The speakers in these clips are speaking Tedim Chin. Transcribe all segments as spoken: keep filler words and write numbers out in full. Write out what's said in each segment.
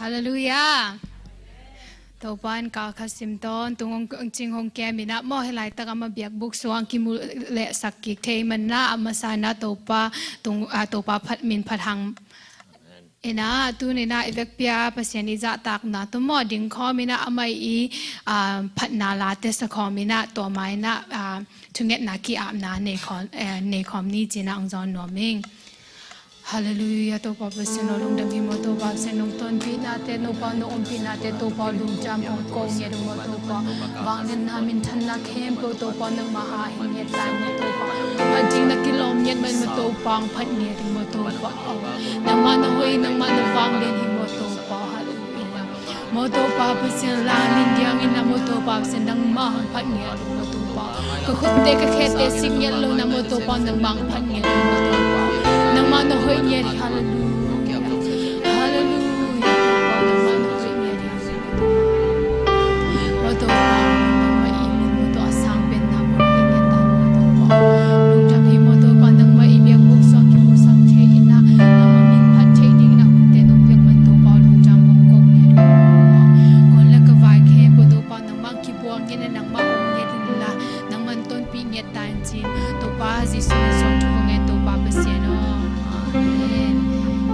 Halleluiah. Topa in kal khat sim tawntung hong, hong cing hong kem in ah maw, hih laitak amah biakbuk sung kimu lehsak kik thei man in ah, a masa in ah Topa tung, ah, Topa phat, min phat hang in ah, tuni in ah i vekpi-a Pasian i zahtakna tawh maw ding khawm in ah, amah i, ah, phatna late sa khawm in ah, tua ma in ah, ah, thungetna ki-apna nei khawm, eh, nei khawm ni ci-in ah hong zawn nuam ing. Halleluiah. Topa Pasian aw, lungdam hi maw Topa Pasian, nong tonpihnate, Topa nong ompihnate, Topa lungdam hong ko ngiat uh maw Topa. Vangliatna minthanna khempeuh Topa nangmah a hi ngiat ta in maw Topa. Vangliatna kilawm ngiat man maw Topa, hong phat ngiat uh maw Topa. Nangmah na hoih, nangmah na vanglian hi maw Topa. Halleluiah. Maw Topa Pasian, langin diangin ah maw Topa Pasian, nangmah hong phat ngiat uh maw Topa. Ka khukte ka khete sik ngiat lo in ah maw Topa, nangmah hong phat ngiat uh maw Topa. Nangmah na hoih ngiat hi. Halleluiah. Halleluiah. Topa nangmah na hoih ngiat hi. Maw Topa, nangmah i min maw Topa a sang pen na maw Topa, ngiat ta maw Topa. Lungdam hi maw Topa, nangmah i biakbuk sung kimusak thei in ah, nangmah min phat thei dingin ah hunte nong piak man Topa, lungdam hong ko ngiat uh maw. Ka hun le ka vai khempeuh Topa, nangmah kibuang ngiat in ah, nangmah om ngiat in ah, nangmah tonpih ngiat ta in ci-in Topa Jesu min suang thu kong ngen Topa Pasian aw. Amen.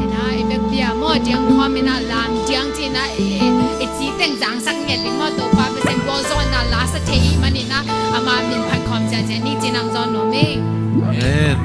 Ina, i vekpi-a maw diang khawm in ah, lam diang ci-in ah, i, i, i ci teng zangsak ngiat ding maw Topa Pasian, gualzawhna la sa thei i hih manin ah, ama min phat khawm ziahziah ni ci-in ah hong zawn nuam ing. Amen.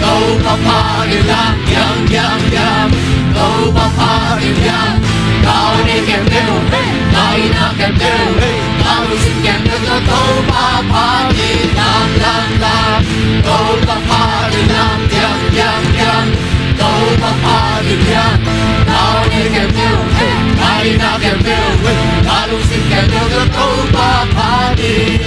Topa pha in lang, diam, diam, diam. Topa pha in lang, ka aw ne khempeuh, ka itna khempeuh, ka lungsim khempeuh tawh Topa pha in lang, lang, lang. Topa pha in lang, diam, diam, diam. Topa pha in lang, ka aw ne khempeuh, ka itna khempeuh, ka lungsim khempeuh tawh Topa pha in.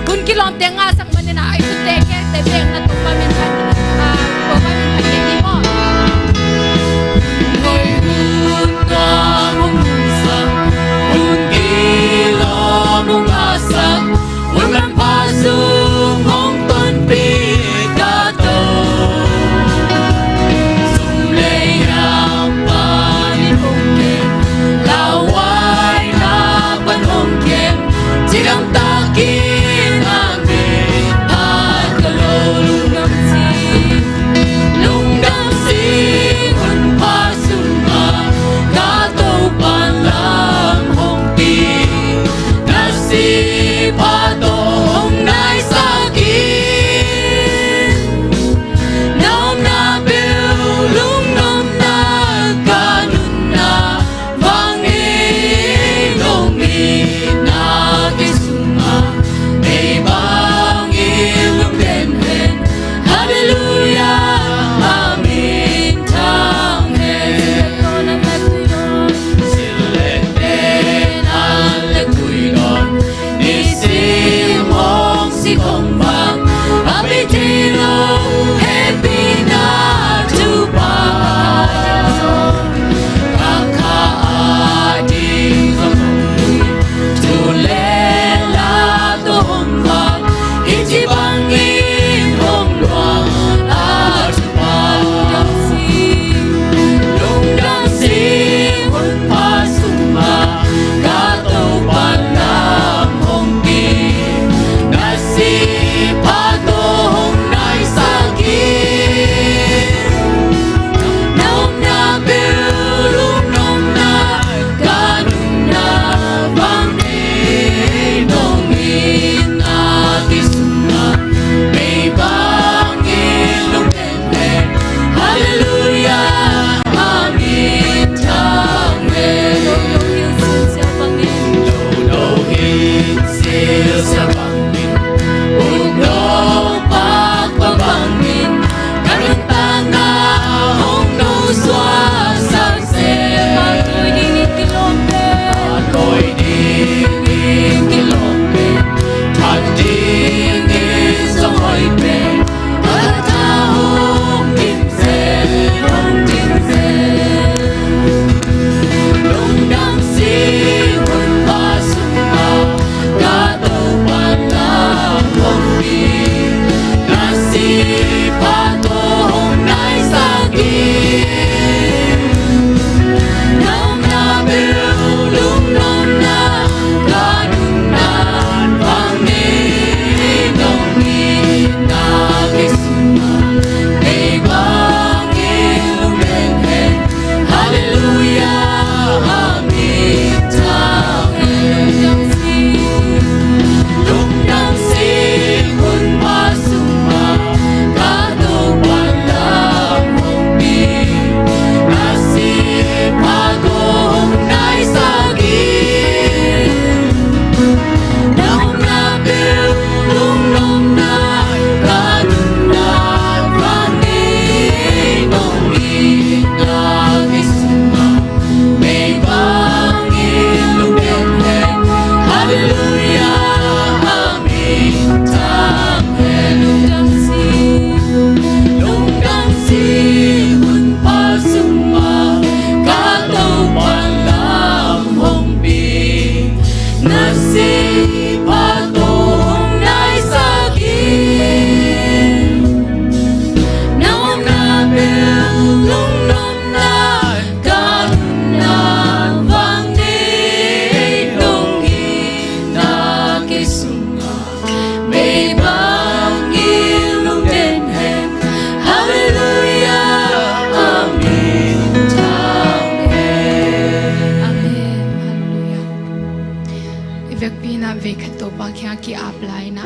Hun kilawmte ngahsak manin ah, a i thute khempeuh bek na Topa min phat, ah, Topa min phat kei ni maw. Hun a hong musak, hun kilawm hong ngahsak, hun manpha sung hong tonpih ka Topa. Sum le yam pan hong kem, lauhuaina pan hong kem, cidam takin a mit phat ka lo lungdam sing, lungdam sing hun pha sungah ka Topa lam hong pi, na sih pha tawh hong naisak in. Na omna peuh lungnopna ka nunna vang in, nong itna kei sungah mei bangin lungden hen. Halleluiah, a min thang hen. Sil le pen, an le tui dawn, nisim hong sik hong vak, a pei thei lo hehpihna thupha. Ka kha a ding zong hong lui, thu le la tawh hong vak, i ci bangin hong luang a thupha. Lungdam sing hun pha sungah ka Topa lam hong pi, na sih pha tawh hong naisak in. Na omna peuh lungnopna ka nunna vang in, nong itna kei sungah mei bangin lungden hen. Halleluiah, a min thang hen. Lo do hin silsia bangin, ut no pakpak bangin, ka nuntakna hong no suaksak seh. Ka dawi dingin kilawm pen, ka dawi dingin kilawm pen, that dingin sawm hoih pen, ka tha hong dim zel, hong dim zel. Lungdam sing hun pha sungah ka Topa lam hong pi, na sih pha tawh hong naisak in. Na omna peuh lungnopna ka nunna vang in, nong itna kei sungah mei bangin lungden hen. Halleluiah, a min thang hen. Lungdam sing hun pha sungah ka Topa lam hong pi, na sih pha tawh hong naisak in. Na omna peuh lungnopna ka nunna vang in, nong itna kei sungah mei bangin lungden hen. Halleluiah, a min thang hen. Lungdam sing, lungdam sing hun pha sungah ka Topa lam hong pi, na sih pha tawh hong naisak in. Na omna peuh lungnopna ka nunna vang in, nong itna kei sungah mei bangin lungden hen. Halleluiah, a min thang hen. Amen. Halleluiah. I Vekpi in ah veikhat Topa kiangah ki-ap lai in ah,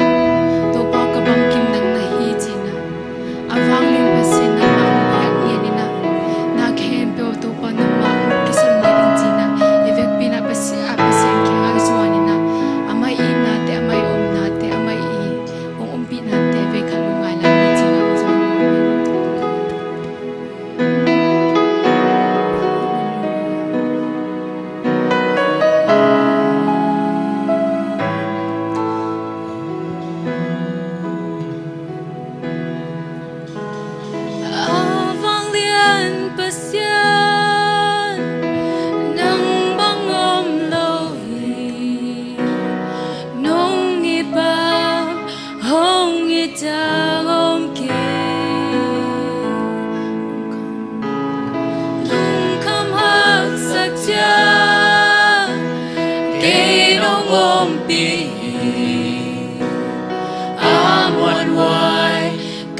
Topa, ka bangkim nang na hi ci-in ah, a vanglian Pasian nangmah hong biak ngiat in ah, na khempeuh Topa nangmah hong kisam ngiat in ci-in ah, i vekpi in ah Pasi-, ah, Pasian kiangah zuan in ah, amah i itnate, amah i omnate, amah i hong ompihnate veikhat lungngai lai ni ci-in ah hong zuan. A vanglian Pasian, nang bang om lo hi. Nong it bang hong it dang om kei. Lungkham haksat ciang kei nong ompih hi. A muanhuai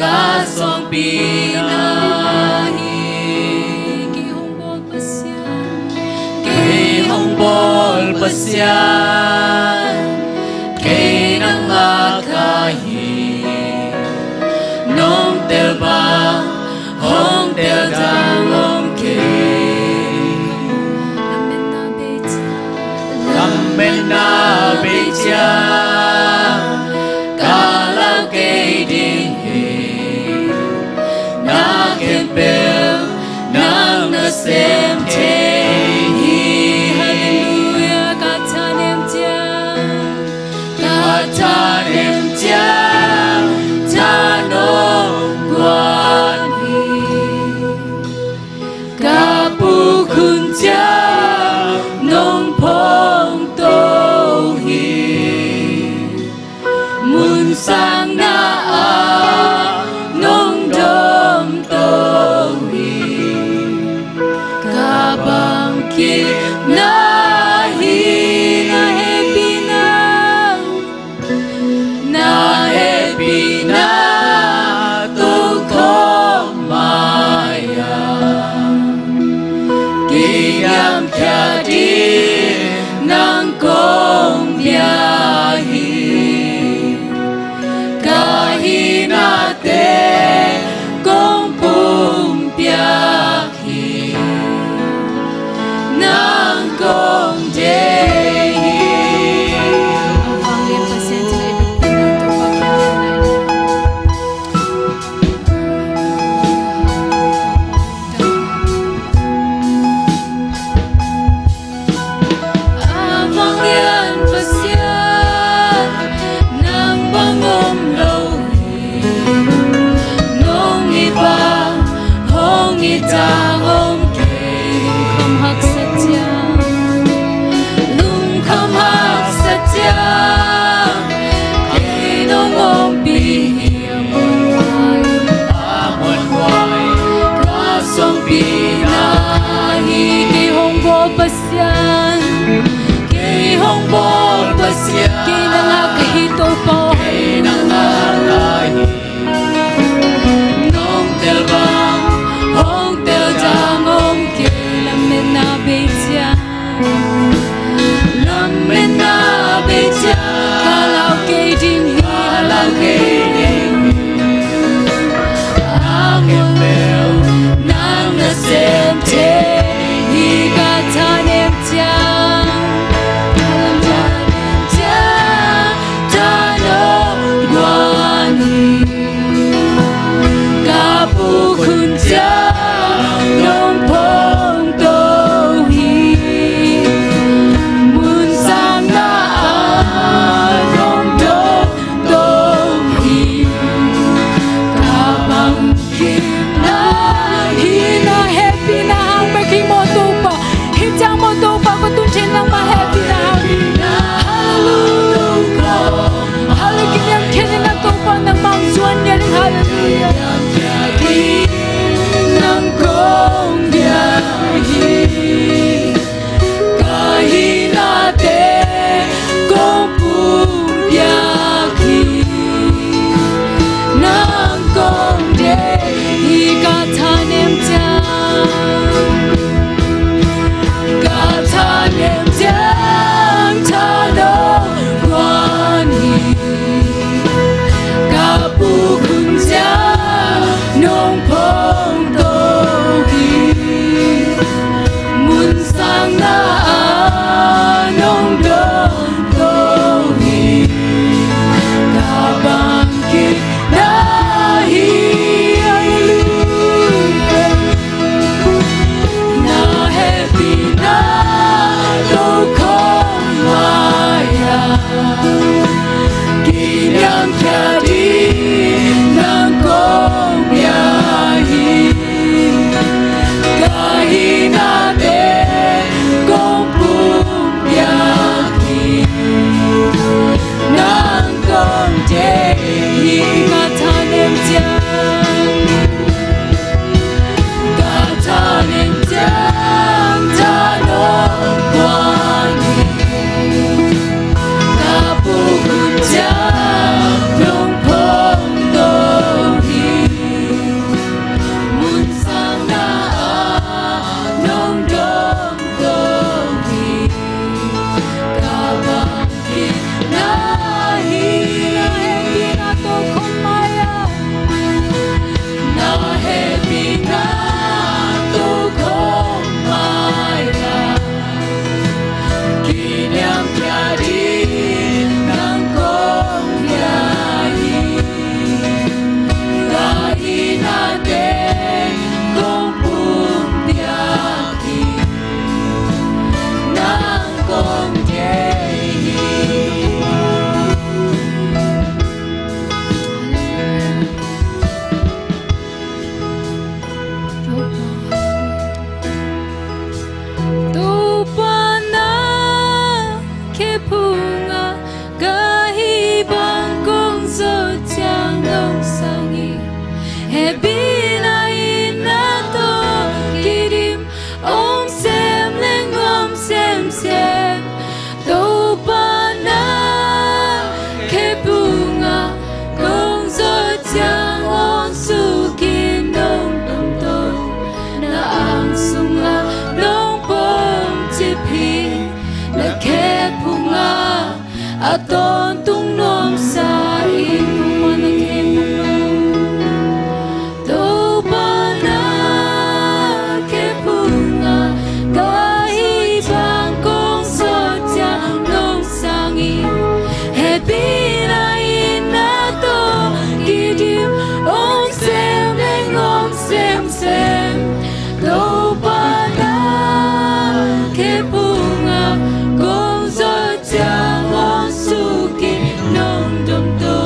ka suangpi na hi. Kei hong bawl Pasian, kei hong bawl Pasian, kei nang ngak ka hi. Nong tel bang hong tel dang om kei. Lametna bei ciang ka lau kei ding hi. Na khempeuh nang na sem thei hi. Halleluiah, ka thanem ciang, ka thanem ciang than nong guan hi. Ka puk hun ciang nong phongto hi. Mun sangna ah nong domto hi. Ka bangkimna hi. Na hehpihna, na hehpihna tokhom mai-ah kiniamkhiat ding nang kong bia hi. Ka hinate kong pumpiak hi. Nang kong deih hi. A vanglian Pasian, ci-in ah i vekpi in ah Topa kiangah A vanglian Pasian, nang bang om lo hi. Nong it bang hong it dang om kei. Lungkham haksat ciang, lungkham haksat ciang kei nong ompih hi. A muanhuai ka suangpi na hi. Kei hong bawl Pasian, kei hong bawl Pasian, kei nang ngak ka hi Topa. Kei nang ngak ka hi. Nong tel bang hong tel dang om kei. Lametna bei ciang, lametna bei ciang ka lau kei ding hi. Ka lau kei ding hi. A khempeuh nang na sem thei hi. Ka thanem ciang, ka thanem ciang than nong guan hi. Ka puk hun ciang nong phongto hi. Mun sangna ah nong domto hi. Kiniamkhiat in nang kong pia hi. Ka hinate kong pumpiak hi. Nang kong deih hi. Ka thanem ciang, ka thanem ciang tha nong kuan hi. Ka puk hun ciang nong phongto hi. Mun sang na ah nong dong to hi. Ka bang na hi. Na hehpihna tokhom mai-ah, na hehpihna tokhom mai-ah, kiniamkhiat in nang kong pia hi. Ka hinate kong pumpiak hi. Nang kong deih hi. Topa, na khe phungah ka hih bang kong zawh ciang nong sang hi. Hehpihna in na tawh kidim, om sem leng om semsem. Topa, na khe phungah kong zawh ciang hong suk in nong domto. Na ang sungah nong pom cip hi. Na khe phungah a tawntung nuamsa in. Topa, na khe phungah, Topa, na khe phungah ka hih bang kong zawh ciang nong sang hi. Hehpihna in na tawh kidim, om sem leng om semsem. Topa, na khe phungah kong zawh ciang hong suk in nong domto.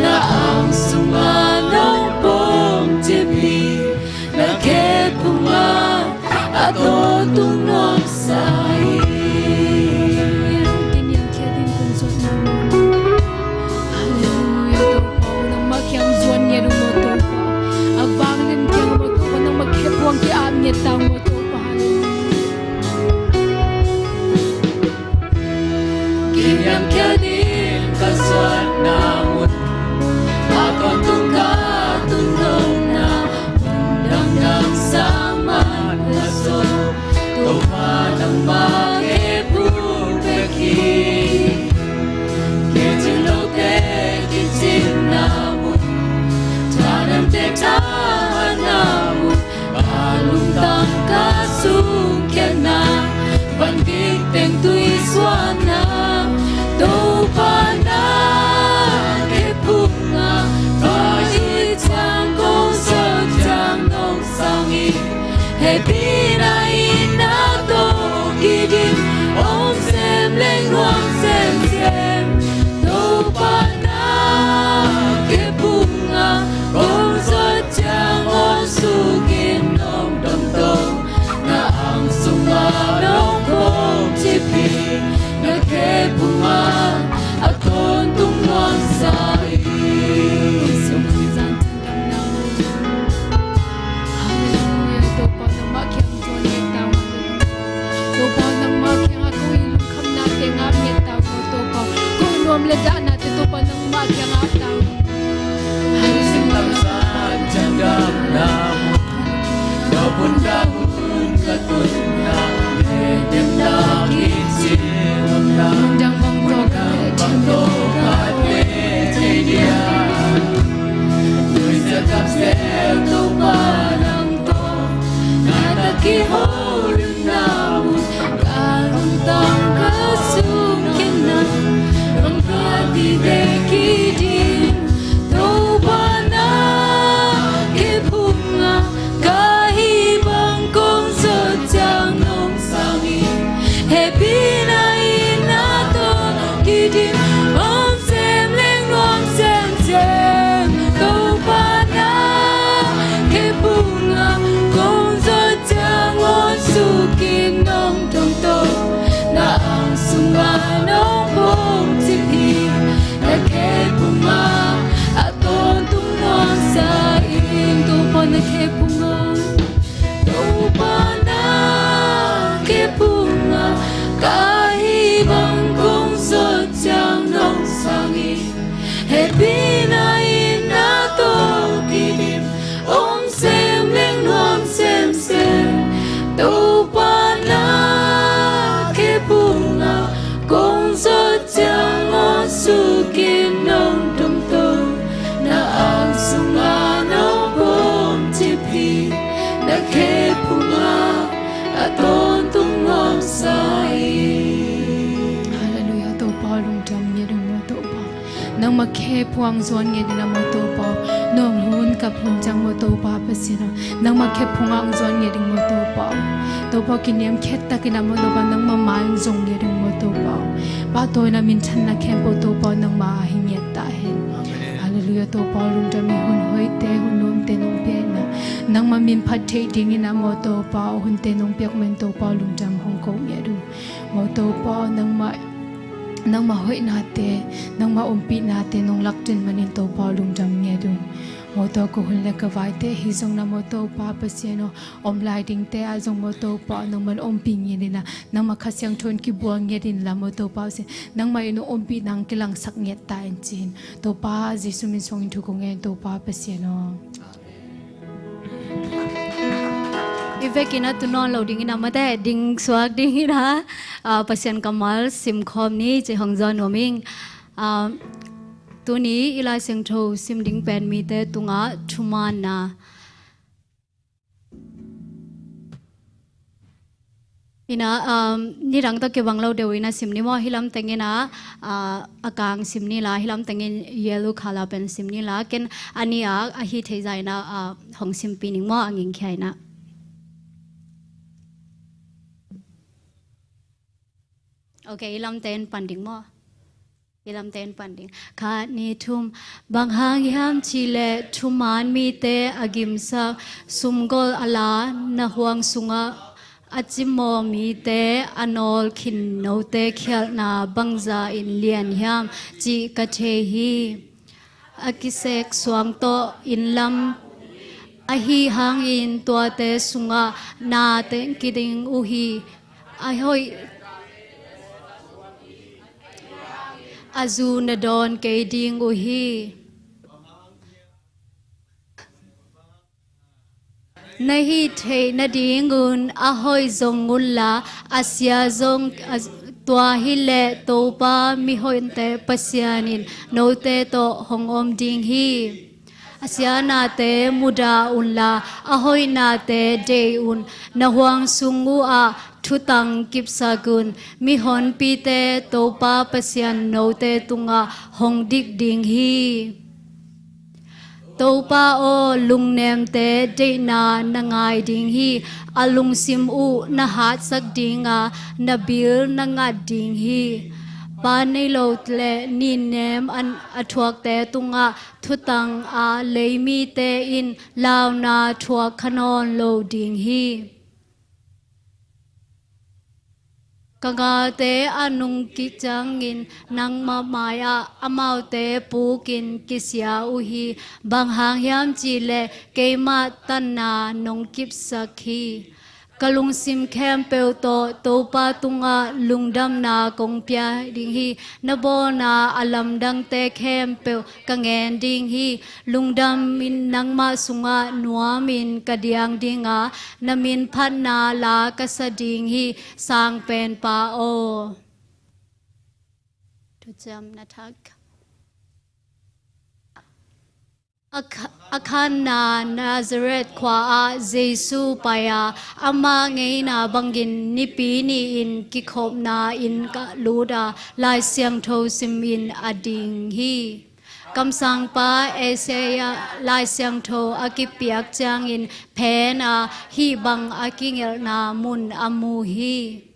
Na ang sungah nong pom cip hi. Na khe phungah a tawntung nuamsa hi. Halleluia, Topa aw, nangmah kiang zuan ngiat ung maw Topa. A vanglian kiang maw Topa, nangmah khe phungah ki-ap ngiat ta ung maw Topa. Halleluia. Kiniamkhiat in ka zuanna mun, a tawntung ka tun nopna mun, dangdang sang man ka sawm. Topa nangmah khe phung bek hi. Kicin lote kicinna mun, thanemte thahatna mun, ka lungtang ka sungkhiatna, van gik teng tui suahna, Topa na khe phungah ka hih ciang kong zawh ciang nong sang hi. Hehpihna in na tawh kidim, om sem leng om semsem. Topa na khe phungah kong zawh ciang hong suk in nong domto. Na ang sungah nong pom cip hi. Na khe phungah a tawntung nuamsa hi. Halleluia, Topa nangmah kiang zuan ngiat ta ung. Topa nangmah kiangah ko i lungkhamnate ngap ngiat ta ung Topa. Ko i nuam le dahnate Topa nangmah kiangah ap ta ung. Halleluia. Ka pun ka hun ka tunna, hehpihna kici nopna, mundang bang tawh ka hehpihna tawh ka hehpihna. Nuisiat kamsiat Topa nang tawh na tak kihorina mun, ka lungtang ka sungkhiatna, bang ka ti ve kidim. Topa na khe phungah ka hih bang kong zawh ciang nong sang hi. Hehpihna in na tawh Hehpihna in na tawh kidim, om semleng nuam semsem. Topa na khe phungah kong zawh ciang aw sukin nong tumto. Na ang sungah nong pom cip hi, na khe phungah a tawntung nuamsa hi. Halleluiah, Topa lungdam ngiat ung maw Topa. Nangmah khe phungah ang zuan ngiat in ah maw Topa. Nong hun kap hun ciang maw Topa Pasian aw. Nangmah khe phungah ang zuan ngiat in maw Topa. Topa kiniam khet takin ah maw Topa, nangmah mai ang zong ngiat in maw Topa. Pahtawina minthanna khempeuh Topa nangmah ah hi ngiat ta hen. Halleluiah, Topa lungdam hi, hun hoihte hun nuamte nong pia in ah. Nangmah min phat theih dingin ah maw Topa, hunte nong piak man Topa lungdam hong ko ngiat uh. Maw Topa, nangmah nangmah hoihnate, nangmah ompihnate nong lakten manin Topa lungdam ngiat ung. Maw Topa, ka hun le ka vaite hi zong na maw Topa Pasian aw, om lai dingte ah zong maw Topa nangman ompih ngiat in ah, nangmah Kha Siangtho in kibual ngiat inla maw Topa Pasian, nangmah in ompih nang kilangsak ngiat ta in ci-in Topa Jesu min suangin thu kong ngen Topa Pasian aw. I vekin a tu nawn lo dingin a mate ding suak dingin a, ah, Pasian kammal simkhawm ni ci hong zawn nuam ing. Ah, tuni i Lai Siangtho sim ding pen mite tungah thumaanna. Ina, um, nidang tawh kibang lo deuh ina sim ni maw, hilam tengin a, uh, a kang sim ni la, hilam tengin yellow color pen sim ni la, ken a ni a, a hi thei za ina, uh, hong simpi ning maw, a ngingkhia ina. Ok, hilam ten pan ding maw. Hi lamte in pan ding. Khat, nih, thum. Bang hang hiam cihleh thumaan mite a gimsak, sumgol a la, na huang sungah a cimawh mite a nawl khin note khialhna bangza in lian hiam cih ka thei hi. A kisek suang tawh inn lam ahi hangin tuate sungah na teng kiding uh hi. A hoih a zu na dawn kei ding uh hi. Na hih theih nadingun a hoih zong unla a sia zong, a, tua hileh Topa mihonte Pasian in note tawh hong om ding hi. A sia nate mudah unla a hoih nate deih un. Na huang sung uhah thutang kipsak un. Mihonpite Topa Pasian note tungah hong dik ding hi. Topa aw, lungnemte deihna na ngai ding hi. A lungsim uh na hatsak dinga, na bil na ngat ding hi. Pa nei lo le nitnem a thuakte tungah thutang a lei mite in launa thuak kha nawn lo ding hi. Ka galte a nungkik ciangin nangmah mai-ah amaute pukin kisia uh hi. Bang hang hiam cihleh keimah tanna nong kipsak hi. Ka lungsim khempeuh tawh Topa tungah lungdamna kong pia ding hi. Na bawlna a lamdangte khempeuh ka ngen ding hi. Lungdamin nangmah sungah nuamin ka diang dinga, na min phatna la ka sa ding hi. Sangpenpa aw. Thuciam na thak. A kha-, a khanna Nazareth khua-ah Jesu pai-a, ama ngeina bangin Nipi ni-in kikhopna inn ah lut a, Lai Siangtho simin a ding hi. Kamsangpa Isaiah Lai Siangtho a kipiak ciangin phen a, hih bang a kingelhna mun a mu hi.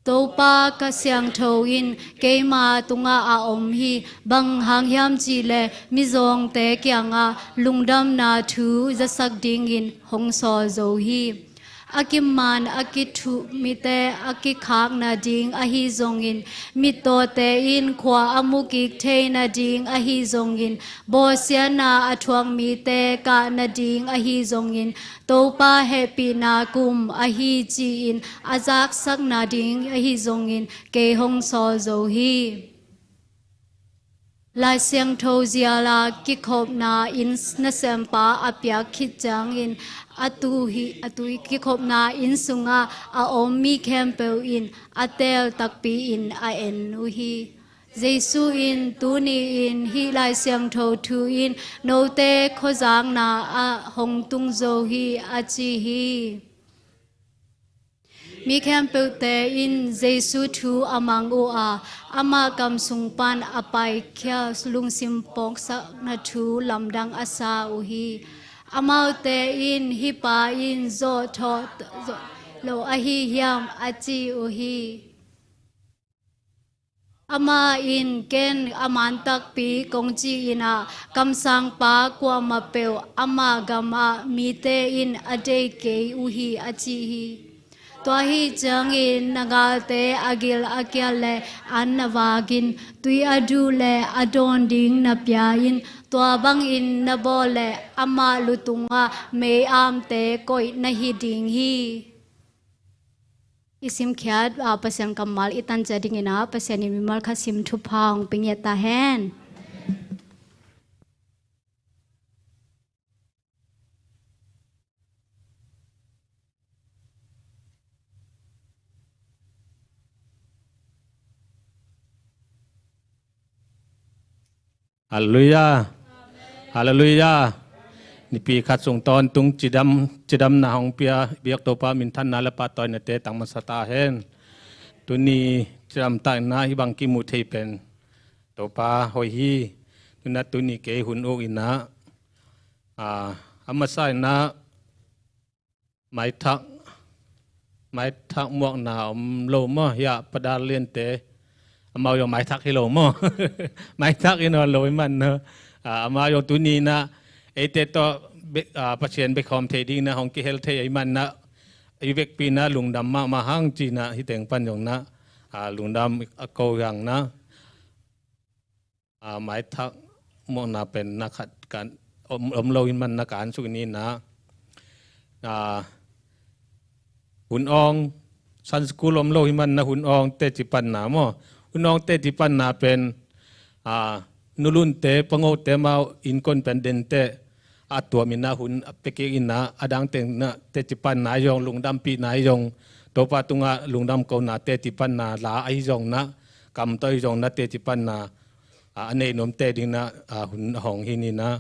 Topa Kha Siangtho in keima tungah a om hi. Bang hang hiam cihleh mizawngte kiangah lungdamna thu zasak dingin hong sawl zo hi. A kiman a kithuh mite a kikhak nading ahi zongin, mittawte in khua a mukik thei nading ahi zongin, bawlsiatna a thuak mite kah nading ahi zongin, Topa hehpihna kum ahi ci-in a zaksak nading ahi zongin kei hong sawl zo hi. Lai Siangtho ziala kikhopna inn nasempa a piak khit ciangin a tu hi, a tu hi kikhopna inn sungah a om mi khempeuh in a teel takpi in a en uh hi. Jesu in, "Tuni in hih Lai Siangtho thu in note khuazakna ah hong tung zo hi," a ci hi. Mi khempeuhte in Jesu thu a mang uh a, amah kam sung pan a paikhia lungsim pawksakna thu lamdang a sa uh hi. Amaute in, "Hih pa in zawhthawh lo ahi hiam?" a ci uh hi. Amah in, "Ken a man takpi kong ci in ah, kamsangpa kuamah peuh ama gamah mite in a deih kei uh hi," a ci hi. Tua ahi ciangin na galte a gil a kial le an na vak in, tui a duh le a dawn ding na pia in, tua bangin na bawl le amah lu tungah mei-amte koih na hi ding hi. I simkhiat, ah, Pasian kammal i tan ciat dingin ah, Pasian in mimal khat sim thupha hong pia ngiat ta hen. Halleluiah. Halleluiah. Nipi khat sung tawntung cidam, cidamna hong pia biak Topa minthanna le pahtawinate tang masa ta hen. Tuni cidamtakna hih bang kimu thei pen Topa hoih hi. Tuna tuni kei hun uk in ah, a, a masa in ah, maithak, maithak muakna om lo maw? Hiah Pada Liante, amau zong maithak hi lo maw? Maithak hi nawn lo ahih man na, a, amau zong tuni in ah eite tawh bek, a, Pasian bek khawm thei dingin ah hong kihel thei ahih man na, i vekpi in ah lungdam mahmah hang ci in ah hih teng pan zong na, a, lungdam a ko hang na. A, maithak muakna pen na khat kan om, om lo ahih man na kan suk ni in ah, a, hun awng, Sunday school om lo ahih man na hun awng teci panna maw? Hun awng teci panna pen, a, nulunte, pangote amau innkuan pen dente a tuam in ah hun a pia kik in ah, a dang teng in ah teci panna zong, lungdampihna zong, Topa tungah lungdam kona teci panna la ahi zong in ah, kam tawh ahi zong in ah teci panna, a, a nei nuamte dingin ah, a, hun a hong hi ni in ah,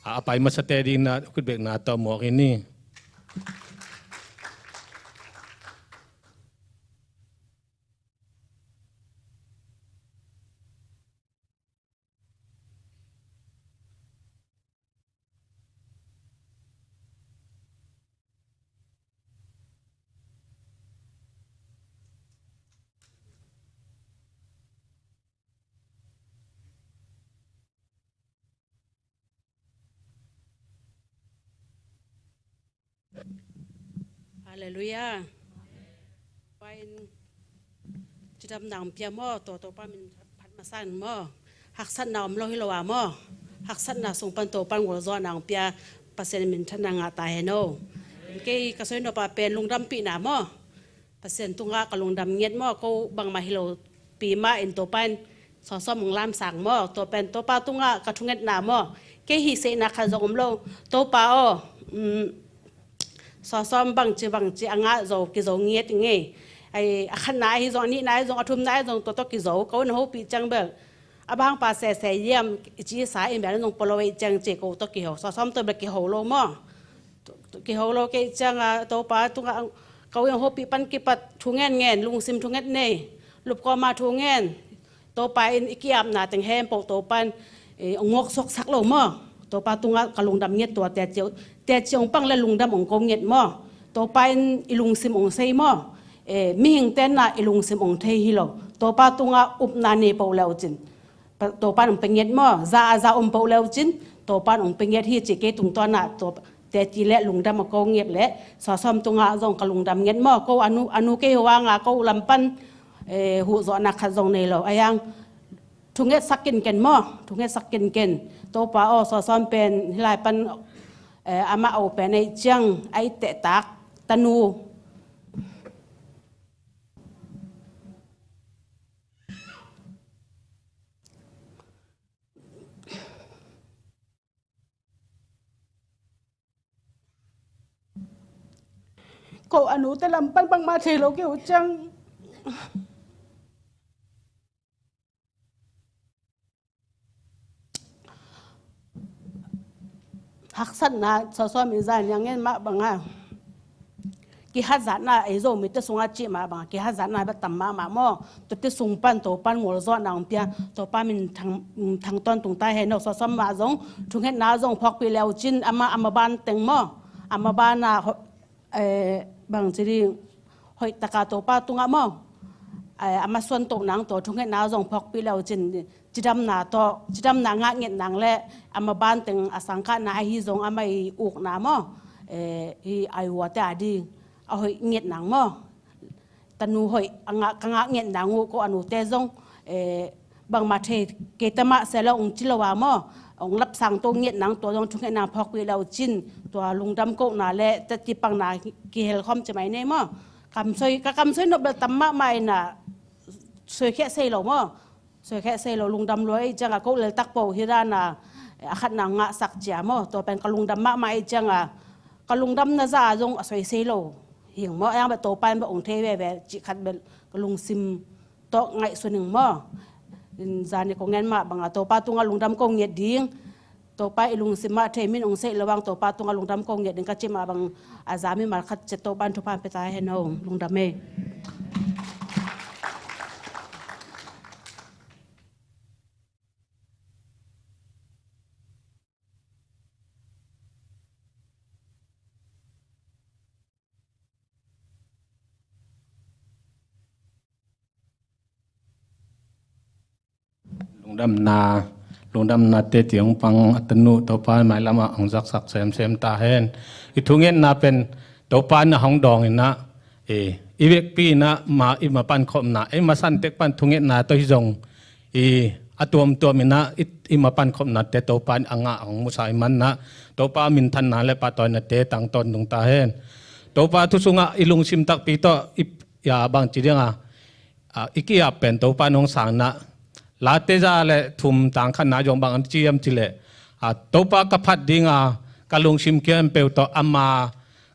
a, a pai masate dingin ah khutbekna tawh muak hi ni. Halleluiah. Pain cidamna hong pia maw, tua Topa min phat masa in maw. Haksatna om lo hi lo a maw. Haksatna sung pan Topa in gualzawhna hong pia, Pasian minthanna ngah ta hen aw. Kei ka soi nop a pen lungdampihna maw. Pasian tungah ka lungdam ngiat maw, ko bangmah hi lo pi mah in Topa in sawsawm hong lamsang maw, tua pen Topa tungah ka thungetna maw. Kei hih seihna khat zong om lo, Topa aw, um, sawsawm bangci bangci a ngah zo, kizo ngiat i ngei. Ai, a khatna ahi zong, a nihna ahi zong, a thumna ahi zong, tua tawh kizo, ko na hopih ciang bel. A bang pa sese yam, i ci sa in bel zong polo i ciang ci ko tawh kiho, sawsawm tawh bel kiho lo maw. Kiho lo kei ciang a, Topa tungah, ko in hopih pan kipat, thu ngen ngen, lungsim thunget nei, lupkawma thu ngen, Topa in i ki-apna teng hempeuh Topa in, eh, hong ngawk suaksak lo maw. Topa tungah ka lungdam ngiat tua teci, teci hong pang le lungdam hong ko ngiat maw. Topa in i lungsim hong sei maw. Eh, mihing tenah i lungsim hong thei hi lo. Topa tungah upna nei poh le uh cin. Pa, Topa in hong pia ngiat maw. Za a za um poh le uh cin. Topa in hong pia ngiat hi ci kei tungtawn ah. Topa, teci le lungdam a ko ngiat le. Sawsawm tungah zong ka lungdam ngiat maw. Ko a nu, a nu kei hua nga ko lam pan, eh, huhzawhna khat zong nei lo. A yang thungetsak kinken maw, thungetsak kinken. Topa aw, sawsawm pen hih lai pan, eh, amah aw pen ei ciang, ei tehtak tanu. Ko a nute lam pan bangmah thei lo kei uh ciang. Haksatna sawsawm i zan i a ngen mah banga, kihazatna ei Zomite sungah cih mah banga kihazatna bia tam mahmah maw. Tuate sung pan Topan ngolzawhna hong pia, Topa min thang, thang tawntung ta hen. Sawsawm mah zong thungetna zong phawkpih le uh cin, ama, ama ban teng maw, ama bana eh, bang ci ding, hoih taka Topa tungah maw, eh, a masuan toh nang tawh thungetna zong phawkpih le uh cin, cidamna tawh, cidamna ngah nget nang le ama ban teng a sangkahna ahi zong ama i ukna maw, eh, i aiwate a ding a hoih nget nang maw. Tanu hoih a ngah, ka ngah nget nang uh ko a nute zong, eh, bangmah thei kei ta mah se lo ung ci lo a maw, ung lapsang to nget nang tua zong thungetna phawkpih le uh cin, tua lungdam kohna le tati pangna kihel khawm ci mai nei maw. Kamsoi, ka kamsoi nop bel tam mahmah ina, soikhia sei lo maw. Soikhia sei lo, lungdam lua i cianga ko lel takpo hi dana, a khatna ngahsak cia maw. Tua pen ka lungdam mahmah i cianga ka lungdamna za zong a soi sei lo hing maw. Ayang bel Topa in bel ung thei veve cih khat bel ka lungsim tawh ngaihsun ing maw. Zani ko ngen mah banga Topa tungah lungdam ko ngiat ding. Topa i lungsim mah thei min ung seih lo vang Topa tungah lungdam ko ngiat ding ka cih mah bang a za mimal khat ciat Topa in thupha pia ta hen o. Lungdam ei. Lungdamna, lungdamna teti hong pang a tanu Topa mailamah hong zaksak semsem ta hen. I thungetna pen Topa na hong dawng inah, i, i vekpi inah ma, i mapan khopna, i masantek pan thungetna tawh hi zong, i, a tuamtuam inah i, i mapan khopnate Topa in a ngah hong musa i manah Topa minthanna le pahtawinate tang tawntung ta hen. Topa thu sungah i lungsim takpi tawh i, i a bang ci dinga, a, i ki-ap pen Topa in hong sanna. Late za le thum tang khatna zong bang an ci hiam ci leh, a, Topa ka phat dinga ka lungsim khempeuh tawh ama,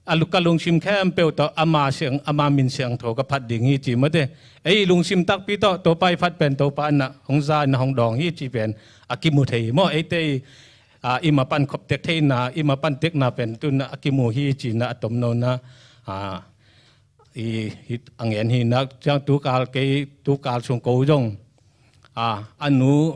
a lu-, ka lungsim khempeuh tawh ama siang, ama min siangtho ka phat ding hi ci mate. Ei lungsim takpi tawh Topa i phat pen Topa na hong za na hong dawng hi ci pen a kimu thei maw. Eite i, a, i mapan khop tek theina, i mapan tekna pen tuna a kimu hi cina a tomnona, a, i, hi, a ngen hi nak ciang tukal kei, tukal sung ko zong, a, a nu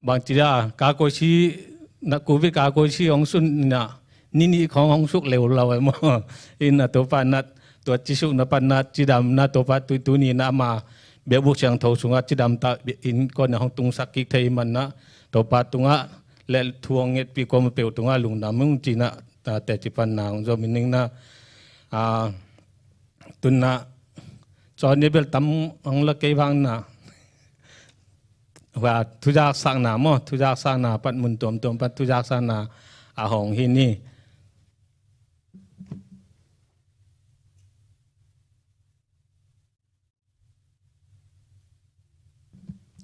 bang ci dia, ka koisi, na covid ka koisi hong sun na, nini khong hong suk leu lau e maw. Ina Topa nat, tua ci suk na pan nat, cidam na Topa tu, tuni na ama, biakbuk siangtho sungah cidam ta, in kona hong tungsak kik thei man na, Topa tungah, le thu hong ngetpi koma peuh tungah lungdam ung cina, a, teci pan na hong zom in ning na, a, tuna, cawni bel tam hong la kei vang na. Hua, thuzaksakna maw, thuzaksakna pat mun tuamtuam pat thuzaksakna a hong hi ni.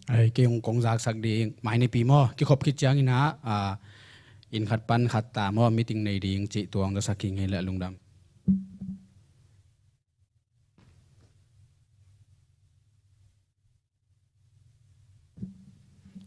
Ai, kei hong kong zaksak ding, mai nipi maw, kikhop khit ciangin ah, ah, inn khat pan khat ta maw, meeting nei ding cih tuang zaksak hi ngei le lungdam.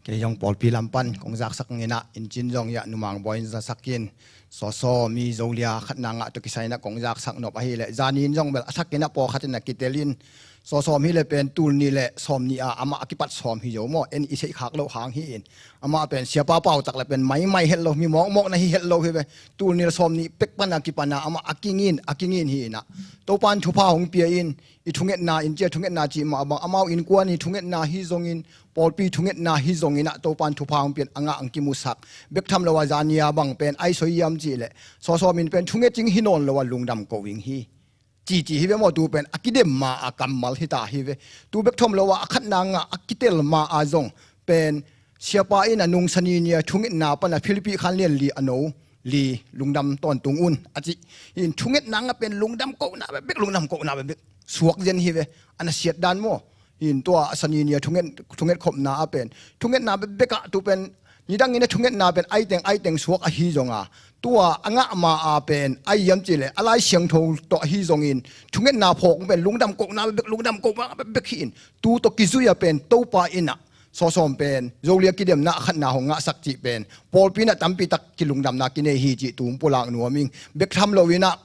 Kei zong pawlpi lam pan kong zaksak ngina, inn cin zong ia numang bawi in zaksak in, sawsaw mi Zolia khatna ngah tawh kisai na kong zaksak nop ahi le, zani in zong bel a thakin a pawlkhat in a kitel in, sawsaw mi le pen tul ni le sawm ni a amah a kipat sawm hi zo maw, en i seih khak loh hang hi in, amah pen siapa pautak le pen maimai het lo, mi mawkmawk na hi het lo hi ve, tul ni le sawm ni pek pan a kipan a amah a kingin, a kingin hi in ah, Topan thupha hong pia in, i thungetna in cia thungetna cih mah bang, amau innkuan i thungetna hi zongin, pawlpi thungetna hi zongin ah Topan thupha hong pian a ngah ang kimusak. Bek tham lo a zani a bang pen ai soi hiam cih leh, sawsaw min pen thunget cing hi nawn lo a lungdam ko ing hi. Cici hi ve maw, tu pen a kidem ma a kammal hi ta hi ve. Tu bek tham lo a a khatna ngah a kitel ma a zong pen siapa in a nung sani nia thungetna pan a Philippi khan lian li a no li lungdam tawntung un a ci. In thungetna ngah pen lungdam kohna bek bek, lungdam kohna bek bek. Suak zen hi ve, a na siat dan maw. In tua a sani nia thunget, thunget khopna a pen, thungetna bek bek ah tu pen Nidangin a thungetna pen aiteng aiteng suak ahi zonga, tua a ngah ma a pen a hiam cihleh a Lai Siangtho tawh ahi zongin thungetna phawk pen lungdam kohna bek, lungdam koh bek hi in, tu tawh kizui a pen Topa in ah sawsawm pen Zolia kidemna a khatna hong ngahsak cih pen pawlpi in ah tampitak kilungdamna kinei hi cih tu pulak nuam ing. Bek tham loin ah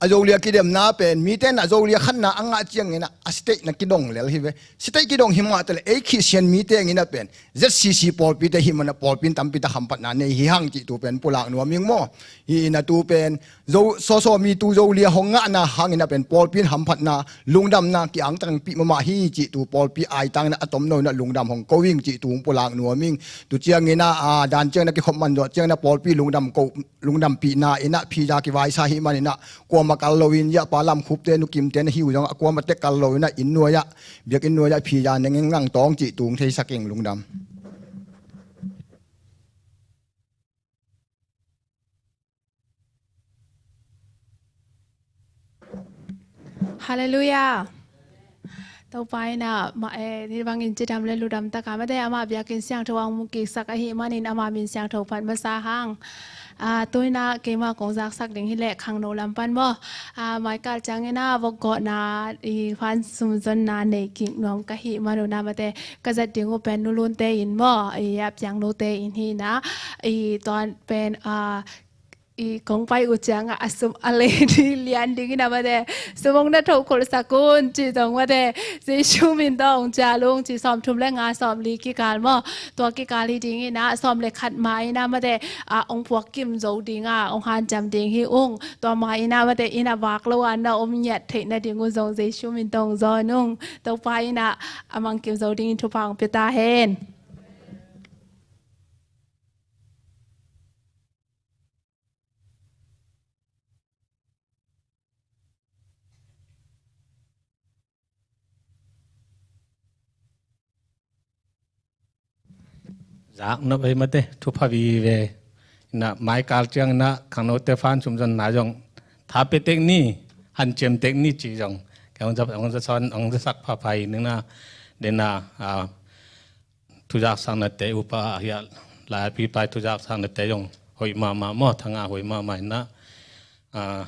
a Zolia kidemna pen mite in ah Zolia khatna a ngah ciangin ah a state na kidong lel hi ve. State kidong hi mah taleh ei Khristian mite in ah pen Z C C pawlpite hi man ah pawlpi in tampitak hamphatna nei hi hang cih tu pen pulak nuam ing maw. Hi in ah tu pen Zo, sawsawm mi tu Zolia hong ngahna hangin ah pen pawlpi in hamphatna, lungdamna kiangtangpih mahmah hi cih tu pawlpi aitang in ah a tomno in ah lungdam hong ko ing cih tu pulak nuam ing. Tu ciangin ah, a, dan ciangin ah kikhop man zawh ciangin ah pawlpi lungdam ko, lungdampihna in ah pizza kivaisa hi man in ah kuamah kal loin, ya pa Lam Khup te, Nu Kim te na hi uh zong ah kuamah tek kal loin ah inn nuai ah, biakinn nuai ah pizza neng eng ngang tawng cih tu theisak ing. Lungdam. Halleluiah. Topa in ah, ma, eh, ni bangin cidam le ludam taka mate ama biakinn siangtho a hong mu kiksak ahih manin ama min siangtho phat masa hang. Ah, tu in ah keima kong zaksak ding hileh khangno lam pan maw. Ah, maikal ciangin ah vok gawhna i phan sumzonna nei kik nuam ka hih man un ah mate ka zat ding uh pen Nu Lunte in maw, i a piang nute in hi in ah, i tuan pen, ah, i kong pai uh ciangah a sum a lei ding lian dingin ah mate, sum hong na tho kholsak un ci zong mate, Jesu min tawh hong cial ung ci. Sawmthum le nga, sawmli kikal maw, tua kikal hi dingin ah sawm le khat ma in ah mate, ah, hong puak kim zo ding ah hong hanciam ding hi ung. Tua ma in ah mate inn ah vak lo a na om ngiat theih nading uh zong Jesu min tawh hong zawn ung. Topa in ah a mang kim zo dingin thupha hong pia ta hen. Zak nop ei mate, thupha vive. In ah maikal ciang in ah khangnote phan sumzonna zong tha pia tek ni, hanciam tek ni ci zong kei hong za, hong za sawn, hong za sak phapha hi ning in ah, den ah, ah, thuzaksaknate, upa hiah laipi pai thuzaksaknate zong hoih mahmah maw, thangah hoih mahmah in ah, ah,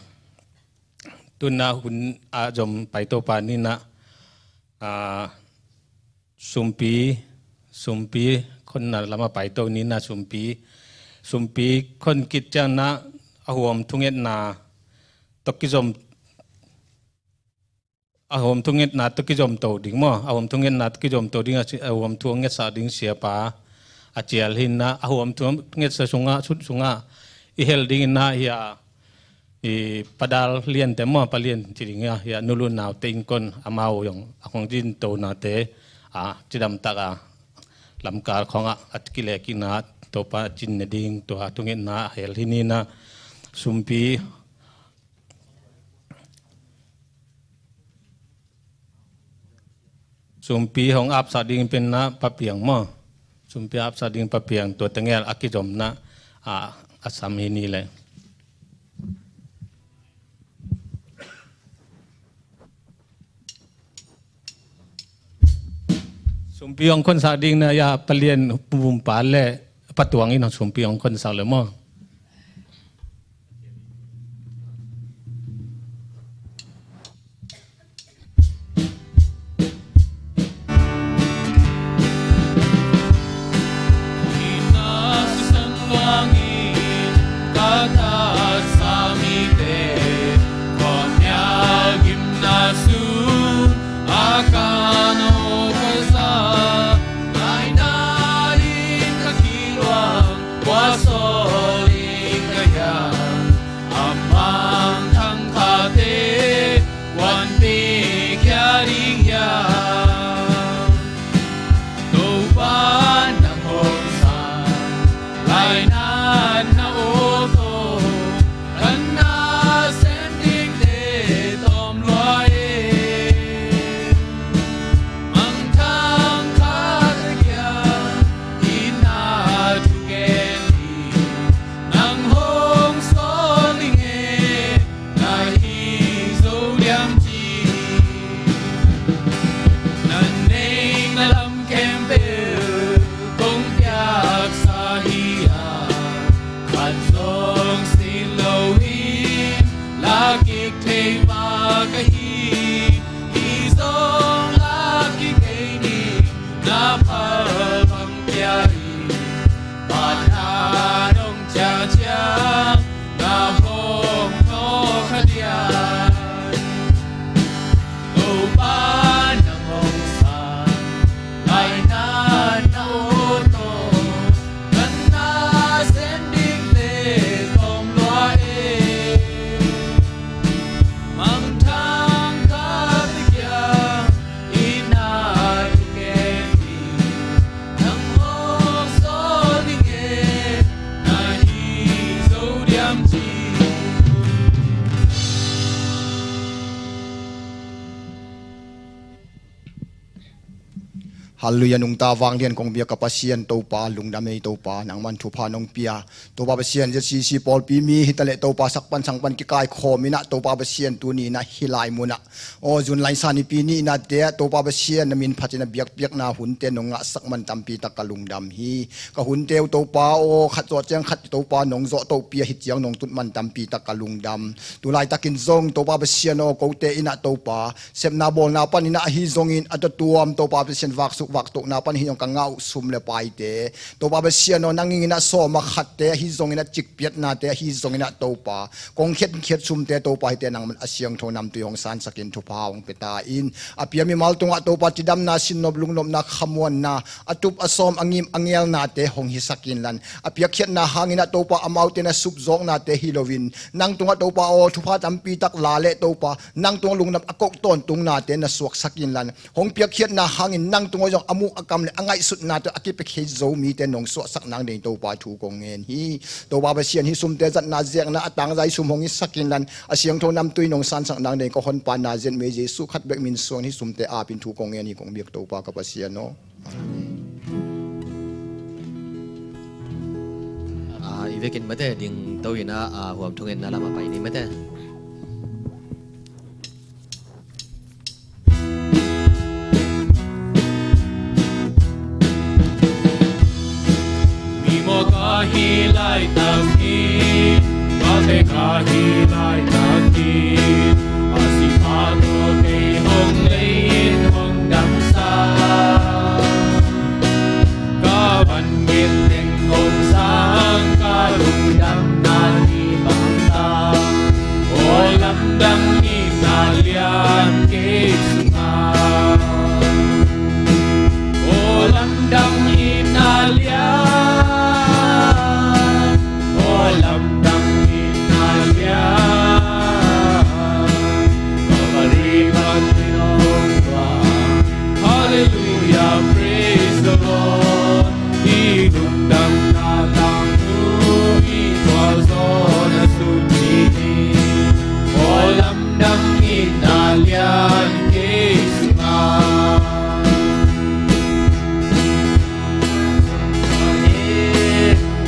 tu in ah hun ah zom pai Topa ni in ah, ah, sumpi, sumpi khonna lamah pai to ni in ah sumpi, sumpi khon kik ciang in ah a huam thungetna tawh kizom, a huam thungetna tawh kizom to ding maw? A huam thungetna tawh kizom to ding, a ci, a huam thu hong ngetsak ding siapa a cial hi in ah, a huam thu ngetsa sungah, sut sungah i hel ding in ah hiah, i Pa Dal Lian te maw, Pa Lian ci ding hiah, hiah Nu Lun naute innkuan amau zong a hong zin tonate, a, cidamtak a lamkal khawngah a kilekikna Topa cin ne ding tua thungetna a hel hi ni in ah, sumpi Sumpi hong apsak ding pen na Pa Piang maw? Sumpi apsak ding Pa Piang, tua tengel a kizomna a, a sam hi ni le. Sumpi hong khonsak ding na ya Pa Lian bumpa le Pa Tuang in hong sumpi hong khonsak le maw? Halleluiah, nungta vanglian kong biak ka Pasian Topa, lungdam ei Topa, nangman thupha nong pia. Topa Pasian, Z C C pawlpi mi hi taleh Topa, sak pan sang pan kikaikhawm in ah Topa Pasian, tuni in ah hih lai mun ah, aw, June lai sa nipi ni in ah te ah Topa Pasian, na min phat in ah biakpiakna hunte nong ngahsak man tampi tak ka lungdam hi. Ka hunte uh Topa aw, khat zawh ciang khat Topa nong zawh tohpi ahi ciang nong tut man tampi tak ka lungdam. Tulaitakin zong Topa Pasian aw, kote in ah Topa, sepna bawlna panin ah ahi zongin a tuamtuam Topa Pasian, vaksuk vaktohna pan ahi zong ka ngah uh sum le paite, Topa Pasian aw, nang in ah sawm ah khatte ahi zongin ah, cikpiatnate ahi zongin ah Topa, kong khiatkhiat sumte Topa, hihte nangman a siangtho namtui hong sansakin thupha hong pia ta in, a pia mimal tungah Topa cidamna, sinnop, lungnopna, khamuanna, a tup a sawm, a ngim a ngelnate hong hisak inlan, a piakkhiatna hangin ah Topa, amaute na supzawknate hi loin nang tungah Topa aw, thupha tampi tak la leh Topa, nang tungah lungdam a koh tawntungnate na suaksak inlan, hong piakkhiatna hangin nang tungah zong a muh a kam le a ngaihsutnate a kipiakhia zo mite nong suahsak nang dingin Topa thu kong ngen hi. Topa Pasian, hih sumte zatna ziakna a tangzai sum hong hisak inlan, a siangtho namtui nong sansak nang dingin ka honpa Nazareth mi Jesu khat bek min suangin hih sumte apin thu kong ngen hi kong biak Topa ka Pasian aw. Ah, i vekin mate ding to in ah, ah, huam thungetna lamah pai ni mate. Mimawh ka hih laitak hi, mate ka hih laitak hi, a sipha tawh kei hong lei in hong damsak. Ka van ngen teng hong sang, ka lungdamna ni bangtak, aw lamdang itna lian kei sungah. Aw lamdang itna lian, aw lamdang itna lian, Calvary pan hong tuah. Hallelujah, praise the Lord. I lungdamna tangthu i gualzawhna sut hi. Aw lamdang itna lian kei sungah.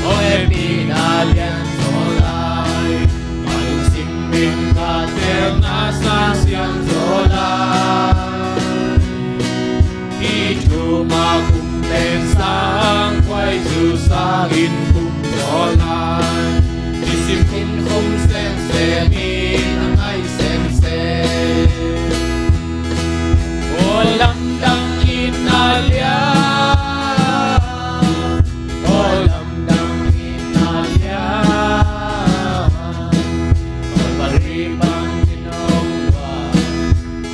Aw hehpihna lian zaw lai, ka lungsim bek ka telna sang siang zaw lai. Hih thuma kum pen sang, khuaizu sangin kum zaw lai. Nisim kum kum semsem in a ngai semsem. Aw lamdang itna lian, aw lamdang itna lian, Calvary pan hong tuah.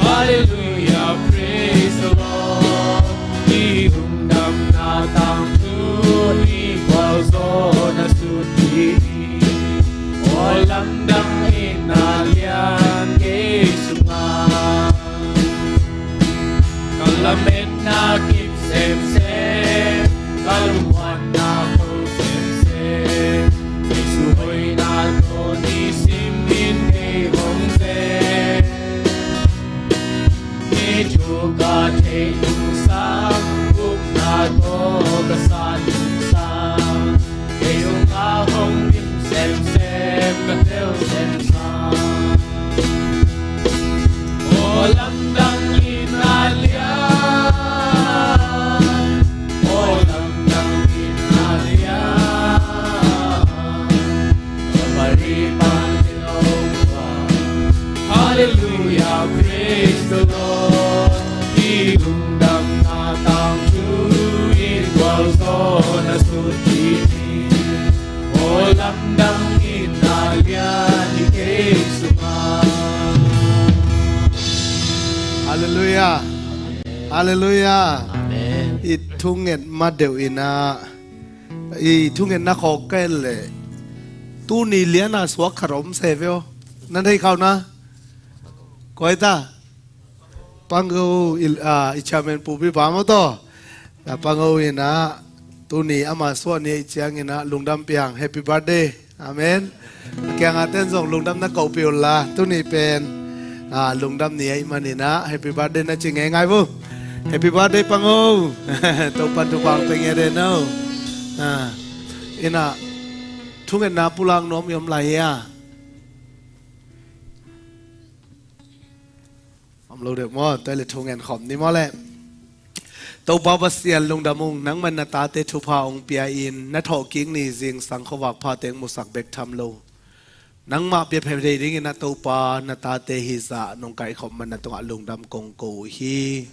Hallelujah, praise the Lord. I lungdamna tangthu i gualzawhna sut hi. Aw lamdang itna lian kei sungah. Ka lametna kip semsem, ka lungmuanna kho semsem, Jesu hoihna tawh nisim in kei hong zem. Hih thu ka theih nungsang, upna tawh ka san nungsang, kei zongah hong dim semsem, ka tel semsem. Aw lamdang itna lian, aw lamdang itna lian, Calvary pan hong tuah. Hallelujah, praise the Lord. I lungdamna tangthu i gualzawhna sut hi. Aw lamdang itna lian hi kei sungah. Halleluiah. Halleluiah. Amen. I thunget ma deuh in ah, i thungetna khawk ka et leh, tuni liana suak khat om se ve aw. Nan thei khau na. Koi ta. Panggo i, ah, i chairman Pu Pi Pa maw taw. Na Panggo in ah, tuni ama suah ni ahih ciangin ah, lungdam piang, happy birthday. Amen. A kiangah ten zong lungdam na kohpih unla, tuni pen, ah, lungdam ni ahih manin ah, happy birthday na ci ngeingai vo. Happy birthday, Pango. Topan thupha pia ngiat e no. Ina, thungetna pulak nuam i om lai hia? Om lo deuh maw, tua le thungen khawm ni maw le. Topa Pasian lungdam ung, nangman na tate thupha hong pia in, na thawhkik ni zingsang khuavak pha teng musak bek tham lo. Nangmah pia phet thei dingin a Topa na tate hi zah nong kaikhawm man na tungah lungdam kong ko uh hi.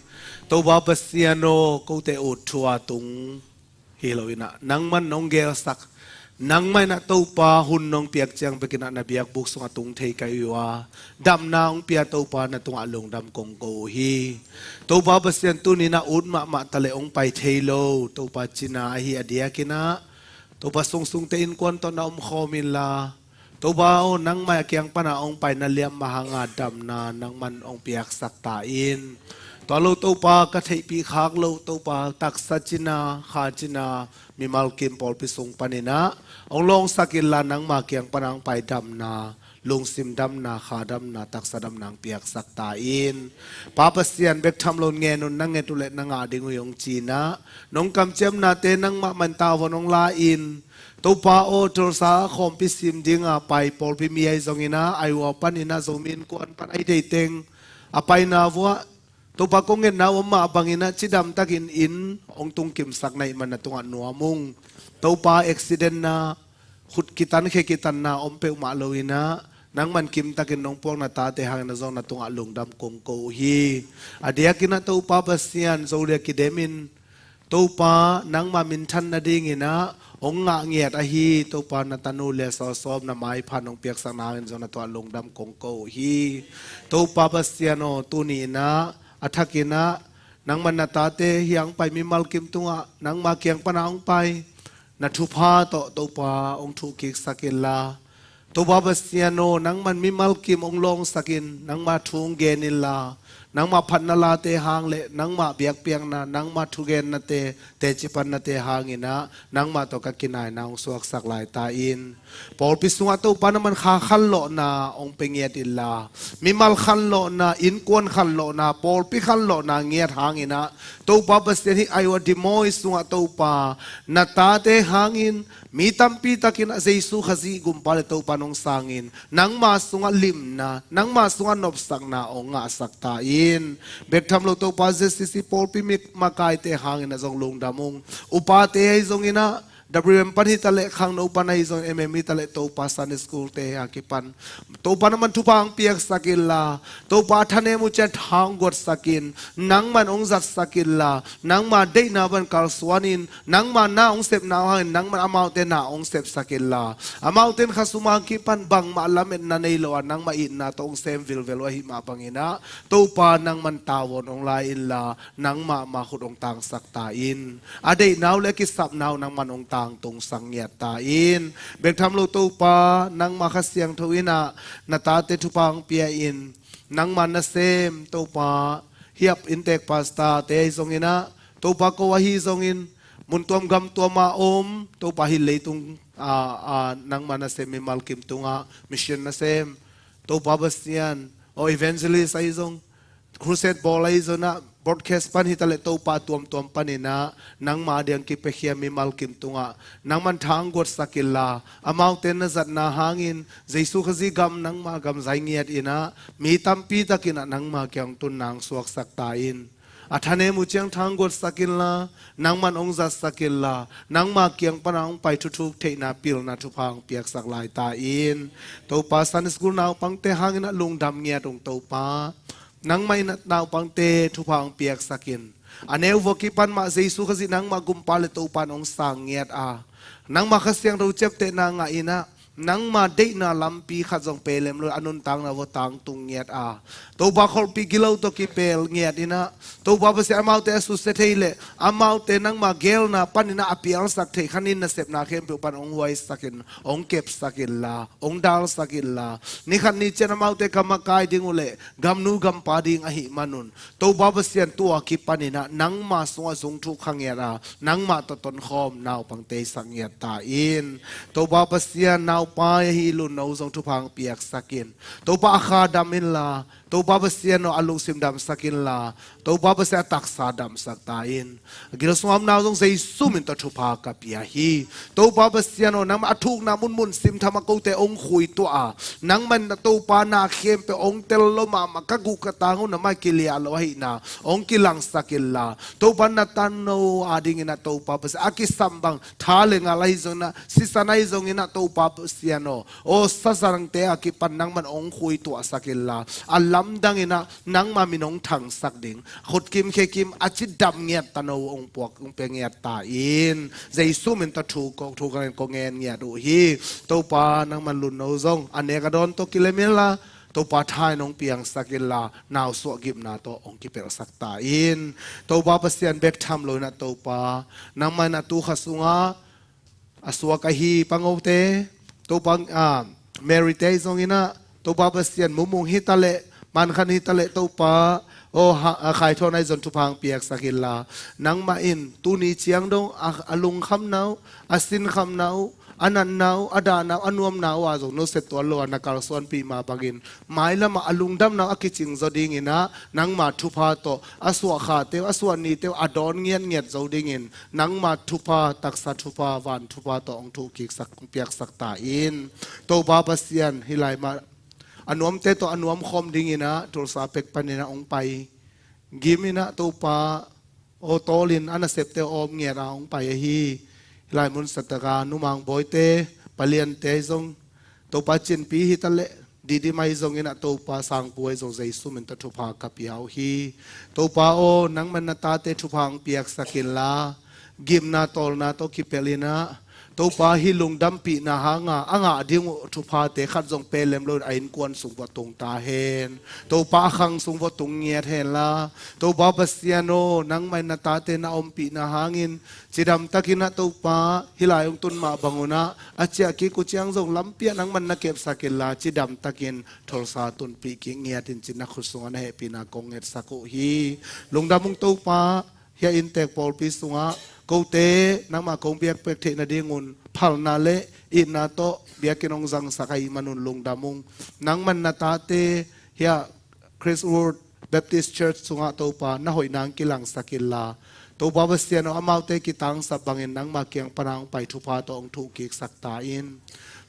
Topa Pasian aw, kote ut thua tung hi lo ina, nangman nong gelsak, nangmah ina Topa hun nong piak ciang bek ina na biakbuk sungah tung thei ka hi uh a, damna hong pia Topa na tungah lungdam kong ko uh hi. Topa Pasian tuni ina ut mahmah ta le hong pai thei lo, Topa cina ahi a diak ina, Topa sungsungte innkuan tawh na omkhawm inla, Topa aw, nangmah a kiang pana hong pai na liam mah hanga damna nangman hong piaksak ta in. Tua lo Topa ka theihpih khak lo Topa taksa cina, kha cina, mimal kim pawlpi sung panin ah hong lawngsak inla nangmah kiang pana hong pai damna, lungsim damna, kha damna, taksa damna hong piaksak ta in. Pa Pasian bek tham lo ngen un na nget uh le na ngah ding uh hi hong ci-in ah nong kamciamnate nangmah man tavuan hong la in. Topa aw, Tulsa a khawmpi sim dinga pai pawlpi mi ahi zongin ah, Iowa panin ah Zomi Innkuan pan ahi deiteng a paina vuah Topa kong ngetna uh om mah bangin ah cidamtakin inn hong tungkimsak na hih man na tungah nuam ung. Topa accident na, khut kitan khe kitanna om peuhmah lo in ah nangman kimtakin nong puak na tate hangin ah zong na tungah lungdam kong ko uh hi. A diakin ah Topa Pasian, Zolia kidemin Topa nangmah minthan nadingin ah hong ngah ngiat ahi Topa na tanu Lia Sawsawm na maipha nong piaksak nangin zong na tungah lungdam kong ko uh hi. Topa Pasian aw, tuni in ah a thakin ah nangman na tate hiang pai mimal kim tungah nangmah kiang pana hong pai na thupha tawh Topa hong thuhkiksak inla, Topa Pasian aw, nangman mimal kim hong lawngsakin nangmah thu hong gen inla, nangmah phatna late hang le nangmah biakpiakna, nangmah thugennate, tecipannate hangin ah nangmah tawh ka kinaina hong suaksak lai ta in. Pawlpi sungah Topa nangman kha khanlawhna hong pia ngiat inla, mimal khanlawhna, innkuan khanlawhna, pawlpi khanlawhna ngiat hangin ah Topa Pasian, hih Iowa Des Moines sungah Topa na tate hangin mi tampi takin ah Jesu Khazih Gumpa le Topa nong sangin nangma sungah limna, nangma sungah nopsakna hong ngahsak ta in. Bek tham lo Topa Z C C pawlpi mi makaite hangin ah zong lungdam ung. Upate ahi zongin ah W M pan hi ta le, khangno pan ahi zongin M M hi ta le, Topa Sunday School te a kipan Topa nangman thupha hong piaksak inla, Topa a thanem uh ciang tha hong guatsakin nangman hong zatsak inla, nangma deihna van kalsuanin nangma na hong sepna uh hangin nangman amaute na hong sepsak inla, amaute in khasum a kipan bangmah lametna nei lo a nangmah itna tawh hong sem vilvel uh ahih mah bangin ah Topa nangman tavuan hong la inla, nangmah mah khut hong tangsak ta in. A deihna uh le a kisapna uh nangman hong tangtungsak ngiat ta in. Bek tham lo Topa, nangmah Kha Siangtho in ah na tate thupha hong pia in, nangmah nasem Topa, hiap inntek pastor te ahi zongin ah, Topa ko ahi zongin, mun tuam gam tuam a om Topa, hih leitung a, a, nangmah nasem mimal kim tungah mission nasem Topa Pasian, aw evangelist ahi zong, crusade bawl ahi zong ah, broadcast pan hi ta le, Topa tuamtuam panin ah nangmah a diang kipiakhia mimal kim tungah nangman tha hong guatsak inla, amaute na zatna hangin Jesu Khazih gam nangmah gam zai ngiat in ah mi tampi takin ah nangmah kiang tun nang suaksak ta in. A thanem uh ciang tha hong guatsak inla, nangman hong zatsak inla, nangmah kiang pana hong pai thuthuk theihna pilna thupha hong piaksak lai ta in. Topa Sunday School naupangte hangin ah lungdam ngiat ung Topa. Nangmah in ah naupangte thupha hong piaksak in. A neu vua kipan mah Jesu Khazih nangmah Gumpa le Topa in hong sang ngiat a, nangmah Kha Siangtho ciaptehna ngah in ah, nangma deihna lampi khat zong pelem lo a nuntakna vua tangtung ngiat a, Topa kholhpih gilo tawh kipel ngiat in ah, Topa Pasian amaute a susia thei le amaute nangma gelna panin ah a pialsak thei khanin nasepna khempeuh pan hong huaisak in, hong kepsak inla, hong dalsak inla, ni khat ni ciang amaute ka makai ding uh le gamnu gampa ding ahih manun, Topa Pasian tua kipanin ah nangma sungah zungthuk kha ngiat a, nangmah tawh tonkhawm naupangte i sak ngiat ta in. Topa Pasian, naupa ahi Lunno zong thupha hong piaksak in. Topa a kha dam inla, Topa Pasian aw, a lungsim damsak inla, Topa Pasian a taksa damsak ta in. A gil sungah omna uh zong Jesu min tawh thupha ka pia hi. Topa Pasian aw, nangmah a thukna munmun simtham a kote hong khuituah a, nangmah in na Topa na khempeuh hong tel lo mahmah, ka guh ka tang uh nangmah kiliah lo ahihna hong kilangsak inla, Topa na tano adingin ah Topa Pasian a kisam bang tha le ngal ahi zongin ah, sisan ahi zongin ah Topa Pasian aw, aw sazangte a kipan nangmah in hong khuituahsak inla, a lamdangin ah nangmah min hong thangsak ding, khutkim khekim a cidam ngiat tano hong puak hong pia ngiat ta in. Jesu min tawh thu ko thu ka ngen ko ngen ngiat uh hi. Topa nangmah lutno zong a nek a dawn tawh kilem inla, Topa tha in hong piangsak inla, nausuah gimna tawh hong kipelhsak ta in. Topa Pasian bek tham lo in ah Topa, nangmah in ah tu kha sungah a suak ahi pangote, Topa, ah, Mary te zongin ah, Topa Pasian mumung hi taleh, mankhan hi taleh Topa, aw ha, a khaithawn ahi zong thupha hong piaksak inla, nangmah in tuni ciang dong a, a lungkhamna uh, a sinkhamna uh, a natna uh, a dahna uh, a nuamna uh a zong nusia tuan lo a na kalsuanpih mah bangin, mailamah a lungdamna uh a kicing zaw dingin ah nangma thupha tawh a suah khate uh, a suah nite uh a dawn ngiatngiat zo dingin nangma thupha, taksa thupha, van thupha tawh hong thuhkiksak, hong piaksak ta in. Topa Pasian, hih lai mah a nuamte tawh a nuam khawm dingin ah Tulsa pek panin ah hong pai gim in ah Topa, aw tawlin a nasepte aw om ngiat a hong pai ahi. Hih lai mun sataka numang bawite, paliante ahi zong, Topa Cinpi hi taleh, Didimai zongin ah Topa Sangpu ahi zong Jesu min tawh thupha ka pia uh hi. Topa aw, nangmah in na tate thupha hong piaksak inla, gimna tawlna tawh kipelh in ah, Topa hih lungdampihna hanga a ngah ding uh thuphate khat zong pelem loin a innkuan sung vuah tung ta hen. Topa a khang sung vuah tung ngiat henla, Topa Pasian aw, nangmah in na tate na ompihna hangin cidamtakin ah Topa, hih lai hong tun mah bangun ah a ciah kik uh ciang zong lampi ah nangmah in na kepsak inla, cidamtakin Tulsa tunpih kik ngiat in ci-in na khut sungah na hehpihna kong ngetsak uh hi. Lungdam ung Topa. Hih a inntek pawlpi sungah kote nangmah kong biakpiak theih nadingun phalna le itna tawh biakinn hong zangsak ahih manun lungdam ung. Nangmah in na tate hih a Christwood Baptist Church sungah Topa na hoihna hong kilangsak inla, Topa Pasian aw, amaute kitangsap bangin nangmah kiang pana hong pai thupha tawh hong thuhkiksak ta in.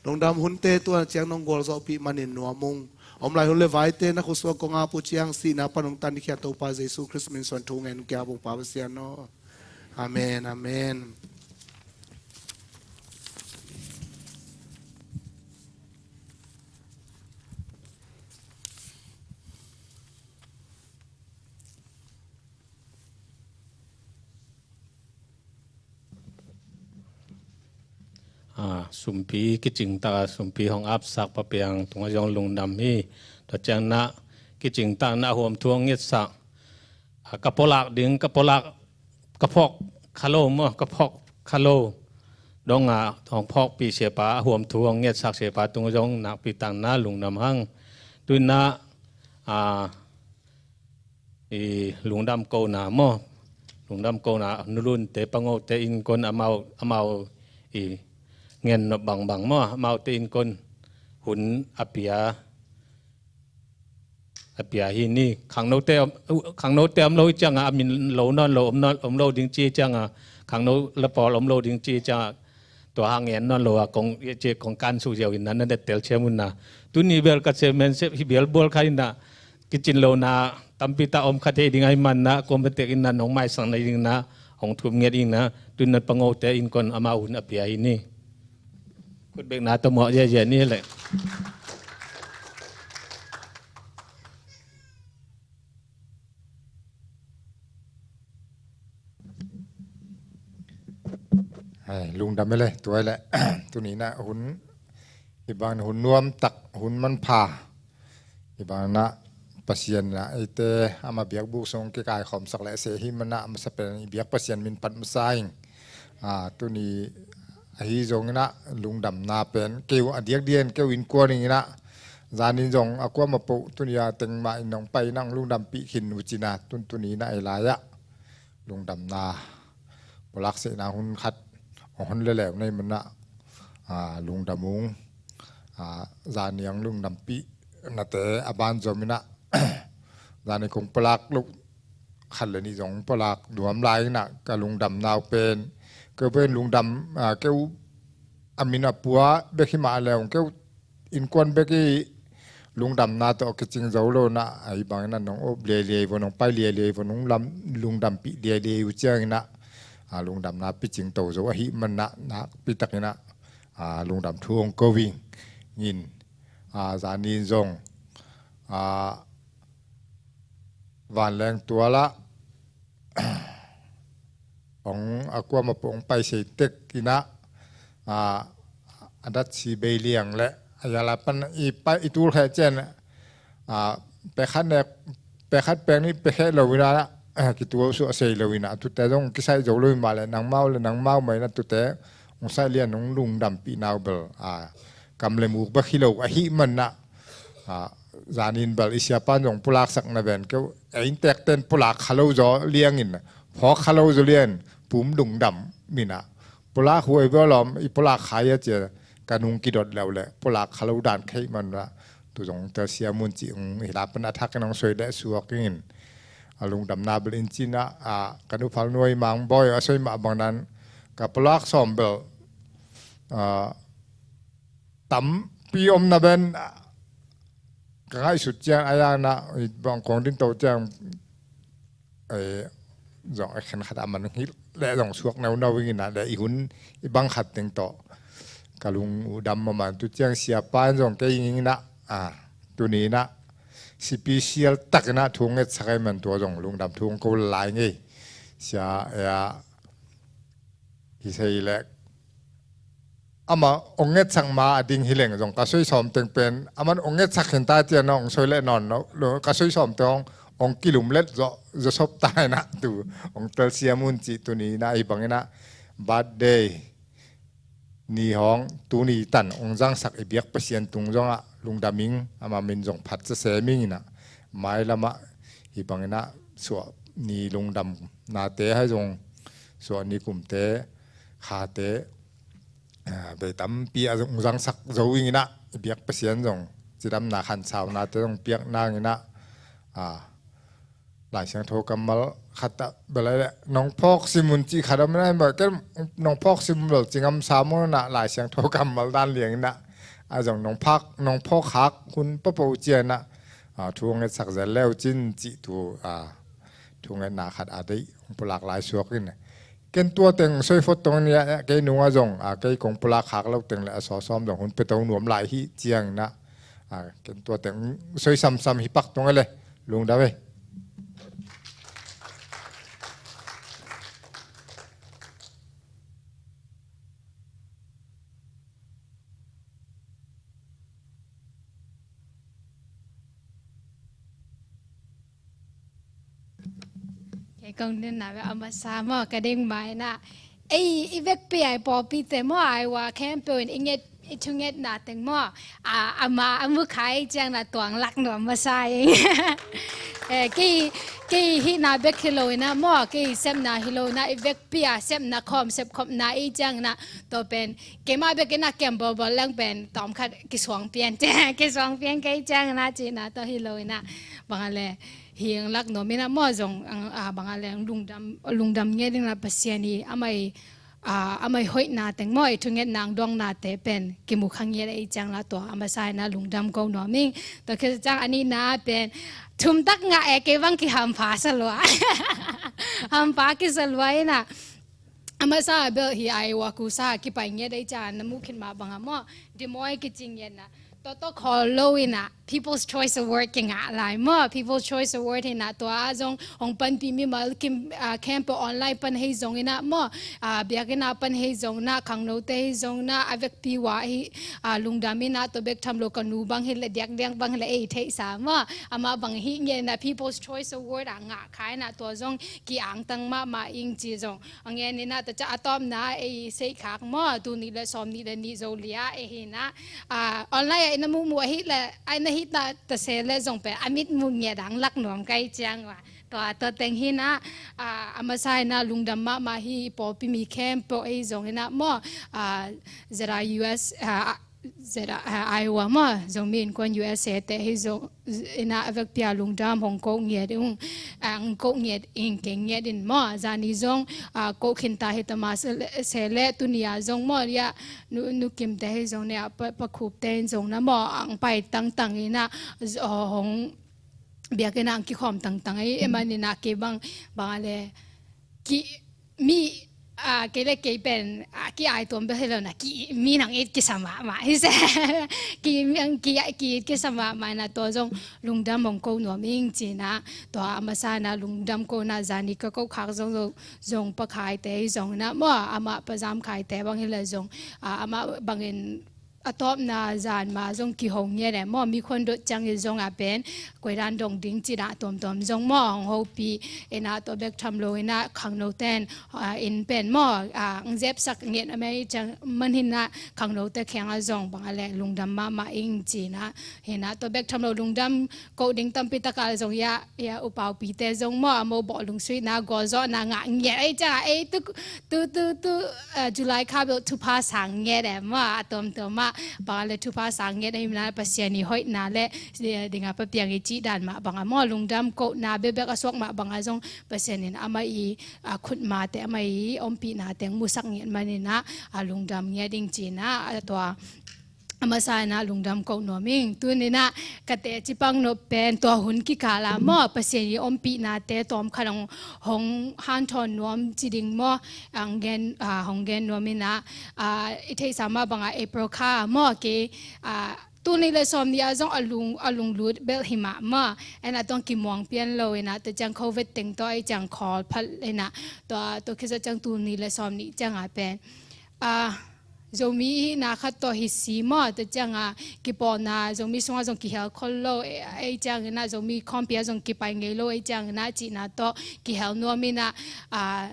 Lungdam. Hunte tua ciang nong gualzawhpih manin nuam ung. Om lai hun le vaite na khut sungah kong ap uh ciang, sihna pan hong tankhia Topa Jesu Khrist min suang thu ngen hong ki-ap ung Pa Pasian aw. Amen, amen. A, sumpi kicingtak a, sumpi hong apsak Pa Piang tungah zong lungdam hi. Tua ciang na kicingtak na huam thu hong ngetsak. A, ka pawlak ding, ka pawlak, ka phawk kha lo maw, ka phawk kha lo. Dong a, hong phawkpih siapa, a huam thu hong ngetsak siapa tungah zong nakpi tak na lungdam hang. Tu-in na, a, i lungdam kohna maw, lungdam kohna, Nu Lunte, Pa Ngote innkuan amau, amau i ngen nop bangbang maw, amaute innkuan hun a pia, a pia hi ni. Khangnote om, khangnote om lo hi ciangah, a min lo nawn lo, om nawn, om lo ding ci hi ciangah, khangno le pawl om lo ding ci hi ciangah, tua hang en nawn lo a kong, ci kong kan suk ziau in na, na det tel ciam un na. Tuni bel ka ciam men sep hi bel bual kha in na. Kicin lo na, tampi ta om kha thei ding ahih man na, kuam betek in na, nong maisang na ding na, hong thum nget in na, tun na Pa Ngote innkuan amau hun a pia hi ni. Khut bek na ta muah ziazia ni leh. Hai, lungdam e le, tua e le. Tuni na hun, hih bang hun nuam tak, hun manpha. Hih bang na Pasian na eite ama biakbuk sung kikaikhawmsak le se hih man na masa pen i biak Pasian min phat masa ing. A, tuni ahi zongin na lungdamna pen keu a diakdiak in keu innkuan ing in na, zanin zong a kuamah poh tuni a teng mah in nong pai nang lungdampih khin uh ci na, tun tuni na ei lai ah lungdamna pulak sehna hun khat hong hon leleu na hih man na, a, lungdam ung. A, zani hong lungdampih nate a ban zom in na, Zani kong pulak loh khat le nih zong pulak nuam lai inah ka lungdamna uh pen, keu pen lungdam, ah, keu a min a pua bek hi mah le ong keu innkuan bek i lungdamna tawh kicing zo lo inah, ahi bangin ah nong op liailiai vo, nong pai liailiai vo, nong lam lungdampih liailiai uh ciangin ah, ah, lungdamna picing to zo ahih man ah nakpi takin ah, ah, lungdam thu ong ko ing. Ngin, ah, zanin zong, ah, vanleng tualah ong a kuamah pawh ong pai sei tek inah, ah, a dat si bei liang le a yala pan i pai i tul kheh cian, ah, pekhat nek, pekhat pek nih pekhe lo inah, ah, kitul suah sei lo inah, tute zong kisai zo lo in mah le nangmau le nangmau mah inah tute ong sai lian ong lungdampih nau bel, ah, kam le muk bek hi lo ahih man ah, ah, zanin bel i siapan zong pulaksak na ven keu, e inntek ten pulak kha lo zaw liangin, phawk kha lo zaw lian, pum lungdam inah pulak huai bel om i pulak khai a cia, ka nung kidot leuh le pulak kha lo dan kheih man ah, tu zong telsiam un cih ong hi la pan a thakin ong soi le suak ingin, a lungdamna bel in cin ah, ah, ka nuphal nuai mang bawi a soi mah bang dan ka pulak sawm bel, ah, tampi om na ben, ah, ka ngaihsut ciang a yang na bang kong din to ciang, eh, zong a khen khat a man hi le zong suak nau nau ing inah le i hun i bang khat teng tawh ka lung uh dam a man tu ciang siapa in zong kei ing inah, ah, tuni inah special tak inah thu ngetsak ai man tua zong lungdam thu ong ko lai ngei. Sia, eh, hi sei le amah ong ngetsak ma a ding hi leng zong ka soi sawm teng pen, aman ong ngetsak khin ta cian ong soi le nawn lo, lo, ka soi sawm teng ong, ong kilum let zaw, zaw sop ta inah tu ong telsiam un cih tuni inah hi bang inah birthday ni hong tuni tan ong zangsak i biak Pasian tung zongah lungdam ing, ama min zong phat sese ming inah mailamah hi bang inah suah ni lungdam nate hai zong suah ni kumte khate, ah, bei tampi a zong zangsak zo ing inah i biak Pasian zong cidamna khansaunate zong piak nang inah, ah, Lai Siangtho kammal khat ah bel ai le nong phawk sim un cih khat om inah, bel ken nong phawk sim bel ci ngam sam un ah Lai Siangtho kammal dan liang inah, a zong nong phak, nong phawk khak hun papo cian ah, ah, thu ngetsak zel leu cin cih tu, ah, thu ngetna khat a deih ong pulak lai suak in. Ken tua teng soi phot tong nia, kei nung a zong, ah, kei kong pulak khak lo teng le a sawsawm zong hun pe to nuam lai hi ciang inah, ah, ken tua teng soi samsam hi pak tong a le lungdam ei. Kei kong dinna ve a masa maw ka ding mai na. Ei, i vekpi ai pawlpi te maw ai wa khempeuh in i nget, i thungetna teng maw. A, ama a mu khai ciang na tuang lak nuam masa ing. Eh, kei, kei hihna bek hi lo ina maw, kei sepna hi lo ina, i vekpi a sepna khawm sepkhopna i ciang na, tua pen keima bek ina kem bolbol leng pen tawm khat kisuang pian, kisuang pian kei ciang na cihna tawh hi lo ina. Bang a le hi ang lak nuam ina maw zong, a, bang a le ang lungdam, lungdam nge ding na Pasian i amai, a, amai hoihna teng maw, i thungetna ang duangnate pen kimu kha ngiat a i ciang la tua a masa ina lungdam ko nuam ing. Tua khit ciang a nihna pen thumtak ngah e, kei bang kihampha sa lua. Hampha kisa lua ina. A masa bel hi ai wa kusa kipai ngiat a i ciang na mu khin mah bang a maw. Dimoi kici ngiat na. Toto khawl lo ina People's Choice Award kingah lai maw. People's Choice Award hi na tua a zong hong panpi mimal kim, a, camp online pan hei zong ina maw. A, biakinn a pan hei zong na, khangnote hei zong na, a vekpi wa hi, a, lungdam ina tua bek tham lo ka nu bang hi le diakdiak bang hi le ei theihsa maw. Amah bang hi ngiat ina People's Choice Award a ngah khai na tua zong ki-angtang mahmah ing ci zong. A ngen ina ta ca a tawpna ei seihkhak maw, tu nih le sawm nih le nih zo lia ei hi na. A, online a ina muhmuh a hi le, a ina hi ta, ta se le zong pen a mit muh ngiat ang lak nuam kai ciang wa. Tua, tua teng hi na, a, a masa ina lungdam mahmah hi pawlpi mi khempeuh ei zong ina maw, a, Z R U S, a, Zeta, ah, Iowa maw, Zomi Innkuan U S A te hi zong, ina a vekpi a lungdam hong ko ngiat ung, ah, hong ko ngiat ing, kei ngiat in maw, zani zong, ah, ko khinta hi tama se le, se le tuni a zong maw, ya, nu, nu Kim te hi zong ne, ah, pa, pa Khup te in zong na maw, ang pai tangtang ina, z-, oh, hong biakinn ah kikhawm tangtang ei, e man ina kei bang, bang a le, ki, mi, ah, kei le kei pen, ah, ki ai tuam bek hi lo na, ki, mi nang it kisa mahmah, hi se. Ki, mi ang ki, ki it kisa mahmah na tua zong lungdam hong ko nuam ing ci na, tua a masa na lungdam ko na zani ka ko khak zong, zong, zong Pa Khai te hi zong na, maw, amah Pa Zam Khai te bang hi le zong, ah, amah bangin, a tawpna zan ma zong kihong ngiat e maw, mi khuan dot ciang i zong a pen, koidan dong ding ci na tuamtuam zong maw, hong hopih, ina tua bek tham lo ina khangno ten, ah, inn pen maw, ah, ang zepsak ngiat a mei ciang man hi na khangno te kheng a zong bang a le lungdam mahmah ing ci na, hi na tua bek tham lo lungdam ko ding tampi tak a zong ya, ya U Pau Pi te zong maw, a mo bawh lungsuihna, gualzawhna ngah ngiat ei ciang a, ei tu, tu, tu, tu, eh, July kha bel thupha sang ngiat e maw, a tuamtuam ah, bang a le thupha sang ngiat ei na Pasian i hoihna le, eh, ding a Pa Piang i cih dan mah bang a maw, lungdam kohna bekbek a suak mah bang a zong Pasian in amah i, ah, khutma te amah i ompihna teng musak ngiat man ina, ah, lungdam ngiat ing ci na, ah, tua a masa ina lungdam ko nuam ing. Tuni na ka teci pang nop pen tua hun kikal a maw, Pasian i ompihna te tawm khat hong, hong hanthawn nuam ci ding maw, ang gen, ah, hong gen nuam ina, ah, i theihsa mah bang a April kha maw, kei, ah, tul nih le sawm nih a zong a lung, a lunglut bel hi mah maw, ina tuang kimuang pian lo ina, tua ciang Covid teng tawh ei ciang khawl phat ina, tua, tua khit zawh ciang tul nih le sawm nih ciang a pen, ah, Zomi hihna khat tawh hi si maw, tua ciang a kipawlna Zomi sungah zong kihel khol lo, e, ei ciang ina Zomi khawmpi ah zong kipai ngei lo, ei ciang ina cihna tawh kihel nuam ina, ah,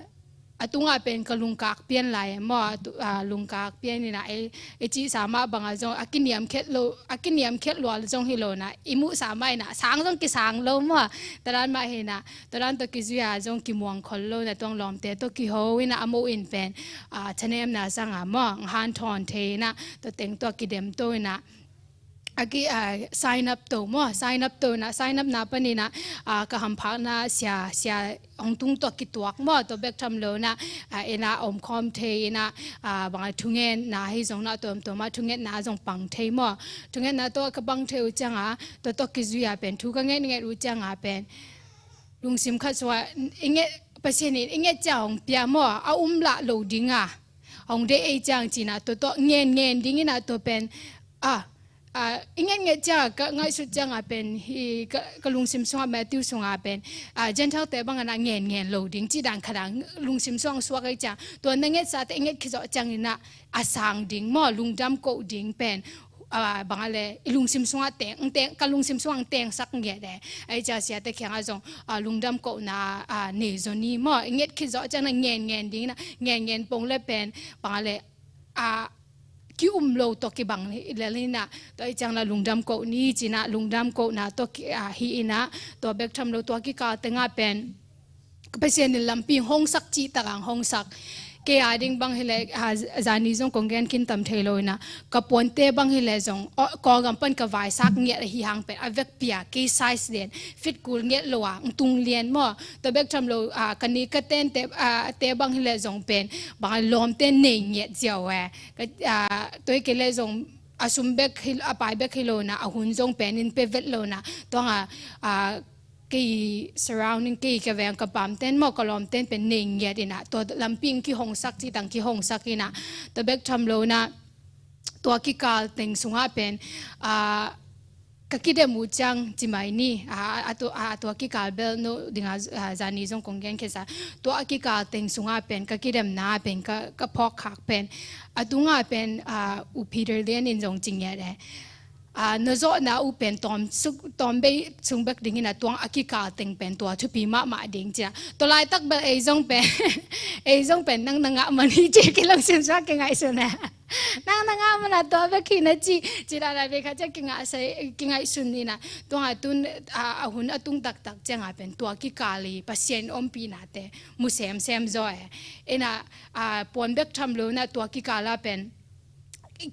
a tungah pen ka lungkak pian lai e maw, a tu-, ah, lungkak pian ina ei, ei cihsa mah bang a zong a kiniam khiat lo, a kiniam khiat lua zong hi lo na, i muhsa mah ina sang zong kisang lo maw, tua dan mah hi na, tua dan tawh kizui a zong kimuang khol lo na, tuang lawmte tawh kiho ina a mo in pen, ah, thanemna sang a maw, hanthawn thei ina, tua teng tawh kidem to ina, a ki, ah, sign up to maw, sign up to ina, sign up na pan ina, ah, ka hamphakna sia, sia hong tung tawh kituak maw, tua bek tham lo na, ah, ina omkhawm thei ina, ah, bang a thungetna hi zong na tuamtuam ah thungetna zong pang thei maw, thungetna tawh ka pang thei uh ciang a, tua tawh kizui a pen thu ka ngetnget uh ciang a pen lungsim khat sua, i nget, Pasian in i nget ciang hong pia maw, a um lah lo ding a, hong deih ei ciang ci na, tua tawh ngen ngen ding ina tua pen, ah, ah, i nget nget ciang ka ngaihsut ciang a pen, hi ka, ka lungsim sungah Matthew sungah pen, ah, Gentile te bang ina ngen ngen lo ding ci dan khat a lungsim sungah suak ei ciang, tua na ngetsa te i nget khit zawh ciang ina a sang ding maw, lungdam ko ding pen, ah, bang a le, i lungsim sungah teng, teng, ka lungsim sungah tengsak ngiat e. Ei ciang siate kiangah zong, ah, lungdam kohna, ah, nei zaw ni maw, i nget khit zawh ciang na ngen ngen ding na, ngen ngen pong le pen, bang a le, ah, ki-um lo tawh kibang lel ina, tua ei ciang na lungdam koh ni ci na, lungdam kohna tawh ki, ah, hi ina, tua bek tham lo tua kikal tengah pen, Pasian in lampi hong sak cih tak ang hong sak. Kei a ding bang hi le, ah, zani zong kong gen khin tam thei lo ina, ka puante bang hi le zong, oh, Kawlgam pan ka vaisak ngiat ahi hang pen, a vekpi a, kei size den, fit kul ngiat lo a, ng tung lian maw, tua bek tham lo, ah, ka ni ka ten te, ah, te bang hi le zong pen, bang a lawmte nei ngiat ziau e. Ka, ah, tua hi kei le zong, a sum bek hi, a pai bek hi lo na, a hun zong pen in pe vet lo na, tuang a, ah, kei surrounding, kei ka veng ka pam ten maw, ka lawm ten pen nei ngiat ina, tua lampi in kihong sak, cih tang kihong sak ina, tua bek tham lo na, tua kikal teng sungah pen, ah, ka kidem uh ciang ci mai ni, ah, a tu-, ah, tua kikal bel no ding a, ah, zani zong kong gen khe sa, tua kikal teng sungah pen, ka kidemna pen, ka, ka phawk khak pen, a tungah pen, ah, U Peter Lian in zong ci ngiat e. Ah, na zawhna uh pen tawm suk, tawm bei sung bek ding ina tuang a kikal teng pen tua thupi mahmah ding cia. Tua laitak bel ei zong pen, ei zong pen nang na ngah man hi ci kilawm sim sua kingaihsun e. Nang na ngah man a tua bek hi na ci, ci dana bei kha cia kingaihsai, kingaihsun ina. Tuang a tun, ah, a hun a tung taktak cianga pen tua kikal i Pasian ompihna te mu semsem zaw e. Ina, ah, puan bek tham lo na tua kikal a pen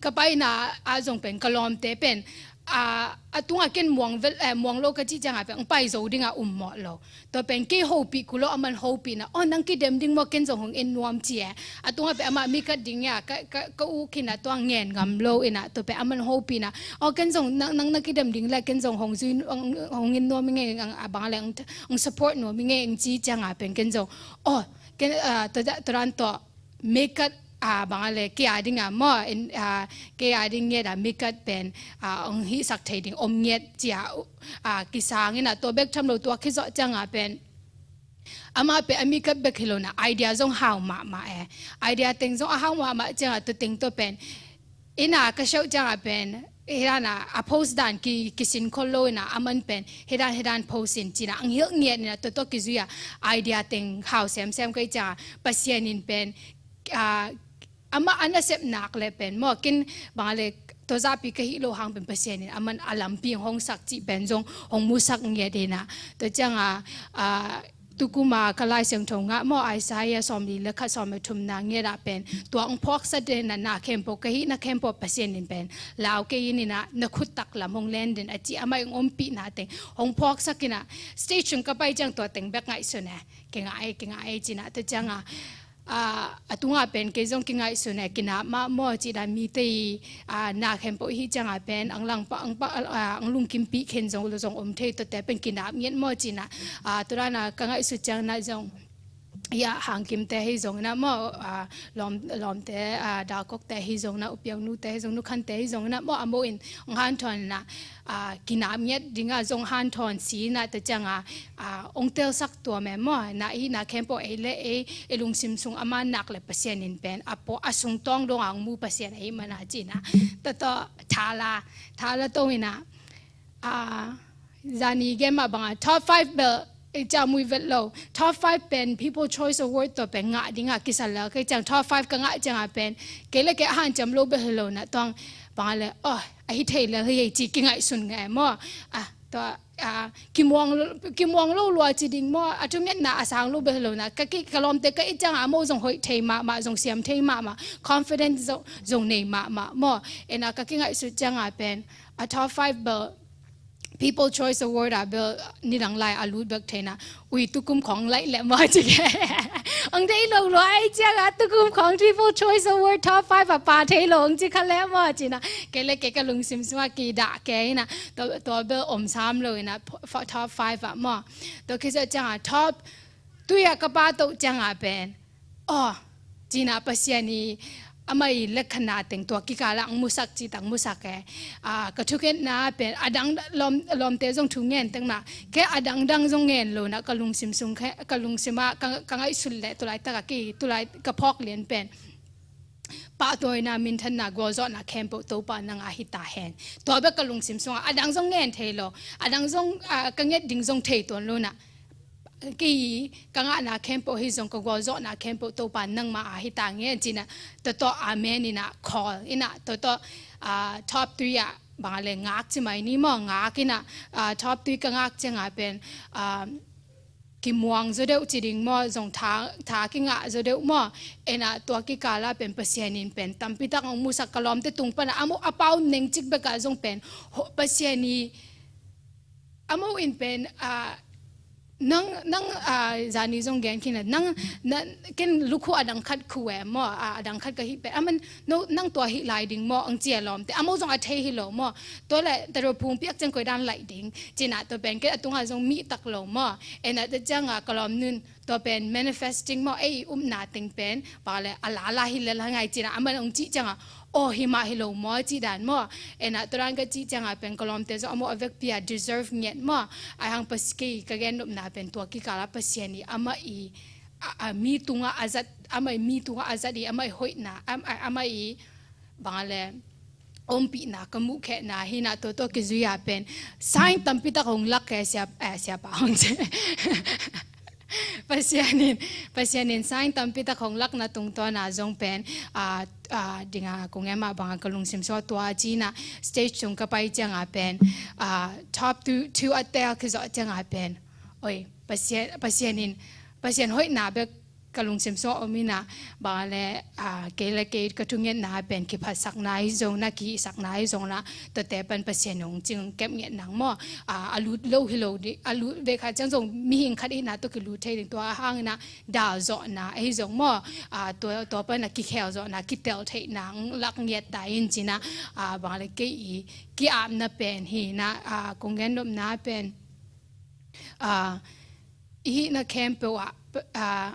ka paina ah zong pen ka lawmte pen, ah, a tungah ken muang vel, eh, muang lo ka cih ciangah pen hong pai zo dingah um mawh lo. Tua pen kei hopih kul lo, aman hopihna, "Oh, nang kidem ding maw, ken zong hong en nuam," ci e. A tungah pen amah mi kat ding ia, ka, ka, ka u khin a tuang ngen ngam lo inah, tua pen aman hopihna, "Oh, ken zong nang, nang na kidem ding le, ken zong hong zui, hong, hong en nuam i ngei, a bang le hong, hong support nuam i ngei," hong ci ciangah pen ken zong, "Oh, ken, ah, tua, tua dan tawh, mi kat, ah, bang a le, kei a dingah maw, en, ah, kei a ding nget a mi kat pen, ah, hong hihsak thei ding om nget," ci a, ah, kisang inah, tua bek tham lo, tua khit zawh ciangah pen amah pen a mi kat bek hi lo inah, idea zong hau mahmah e. Idea teng zong a hau mahmah ciangah, tua teng tua pen, inah ka show ciangah pen, hi dan a, a post dan ki, kisin khol lo inah, aman pen hi dan, hi dan post in ci inah, ang hilh ngiat inah, tua, tua kizui a, idea teng hau semsem ka hih ciangah, Pasian in pen, ah, amah a nasep nak le pen maw, ken bang a le, tua zahpi ka hih loh hang pen Pasian in aman a lampi hong hongsak cih pen zong hong musak ngiat inah. Tua ciangah, ah, tukuma ka Lai Siangtho ngah maw, Isaiah sawmli le khat, sawm le thumna ngiat ah pen, "Tua hong phawksak den a na khempeuh, ka hihna khempeuh Pasian in pen lau kei in inah, na khut taklam hong len den," a ci, amah hong ompihna teng hong phawksak inah, stage sung ka pai ciang tua teng bek ngaihsun e. "Kingah e, kingah e," ci inah, tua ciangah, ah, a tungah pen kei zong kingaihsun e, kinap mah maw, ci dan, mite i, ah, na khempeuh hih ciangah pen ang langpa, ang pa, ah, ang lungkimpih khen zong, zong om thei, tuate pen kinap ngiat maw, ci inah, ah, tua dan a ka ngaihsut ciang inah zong, ia, hangkimte hi zong inah maw, ah, lawm, lawmte, ah, dalkokte hi zong inah, upiangnute hi zong, nukhante hi zong inah maw, a mo in hong hanthawn inah, ah, kinap ngiat dingah zong hanthawn si inah, tua ciangah, ah, hong telsak tua me maw, na hihna khempeuh ei le ei, ei lungsim sung a mannak le Pasian in pen a pua, a sungtawng dong a hong mu Pasian ahih man a, ci inah, tua tawh thala, thala to inah, ah, zani gen mah bangah top five bel, eh, ciamui vet lo. Top five pen People Choice Award tua pen ngah dingah kisa lel ka hih ciang, top five ka ngah ciangah pen, kei le kei a hanciam lo bek hi lo inah, tuang bang a le, "Oh, a hi thei lel hi ei," ci kingaihsun ngai maw. Ah, tua, ah, kimuang lo, kimuang lo lua ci ding maw, a thungetna a sang lo bek hi lo inah, ka ki, ka lawmte ka hih ciangah a mo zong hoih thei mahmah, zong siam thei mahmah, confidence zong, zong nei mahmah maw. Inah ka kingaihsut ciangah pen, a top five bel, People Choice Award ah bel nidang lai a lut bek thei inah, "Ui, tukum khawng laih leh maw," ci ke. Hong thei lo lua ahih ciangah, tukum khawng People Choice Award top five ah pha thei lo hong ci kha leh maw, ci inah, kei le kei ka lungsim sungah kidah kei inah, tua, tua bel om sam lo inah, ph-, top five ah maw. Tua khit zawh ciangah top three ah ka patoh ciangah pen, "Oh," ci inah, Pasian i amah i letkhanna teng tua kikal ah hong musak cih tak musak e. Ah, ka thungetna pen a dang, lawm, lawmte zong thu ngen teng mah, kei a dangdang zong ngen lo inah, ka lungsim sung khe, ka lungsim ah ka, ka ngaihsut le, tulaitak a kei, tulai ka phawk lian pen, pahtawina, minthanna, gualzawhna khempeuh Topa nang a hi ta hen. Tua bek ka lungsim sungah, a dang zong ngen thei lo, a dang zong, ah, ka nget ding zong thei tuan lo inah, kei ka ngahna khempeuh hi zong, ka gualzawhna khempeuh Topa nangmah a hi ta ngen, ci inah, tua tawh amen inah, call inah, tua tawh, ah, top three ah bang a le ngak ci mai ni maw, ngak inah, ah, top three ka ngak ciangah pen, ah, kimuang zaw deuh ci ding maw, zong tha, tha kingah zaw deuh maw. Inah tua kikal ah pen Pasian in pen tampi tak hong musak, ka lawmte tung pan ah a mo, a pau neng cik bek ah zong pen, ho, Pasian i, a mo in pen, ah, nang, nang, ah, zani zong gen khin a, nang, na, ken lukhu a dang khat khu e maw, ah, a dang khat ka hih pen, aman, "No, nang tua hih lai ding maw," hong ci a lawmte. A mo zong a thei hi lo maw. "Tua le, taro phung piak ciang koi dan laih ding," ci inah, tua pen kei a tungah zong mih tak lo maw. Inah tua ciangah ka lawmnu'n, tua pen manifesting maw, ei i upna teng pen, bang a le, a lala hi lel ha ngai, ci inah, aman hong cih ciangah, "Oh, hi mah hi lo maw," cih dan maw. Inah tua dan ka cih ciangah pen ka lawmte zong a mo a vekpi ah deserve ngiat maw. Ahih hang Pas-, kei ka gen nopna pen tua kikal ah Pasian i amah i, a, a, mi tungah a zat, amah i mi tungah a zat i, amah i hoihna, am-, a, amah i bang a le, ompihna ka muhkhehna hi inah, tua, tua kizui ah pen sign tampi tak hong lak e, sia, eh, siapa hong ci. Pasian in, Pasian in sign tampi tak hong lakna tungtawn ah zong pen, ah, ah, ding a kong en mah bangah ka lungsim sungah tua ci inah, stage sung ka pai ciangah pen, ah, top two, two a tel khit zawh ciangah pen, oi, Pasian, Pasian in, Pasian hoihna bek ka lungsim sung a om inah, bang le, ah, kei le kei ka thungetna pen kiphatsakna hi zong na, kihisakna hi zong na, tuate pan Pasian hong cing kep ngiat nang maw. Ah, a lut lo hi lo ding, a lut ve kha ciang zong mihing khat ihna tawh kilut thei ding, tua hang inah dal zawhna ahi zong maw, ah, tua, tua pan a kikhel zawhna, kitel theihna lak ngiat ta in ci inah, ah, bang le kei i ki-apna pen hi inah, ah, kong gen nopna pen, ah, i hihna khempeuh ah, pa-, ah,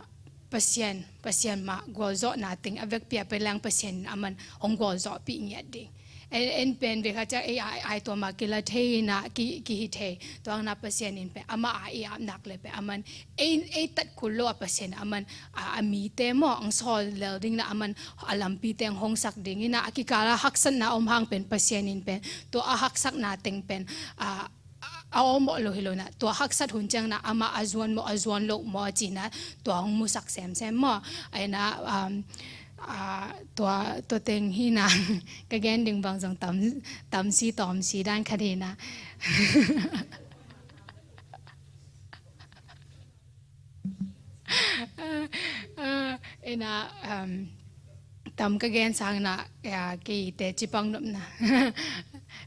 Pasian, Pasian mah gualzawhna teng a vekpi a pai leng Pasian in aman hong gualzawhpih ngiat ding. En, en pen ve kha ciang ei ai, ai tua mah kila thei inah, ki, kihi thei. Tua hang inah Pasian in pen amah a i ap nak le pen aman ei, ei tat kul lo a Pasian aman, a, a mite maw, ang sawl lel ding inah aman a lampi teng hong sak ding inah, a kikal a haksatna om hang pen Pasian in pen tua a haksatna teng pen, a, a, a om mawh lo hi lo inah, tua haksat hun ciang inah amah a zuan maw, a zuan lo maw ci inah, tua hong musak semsem maw. Ai inah, um, ah, tua, tua teng hi inah, ka gen ding bang zong tam, tam si tawm si dan khat hi inah. Ah, ah, inah, um, tam ka gen sang inah, ya, kei teci pang nopna.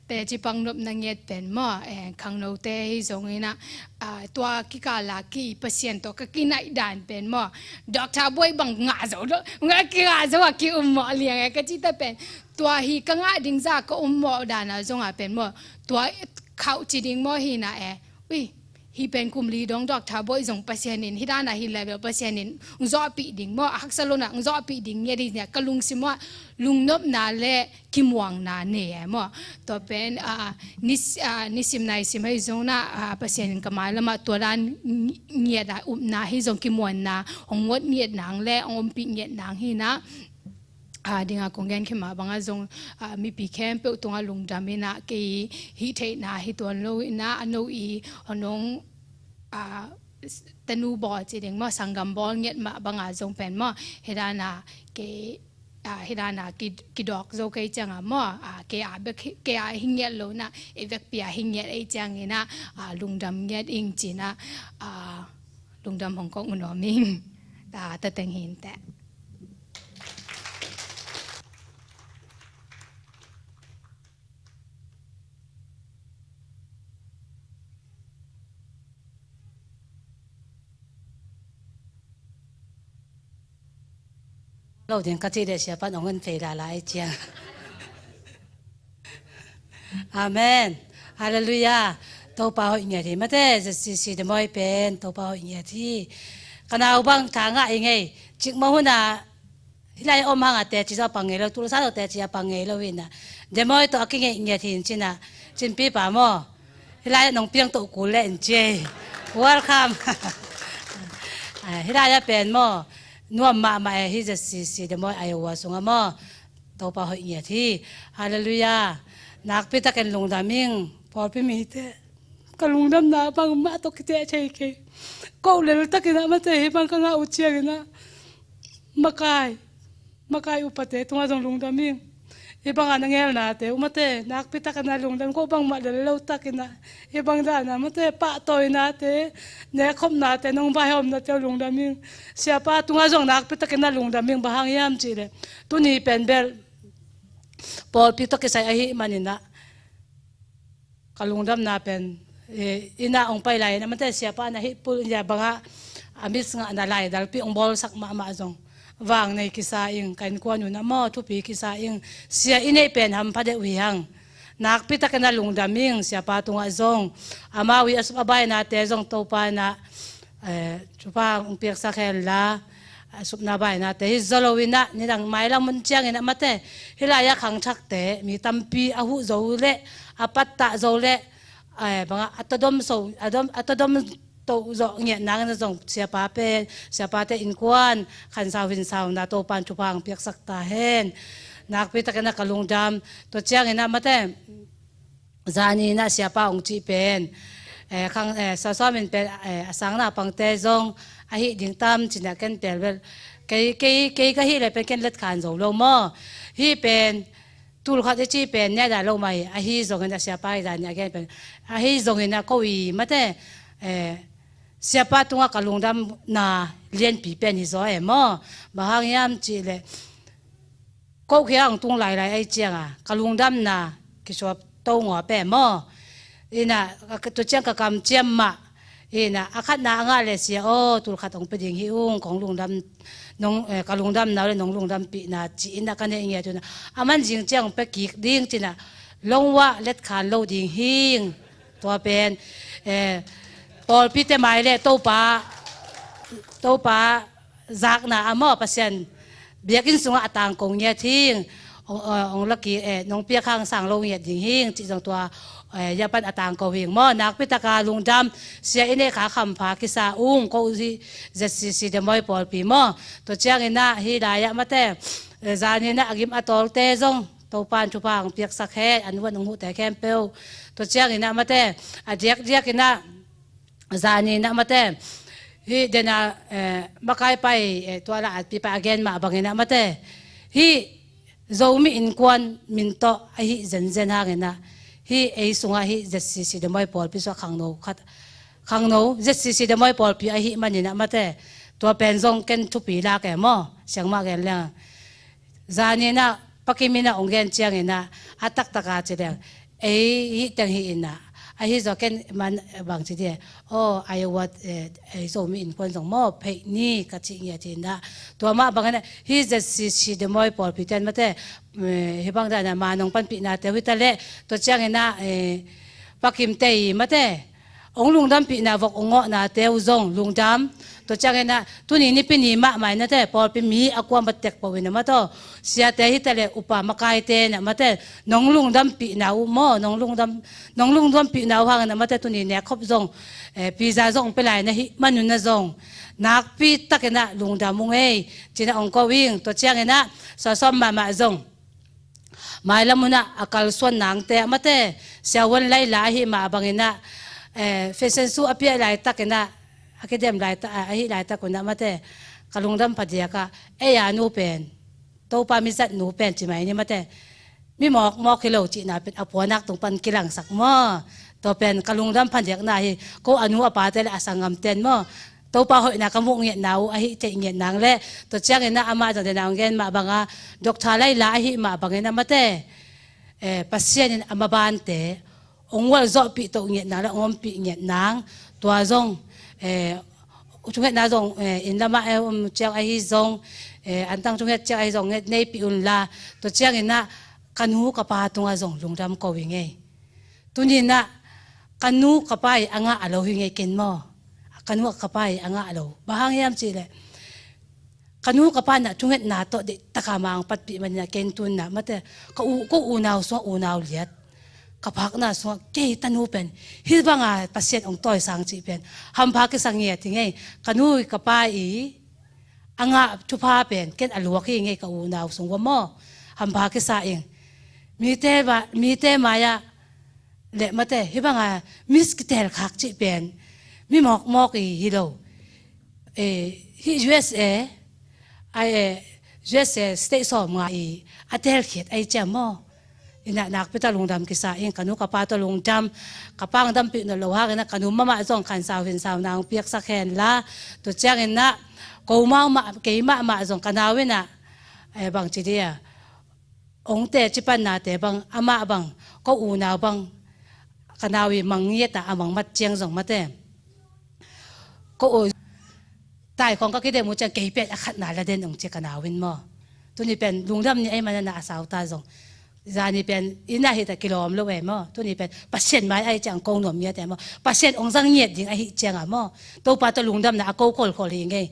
Teci pang nopna ngiat pen maw, eh, khangnote hi zong inah, ah, tua kikal a kei Pasian tawh ka kinaih dan pen maw, Doctor Boi bang ngah zo lo, ngah, kingah zo a ki-um mawh liang e ka cihte pen, tua hi ka ngah ding zah ka um mawh dan a zong a pen maw, tua khauh ci ding maw hi inah e. Ui, hih pen kum li dong Doctor Boi zong Pasian in hih dan a hi level Pasian in hong zawhpih ding maw, a haksa lo inah hong zawhpih ding ngiat hi inah ka lungsim ah lungnopna le kimuangna nei e maw. Tua pen, ah, nis-, ah, nisim naisim ahi zong inah, ah, Pasian in ka mailam ah tua dan ngiat a upna hi zong kimuanna hong ngot ngiat nang le hong ompih ngiat nang hi inah, ah, ding a kong gen khia mah bang a zong, ah, mipi khempeuh tungah lungdam inah, kei hih theihna hi tuan lo inah, a no i hong, ah, tanu bawl ci ding maw, sanggam bawl ngiat mah bang a zong pen maw, hih dan a kei, ah, hih dan a ki, kidawk zo kei ciang a maw, ah, kei a bek hi, kei a hi ngiat lo inah, i vekpi a hi ngiat ei ciang inah, ah, lungdam ngiat ing ci inah, ah, lungdam hong kong uh nuam ing. Ah, tua teng hi inteh. Lo ding ka cih leh siapa'n hong en phei lala ei ciang. Amen. Halleluiah. Topa hoih ngiat hi mate, ZCC Damawi pen Topa hoih ngiat hi. Ka nau bang tha ngah i ngei. Cikmah hun ah hih lai om hang a teci zong a pang ngei lo, Tulsa zong teci a pang ngei lo hi inah, Damawi tawh a kingeih ngiat hi in ci inah, Cinpi pa maw, hih lai nong piang toh kul leh in ci ei. Welcome. Ah, hih lai a pen maw, nuam mahmah e, hih ZCC Damawi Iowa sungah maw, Topa hoih ngiat hi. Halleluiah. Nakpi takin lungdam ing, pawlpi mite. Ka lungdamna bangmah tawh kiteh thei kei. Ko lel takin ah mate, hih bang ka ngah uh ciang inah, makai, makai upate tungah zong lungdam ing. Hih bang a na ngelnate uh mate, nakpi takin ah lungdam, ko bangmah lel lo takin ah, hih bang dan a mate, pahtawinate, nekkhopnate, nong vaihawmnate uh lungdam ing. Siapa tungah zong nakpi takin ah lungdam ing, bang hang hiam cih leh, tuni pen bel pawlpi tawh kisai ahih manin ah, ka lungdamna pen, eh, inn ah hong pai lai inah mate, siapa na hih pul in ah bangah a mis ngahna lai dalpi hong bawlsak mahmah zong vang nei kisa ing, ka innkuan un ah maw, thupi kisa ing. Sia i neih pen hampha deuh hi hang. Nakpi takin ah lungdam ing, siapa tungah zong. Amau i a sup a bainate zong Topa in ah, eh, thupha hong piaksak hen la, a supna bainate hi zaw lo inah, nidang mailam hun ciang inah mate, hih lai-ah khangthakte mi tampi a huh zo leh, a pattah zo leh, eh, bangah a tawdom so, a dom, a tawdom toh zawh ngiat nang inah zong siapa pen, siapate innkuan khansau hinsauna Topa'n thupha hong piaksak ta hen. Nakpi takin ah ka lungdam. Tua ciang inah mate, zani inah siapa hong cih pen, eh, khang, eh, sawsawm in pen, eh, a sang naupangte zong a hih ding tam ci inah ken pelvel. Kei, kei, kei ka hih leh pen ken letkhan zo lo maw. Hih pen tul khat i cih pen nia dah lo mah hi, ahi zongin ah siapa hi dan a gen pen. Ahi zongin ah ko i mate, eh, siapa tungah ka lungdamna lianpi pen hi zaw e maw. Bang hang hiam cihleh, ko khia ang tung lailai ai cianga ka lungdamna kisuap to ngaw pe maw. Ina, tua ciang ka kamciam mah. Ina, a khatna a ngah le sia aw, tul khat hong pe ding hi ung, kong lungdam, nong, eh, ka lungdamna le nong lungdampihna ci ina ka neih ngiat una. A man zing ciang hong pe kik ding cina, longwah letkhan lo ding hing. Tua pen, eh, pawlpite mai le Topa, Topa zakna a maw, Pasian biakinn sungah a tangko ngiat hing, ong, ong laki, eh, nong piak hang sang lo ngiat ding hing, cih zong tua, eh, yapan a tangko hing maw. Nakpitaka lungdam, sia i neih kha khampha kisa ung, ko uh hi Z C C Demawi pawlpi maw. Tua cianginah hi lai-ah mate, eh, zaninah a gim a tawlte zong Topan thupha ang piaksak he, an uan ang huhte khempeuh. Tua cianginah mate, a diakdiakinah zaninah mate, hih dena, eh, makai pai, eh, tua la atpi pai a gen mah banginah mate, hih Zomi innkuan min tawh ahi zenzen hanginah, hih ei sungah hih Z C C Demawi pawlpi sungah khangno khat, khangno Z C C Demawi pawlpi ahi maninah mate, tua pen zong ken thupi lak e maw, siangmah gen leng. Zaninah pakiminah ong gen cianginah a taktaka ci leng, ei hih teng hi inah, ahi zaw ken man bang ci dih e, aw, ai wat, eh, ei Zomi innkuan zong maw pheih ni ka cih ngiat hinah. Tua mah banginah hih Z C C Demawi pawlpi ten mate, eh, hih bang danah manong panpihnate uh hi taleh, tua cianginah, eh, pakimte i mate, ong lungdampihna vok ong ngawhnate uh zong lungdam. Tua cianginah tuni nipi ni mahmah inate pawlpi mi a kuam batek pawh inah mate, siate hi taleh upa makaite inah mate, nong lungdampihna uh maw, nong lungdam, nong lungdampihna uh hanginah mate, tuni nekkhop zong, eh, pizza zong ong pe lai na hih manunah zong nakpitakinah lungdam ung ei, cinah ong ko ing. Tua cianginah sawsawm mahmah zong mailam hunah a kalsuan nangte ah mate, siavuan laila ahi mah banginah, eh, fashion show a piah laitakinah, a kidem laita, a, ahi laitak hunah mate, ka lungdam phadiakah, ei a nu pen, Topa mizat nu pen ci mai ni mate, mi mawkmawk hi lo cihna pen a puanak tung pan kilangsak maw. Tua pen ka lungdam phadiakna hi, ko a nu a pate le a sanggamten maw, Topa hoihna ka muh ngiatna uh ahi theih ngiat nang le, tua cianginah amah zong dena ong gen mah banga, Doctor Laila ahi mah banginah mate, eh, Pasian in a mabante ong ualzawhpih toh ngiat nang le ong ompih ngiat nang, tua zong, eh, thungetna zong, eh, inn lamah, eh, om ciang ahi zong, eh, antang thunget ciang ahi zong neipih unla, tua cianginah ka nu ka pa tungah zong lungdam ko hi ngei. Tuninah ka nu ka pa i a ngah a lo hi ngei ken maw. Ka nu ka pa i a ngah a lo. Bang hang hiam cihleh, ka nu ka pa inah thungetna tawh deihtaka mang patpih maninah ken tunah mate, ka u, ko unau sungah unau liat, ka phakna sungah kei tanu pen hih banga Pasian ong tawisang cih pen hampha kisa ngiat hi ngei. Ka nu ka pa i a ngah thupha pen ken a luak hi ngei, ka unau sung ua maw. Hampha kisa ing. Mite ba, mite mai-ah le mate, hih banga Miss kitelkhak cih pen mi mawkmawk i hi lo. Eh, hih U S A, ai, eh, U S A state sawmnga i a telkhiat ai ciam maw. Inah nakpita lungdam kisa ing, ka nu ka pa tawh lungdam. Ka pa ong dampih nawn lo hanginah ka nu mahmah zong khansau hinsau nang piaksak henla. Tua cianginah ko mahmah, kei mahmah zong ka nau inah, eh, bang ci dia, ong teci pannate bang, amah bang, ko unau bang, ka nau i mang ngiata a mangmat ciang zong mate, ko u tai khawng ka kidem uh ciang kei pen a khatna la den ong ci ka nau in maw. Tuni pen lungdam ni ei manana a sauta zong. Zani pen inah hita kilawm lo e maw. Tuni pen Pasian mai ai ciang ko nuam ngiat e maw. Pasian ong zang ngiat ding ahi cianga maw, Topa tawh lungdamna a ko kholkhol hi ngei.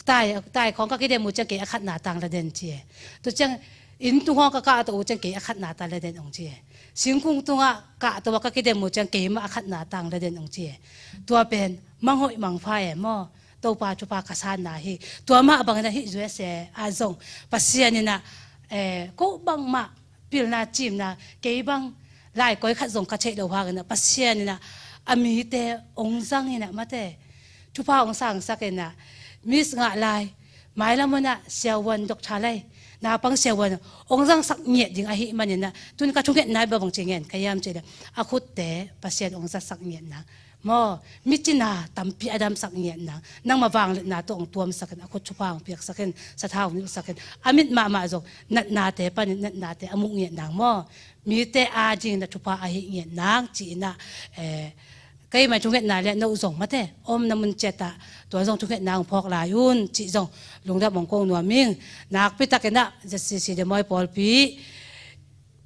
Tai, tai khawng ka kidem uh ciang kei a khatna tang la den ci e. Tua ciang inn tung hawng ka kahto uh ciang kei a khatna tang la den ong ci e. Singkung tungah kahto a ka kidem uh ciang keimah a khatna tang la den ong ci e. Tua pen manghoih mangpha e maw. Topa thupha ka sanna hi. Tua mah bangin ahi U S A ah zong Pasian inah, eh, ko bangmah pilna cimna, kei bang laikoi khat zong ka theih lo hanginah Pasian inah a mite ong zang inah mate, thupha ong sangsak inah, Miss ngah lai mailam hunah siavuan Doctor Lai, naupang siavuan ong zangsak ngiat ding ahi maninah, tun ka thungetna bang bang ci ngen ka hiam cihleh, a khutte Pasian ong zatsak ngiat nang. Maw, mi cina tampi a damsak ngiat nang. Nangma vangliatna tawh hong tuamsak in, a khut thupha hong piaksak in, sathau hong nilhsak in, a mit mahmah zong natnate panin natnate a muh ngiat nang maw. Mite adingin a thupha ahih ngiat nang ci-in ah, eh, keimah thungetna le no zong mate, omna mun ciatah tua zong thungetna hong phawk lai un cih zong lungdam hong ko nuam ing. Nakpi takin ah Z C C Demawi pawlpi,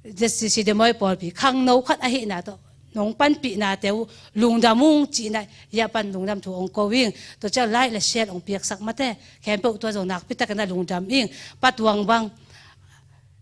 Z C C Demawi pawlpi khangno khat ahihna tawh nong panpihnate uh lungdam ung ci-in ah, ya pan lungdam thu hong ko ing. Tua ciang like le share hong piaksak mate khempeuh tua zong nakpi takin ah lungdam ing. Pa Tuang bang,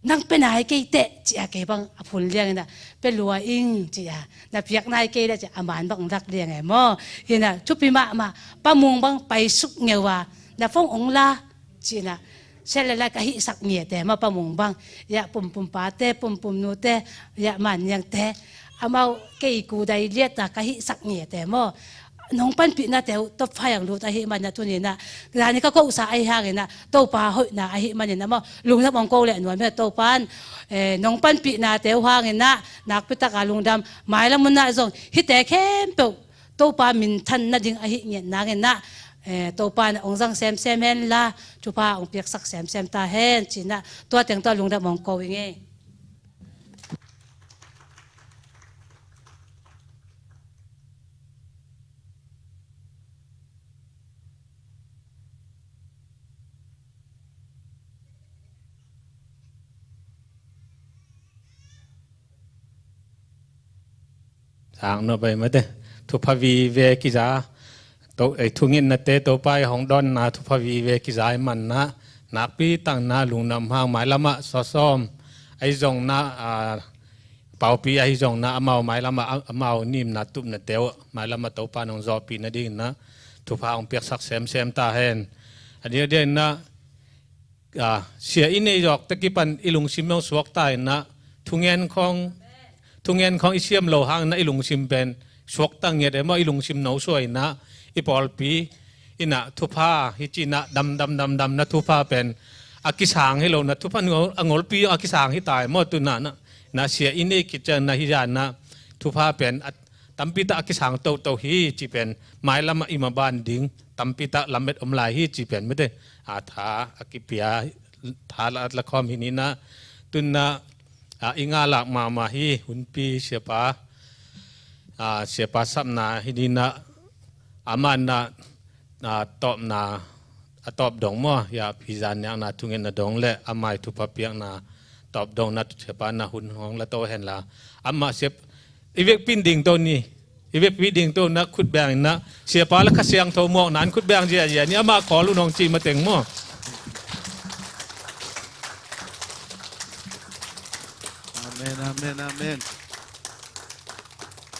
nang pia nai kei teh ci-a kei bang a phun liangin ah, pia lua ing ci-a, na piak nai kei leh ci-a a man bang hong lak liang e maw. Hi-in ah thupi mahmah. Pa Mung bang paisuk ngeu a, na phone hong la ci-in ah, share le like ka hihsak ngiat e maw Pa Mung bang. Ya pumpum pate, pumpum nute, ya man niangte, amau kei kudai liata ka hihsak ngiat e maw. Nong panpihnate uh top five hong lut ahih manin ah tuni-in ah, zani ka kohsa ahih hangin ah Topa hoihna ahih manin ah maw, lungdam hong ko le nuam hi. Topa'n, eh, nong panpihnate uh hangin ah nakpi taka lungdam. Mailam mun ah zong hihte khempeuh Topa minthan nading ahih ngiat nangin ah, eh, Topa'n hong zang semsem hen la, thupha hong piaksak semsem ta hen ci-in ah tua teng tawh lungdam hong ko ing e. Sang no bai mate. Thupha vive kiza. To, ei thungetnate Topa i hong dawnna thupha vive kiza i manna, nakpi takna lungdam hang. Mailam ah sawsawm ahi zongin ah, a, paupi ahi zongin ah, amau mailam ah, a, amau nimna tupnate uh mailam ah Topa'n hong zawhpih nadingin ah thupha hong piaksak semsem ta hen. A diakdiakin ah, a, sia i neih zawk teh kipan i lungsim hong suakta in ah, thungen khawng, thungen khawng i siam lo hangin ah i lungsim pen suakta ngiat e maw. I lungsim no suah in ah, i pawlpi in ah thupha hi ci-in ah damdam damdamna thupha pen a kisang hi lo in ah, thupha ngol, a ngolpi a kisang hi ta e maw. Tu-in ah na, na sia i neih khit ciangin ah hih zah in ah thupha pen a tampi tak a kisang toto hi cih pen, mailam ah i maban ding tampi tak lamet om lai hi cih pen mate, a, tha a kipia, tha la, la khawm hi-in ah, tu-in ah, a, i ngalak mahmah hi. Hunpi siapa, a, siapa sapna hi-in ah, amah in ah, a, tawpna, a tawp dong maw, ya, pizan niakna thungetna dong le amah i thupha piakna tawp dong na siapa na hun hong la to hen la. Amah siap, i vekpi ding to ni, i vekpi ding to na khut beng in ah, siapa le Kha Siangtho mawkna in khut beng ziazia ni, amah khawl un hong ci mateng maw. Amen, amen, amen.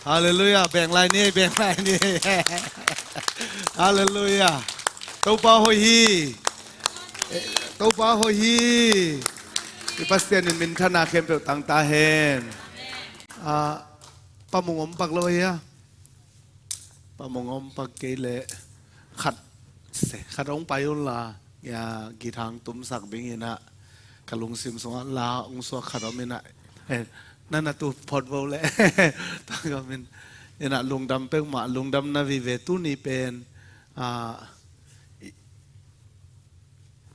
Halleluiah, beng lai ni, beng lai ni. Halleluiah. Topa hoih hi. Eh, Topa hoih hi. I Pasian in minthanna khempeuh tang ta hen. Ah, Pa Mung om pak lo hia? Pa Mung om pak kei leh khat, se, khat hong pai un la, ya, githang tumsak dingin ah, ka lungsim sungah la hong suak khat om in ah, eh, na na tu phot vo leh. Tua ka min, in ah lungdam peuhmah, lungdam na vive tuni pen, ah, i,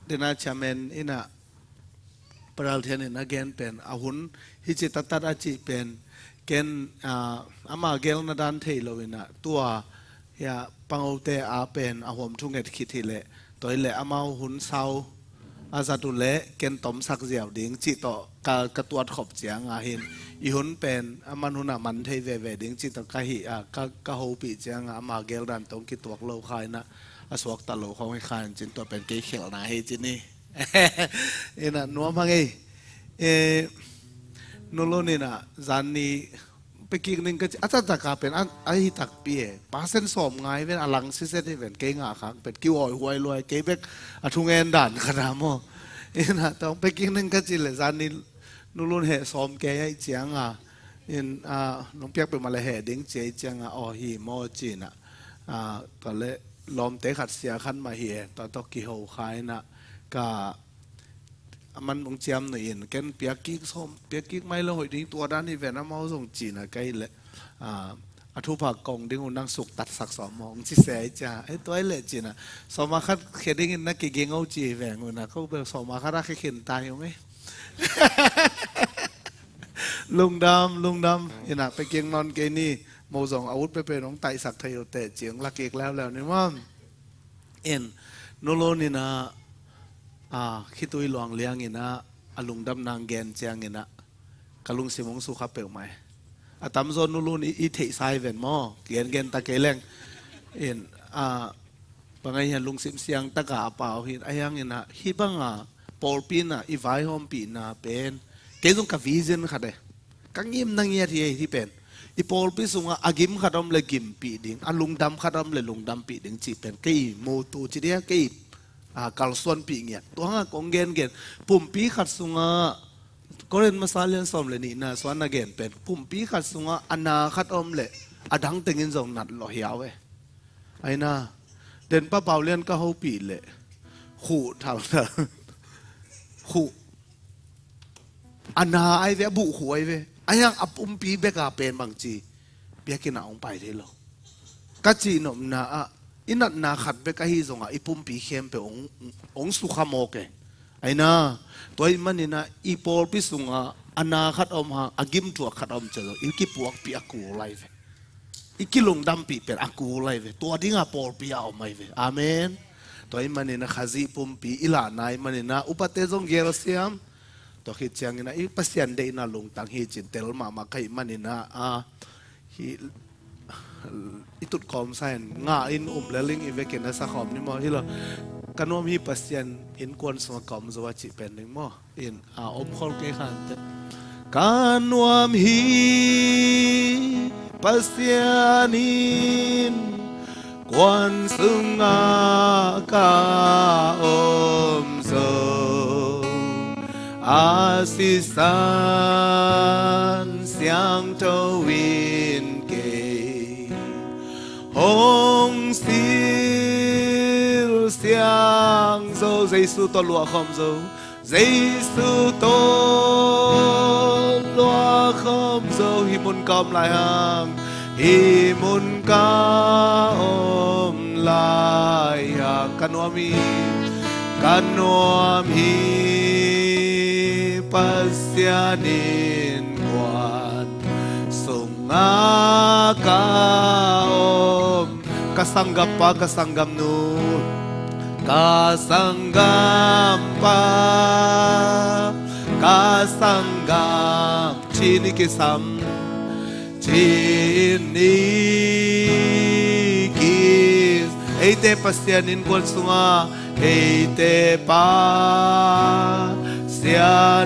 dena chairman in ah, Paral Thian in a gen pen, a hun hi ci taktak a cih pen, ken, ah, ama gelna dan thei lo in ah, tua, ya, Pangote a pen a huam thunget khit hi leh, tua hi leh amau hun sau a zat uh leh ken tomsak ziau ding cih tawh ka, ka tuat khop ciang a hin, i hun pen a man hun ah man thei veve ding cih tawh ka hih, ah, ka, ka hopih ciang a, ama gel dan tawh kituak lo kha in ah, a suakta lo khawng hi kha in cin, tua pen kei khelhna hi cin hi. In ah nuam hang ei. Eh, Nu Lun in ah zan ni pia kik ning ka ci, a taktak a pen a, a hi takpi e. Percent sawm ngai ven, a lang siset hi ven, kei ngah khak pen kihuaihuai luai, kei bek a thungen dan khat a maw. In ah tawh pia kik ning ka ci leh zan ni Nu Lun heh sawm kei ahih ciang a, in, ah, nong piak peuhmah leh heh ding ci ahih ciang a, aw hi maw ci in ah, ah, tua leh lawmte khat sia khat mah hi e, tua tawh kiho kha in ah, ka, a man hong ciam nuih in, ken piak kik sawm, piak kik mai lo hoih ding, tua dan hi ven amau zong ci in ah ka hih leh, ah, a thupha kong ding uh nang suktatsak sawm maw, hong ci se ai cia. Ai tuai leh cina, sawma khat khe dingin na kiging uh ci veng uh na, ko bel sawma khat a khe khin tai ung ei. Lungdam, lungdam. Ina, peking non kei ni, mo zong a ut pepe nong taihsak thei uh teh ci hong lakik leuleu ni maw. In, nulun ina, a, khitui luang liang ina, a lungdam nang gen ciang ina, ka lungsim hong sukha peuhmah e. A tamzaw nulun i, i theihsa hi ven maw, gengen ta kei leng. In, a, bang a hian lungsim siang taka a pau hin, a hiang ina, hi banga, pawlpi ina, i vaihawmpihna pen. Kei zong ka vision khat e. Ka ngimna ngiat hi, hi pen. I pawlpi sungah a gim khat om le gimpih ding, a lungdam khat om le lungdampih ding cih pen. Kei mutu ci dia, kei, a, kalsuanpih ngiat. Tua hanga kong gengen. Pumpi khat sungah, Korin masa lian sawm le nihna sua na gen pen, pumpi khat sungah a na khat om le, a dang tengin zong nat lawh hiau e. Aina, den pa pau lian ka hopih le, khuh thal thal. Khuh. A na ai ve, a buh khuh ai ve. A hiang a pumpi beka pen bang ci. Biakinn ah hong pai thei lo. Ka cihnopna ah, i natna khat bek ahi zongah i pumpi khempeuh hong, hong sukha mawk e. Aina, tua ahih maninah i pawlpi sungah a na khat om hang, a gimthuak khat om ciah zong, i kipuakpih a kul ai ve. I kilungdampih pen a kul ai ve. Tua dingah pawlpi a om ai ve. Amen. Tua ahih maninah Khazih pumpi i lahna ahih maninah upate zong gelsiam. Tua khit cianginah i Pasian deihna lungtang hi cin tel mahmah ka hih maninah, a, hi, i tut kawmsa in nga in um le ling i vekin a sa khawm ni maw hi lo. Ka nuam hi Pasian innkuan sungah ka om zo a cih pen ding maw. In, a, om khol kei khan te. Ka nuam hi Pasian in kuan sungah ka om zo, a sisan siangtho in kei hong sil siang zo. Jesu tawh luah khawm zo. Jesu tawh luah khawm zo. Hih mun ka om lai hang, hih mun ka om lai hang, ka nuam hi, ka nuam hi Pasian innkuan sungah ka om. Ka sanggampa, ka sanggamnu, ka sanggampa, ka sanggam, ci-in i kisam, ci-in i kis, eite Pasian innkuan sungah, eite Pasian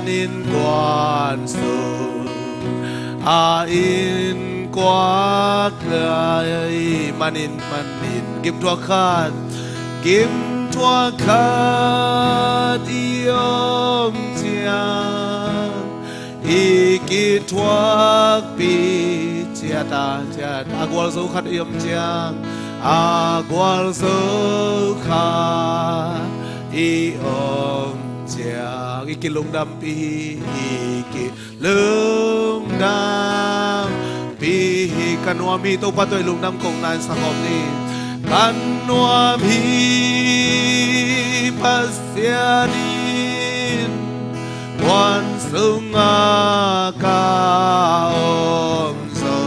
innkuan sung a innkuan lai manin, manin gimthuak khat, gimthuak khat i om ciang, i kithuakpih ciat a, ciat a gualzo khat i om ciang, a gualzo khat i om ciang, i kilungdampih hi, i kilungdampih hi. Ka nuam hi, Topa tawh i lungdam kong na in sa khawm ni. Ka nuam hi Pasian in kuan sungah ka om zo,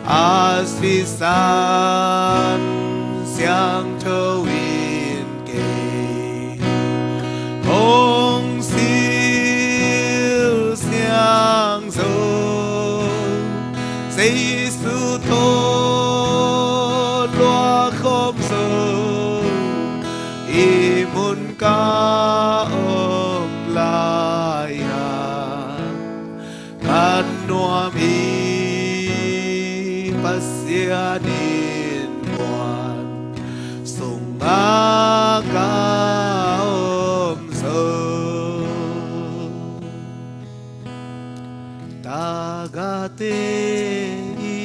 a sisan siangtho in kei hong sil siang zo. Jesu tawh luah khawm zo, i mun ka om lai hang, ka nuam hi Pasian innkuan sungah ka om zo. Tagahte i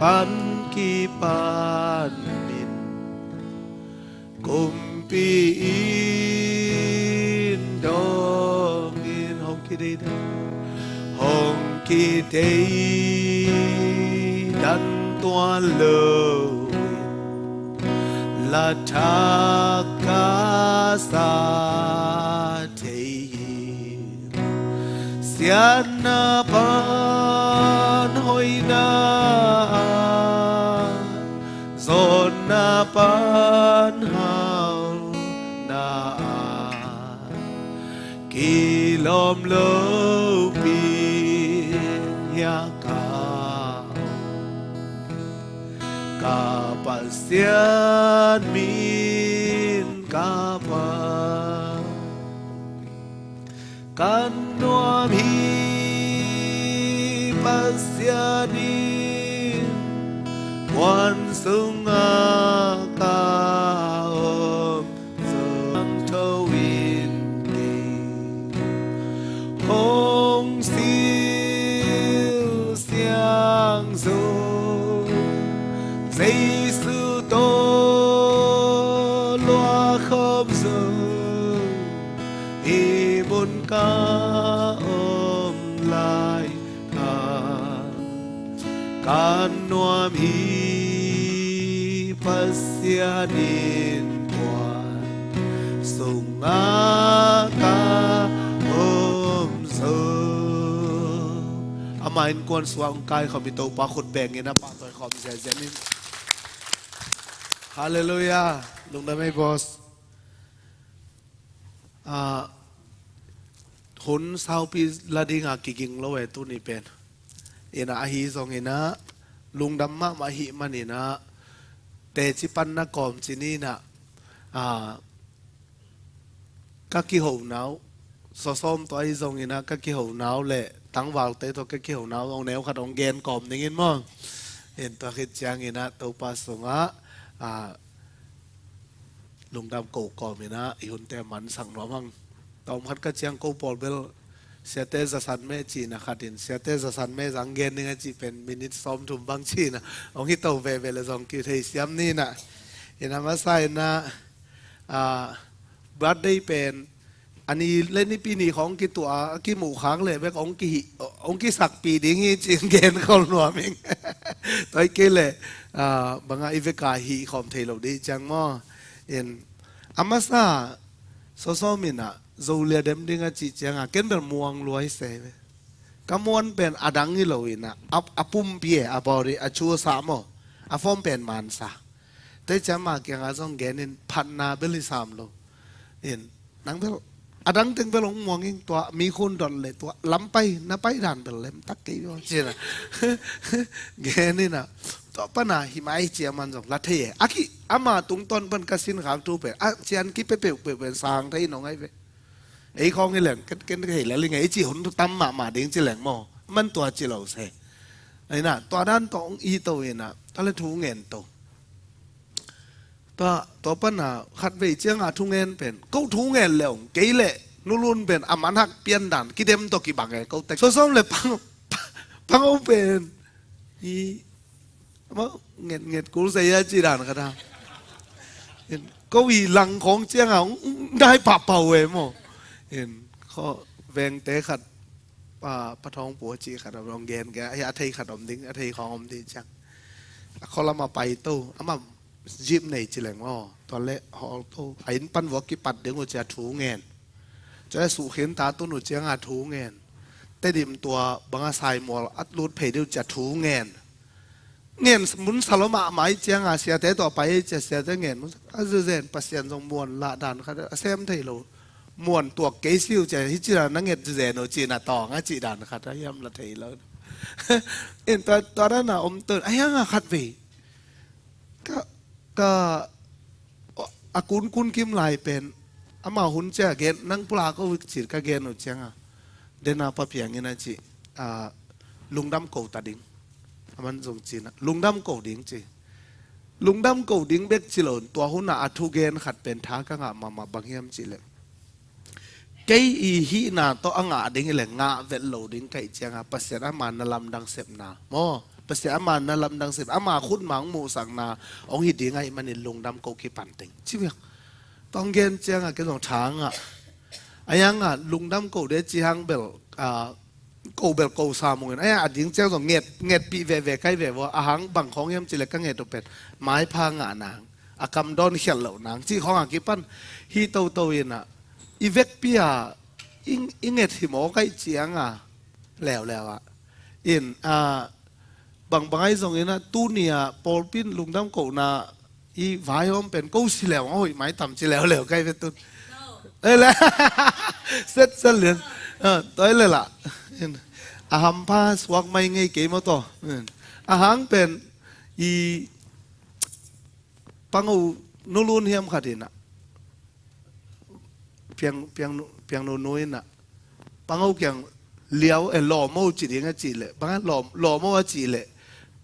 pan kipanin, kumpi in dongin, hong kideidei, hong Thei dan tuan lo in la thak ka sa thei hi. Siatna pan hoihna ah, zawnna pan hauna ah, kilawm lopi hiah ka, ka Pasian min ka phat. Ka nuam hi Pasian in kuan sungah ka om, siangtho in kei hong sil siang zo, Jesu tawh luah khawm zo, hih mun ka om lai ah, ka nuam hi Pasian in kuan sungah ka om zo. Amah in kuan sungah hong kaikhawm i Topa khut bengin a pahtawi khawm zenzen in. Halleluiah. Lungdam ei, boss. Ah, hun saupi la dinga kiging lo e tuni pen. Inah ahi zonginah lungdam mahmah ahih maninah teci panna kawm cininah, ah, ka kihona uh, Sawsawm tawh ahi zonginah ka kihona uh le tangvalte tawh ka kihona uh hong neu khat hong gen kawm dingin maw. In tua khit cianginah Topa sungah, ah, lungdam ko kawminah i hunte mansak nuam hang. Tawm khat ka ciang ko pawl bel siate zasan meh cihna khatin siate zasan meh zang gen ding a cih pen minit sawmthum bang cihna hong hi to veve le zong kithei siam ninah. Inah masa inah, ah, birthday pen a ni le nipi ni khawng kituah a kimuh khak leh bek hong kihih, hong kisakpi ding hi cin gen khol nuam ing. Tua hi kei leh, ah, bangah i veka hih khawm thei lo dih ciang maw. In a masa Sawsawm inah Zolia dem ding a cih cianga ken bel muang luai se ve. Ka muan pen a dang hi lo inah a, a pumpi e, a body, a chu a sah maw, a fawm pen mansa. Tei ciang ma kiangah zong genin phatna bel hi sam lo. In nang bel a dang teng bel hong muang ing, tua mi khun dot le tua lampai na pai dan bel lem tak kei bel cina. Geninah tua pana hi mai cia man zong la thei e. A ki ama tungtawn pan ka sin khak thu pen a cian ki pe peuhpeuh pen sang thei nong ai ve. Ei khawng hi leng ken ken ka hei lel hi ngei i cih hun tam mahmah ding ci leng maw. Man tua ci lo se. Aina tua dan tawh hong i to inah tua le thu ngen to. Tua tua pana khat vei cianga thu ngen pen ko thu ngen le hong kei leh nulun pen a manhak pian dan kidem tawh kibang e ko tek. Sawsawm le pang pang o pen hi. Amau nget nget kul sa ia ci dan khat a. Ko i lang khawng cianga hong dai pahpah uh e maw. Khaw vengte khat pa pa thawng pua ci khat a hong gen kei a, a thei khat om ding, a thei khawng om ding ciang a khaw lam a pai to ama jeep nei ci leng maw. Tua le hawl to a inn pan vuak kipat ding uh cia thu ngen. Tua le suhkhin ta tun uh cianga thu ngen. Tedim tua banga saimual a lut phei ding uh cia thu ngen. Ngen mun sa lo mahmah i cianga siate tawh a pai i cia siate ngen mun sa a zezen Pasian zong muan lah dan khat a sem thei lo. Muan tuak kei si uh cia hi ci dan na nget zezen uh cina tawng a ci dan khat a hiam la thei lo. In tua tua dan a om ton a hianga khat vei ka ka a kunkun kim lai pen ama hun cia gen nang pula ko vik cir ka gen uh cianga dena papiangin a ci, ah, lungdam ko ta ding. A man zong cina lungdam ko ding ci. Lungdam ko ding bek ci lo tua huna a thugen khat pen tha ka ngah mahmah bang hiam ci leh kei i hihna tawh a ngah ding i le ngah vet lo ding kaih cianga Pasian ama na lamdang sepna maw. Pasian ama na lamdang sep ama khutma hong muhsakna hong hi ding ahih manin lungdam ko kipan teng ci viak. Tawng gen cianga ken zong tha ngah a hianga lungdam ko de ci hang bel, ah, ko bel ko sa mungin, a, a ding ciang zong nget, ngetpih veve kai ve vua, a hang bang khawng hiam cileh ka nget uh pen maipha ngah nang, a kam dawn khialh loh nang cih khawng a kipan hi toto inah, i vekpi a i, i nget hi maw kaih cianga leuleu ah in, a, bangbang ahi zongin ah, tuni ah pawlpi in lungdam kohna i vaihawm pen ko si leu a hoih mai tam ci leuleu kai ve tun. Ei le. Set set lian. Ah, toi le lah. A hampha suak mai ngei kei maw taw. A hang pen i pango nulun hiam khat inah, piang, piang, piang nunu inah, pango kiang liau e, lawmo ci ding a cih leh, bang lawm, lawmo a cih leh,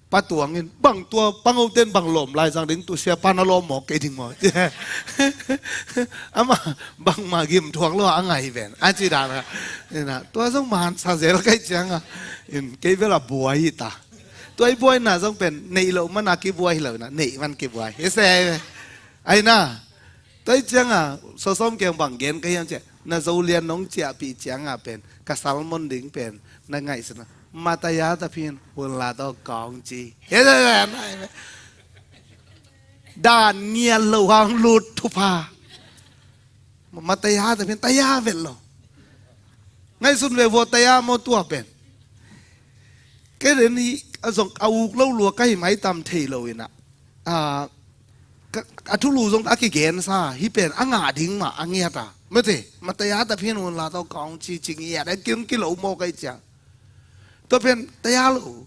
patuang in bang tua pango ten bang lawm lai zang ding, tu siapa na lawm mawk kei ding maw? Ama bangma gim thuak lo a ngai ven a ci dan a. Inah tua zong mansa zel kaih cianga in kei vela buai hi ta. Tua i buaina zong pen neih loh mana kibuai hi lo inah, neih man kibuai hi se. Aina, tua i cianga sawsawm kiang bang gen ka hiam ciah, na Zolian nong ciahpih cianga pen ka sermon ding pen na ngaihsutna, Mataya taphin hunla tawh kawng ci. He, he, he, he. Dan ngiat lo hang lut thupha. Mataya taphin taya vet lo. Ngaihsun ve vua, taya maw tua pen. Kei den hi a zong a uk lo lua ka hi maitam thei lo inah, a, ka, a thulu zong a kigensa hi pen a ngah ding mah a ngiat a. Mate, Mataya taphin hunla tawh kawng ci ci ngiat a, kiung kilo maw kaih ciang. Tua pen taya lo.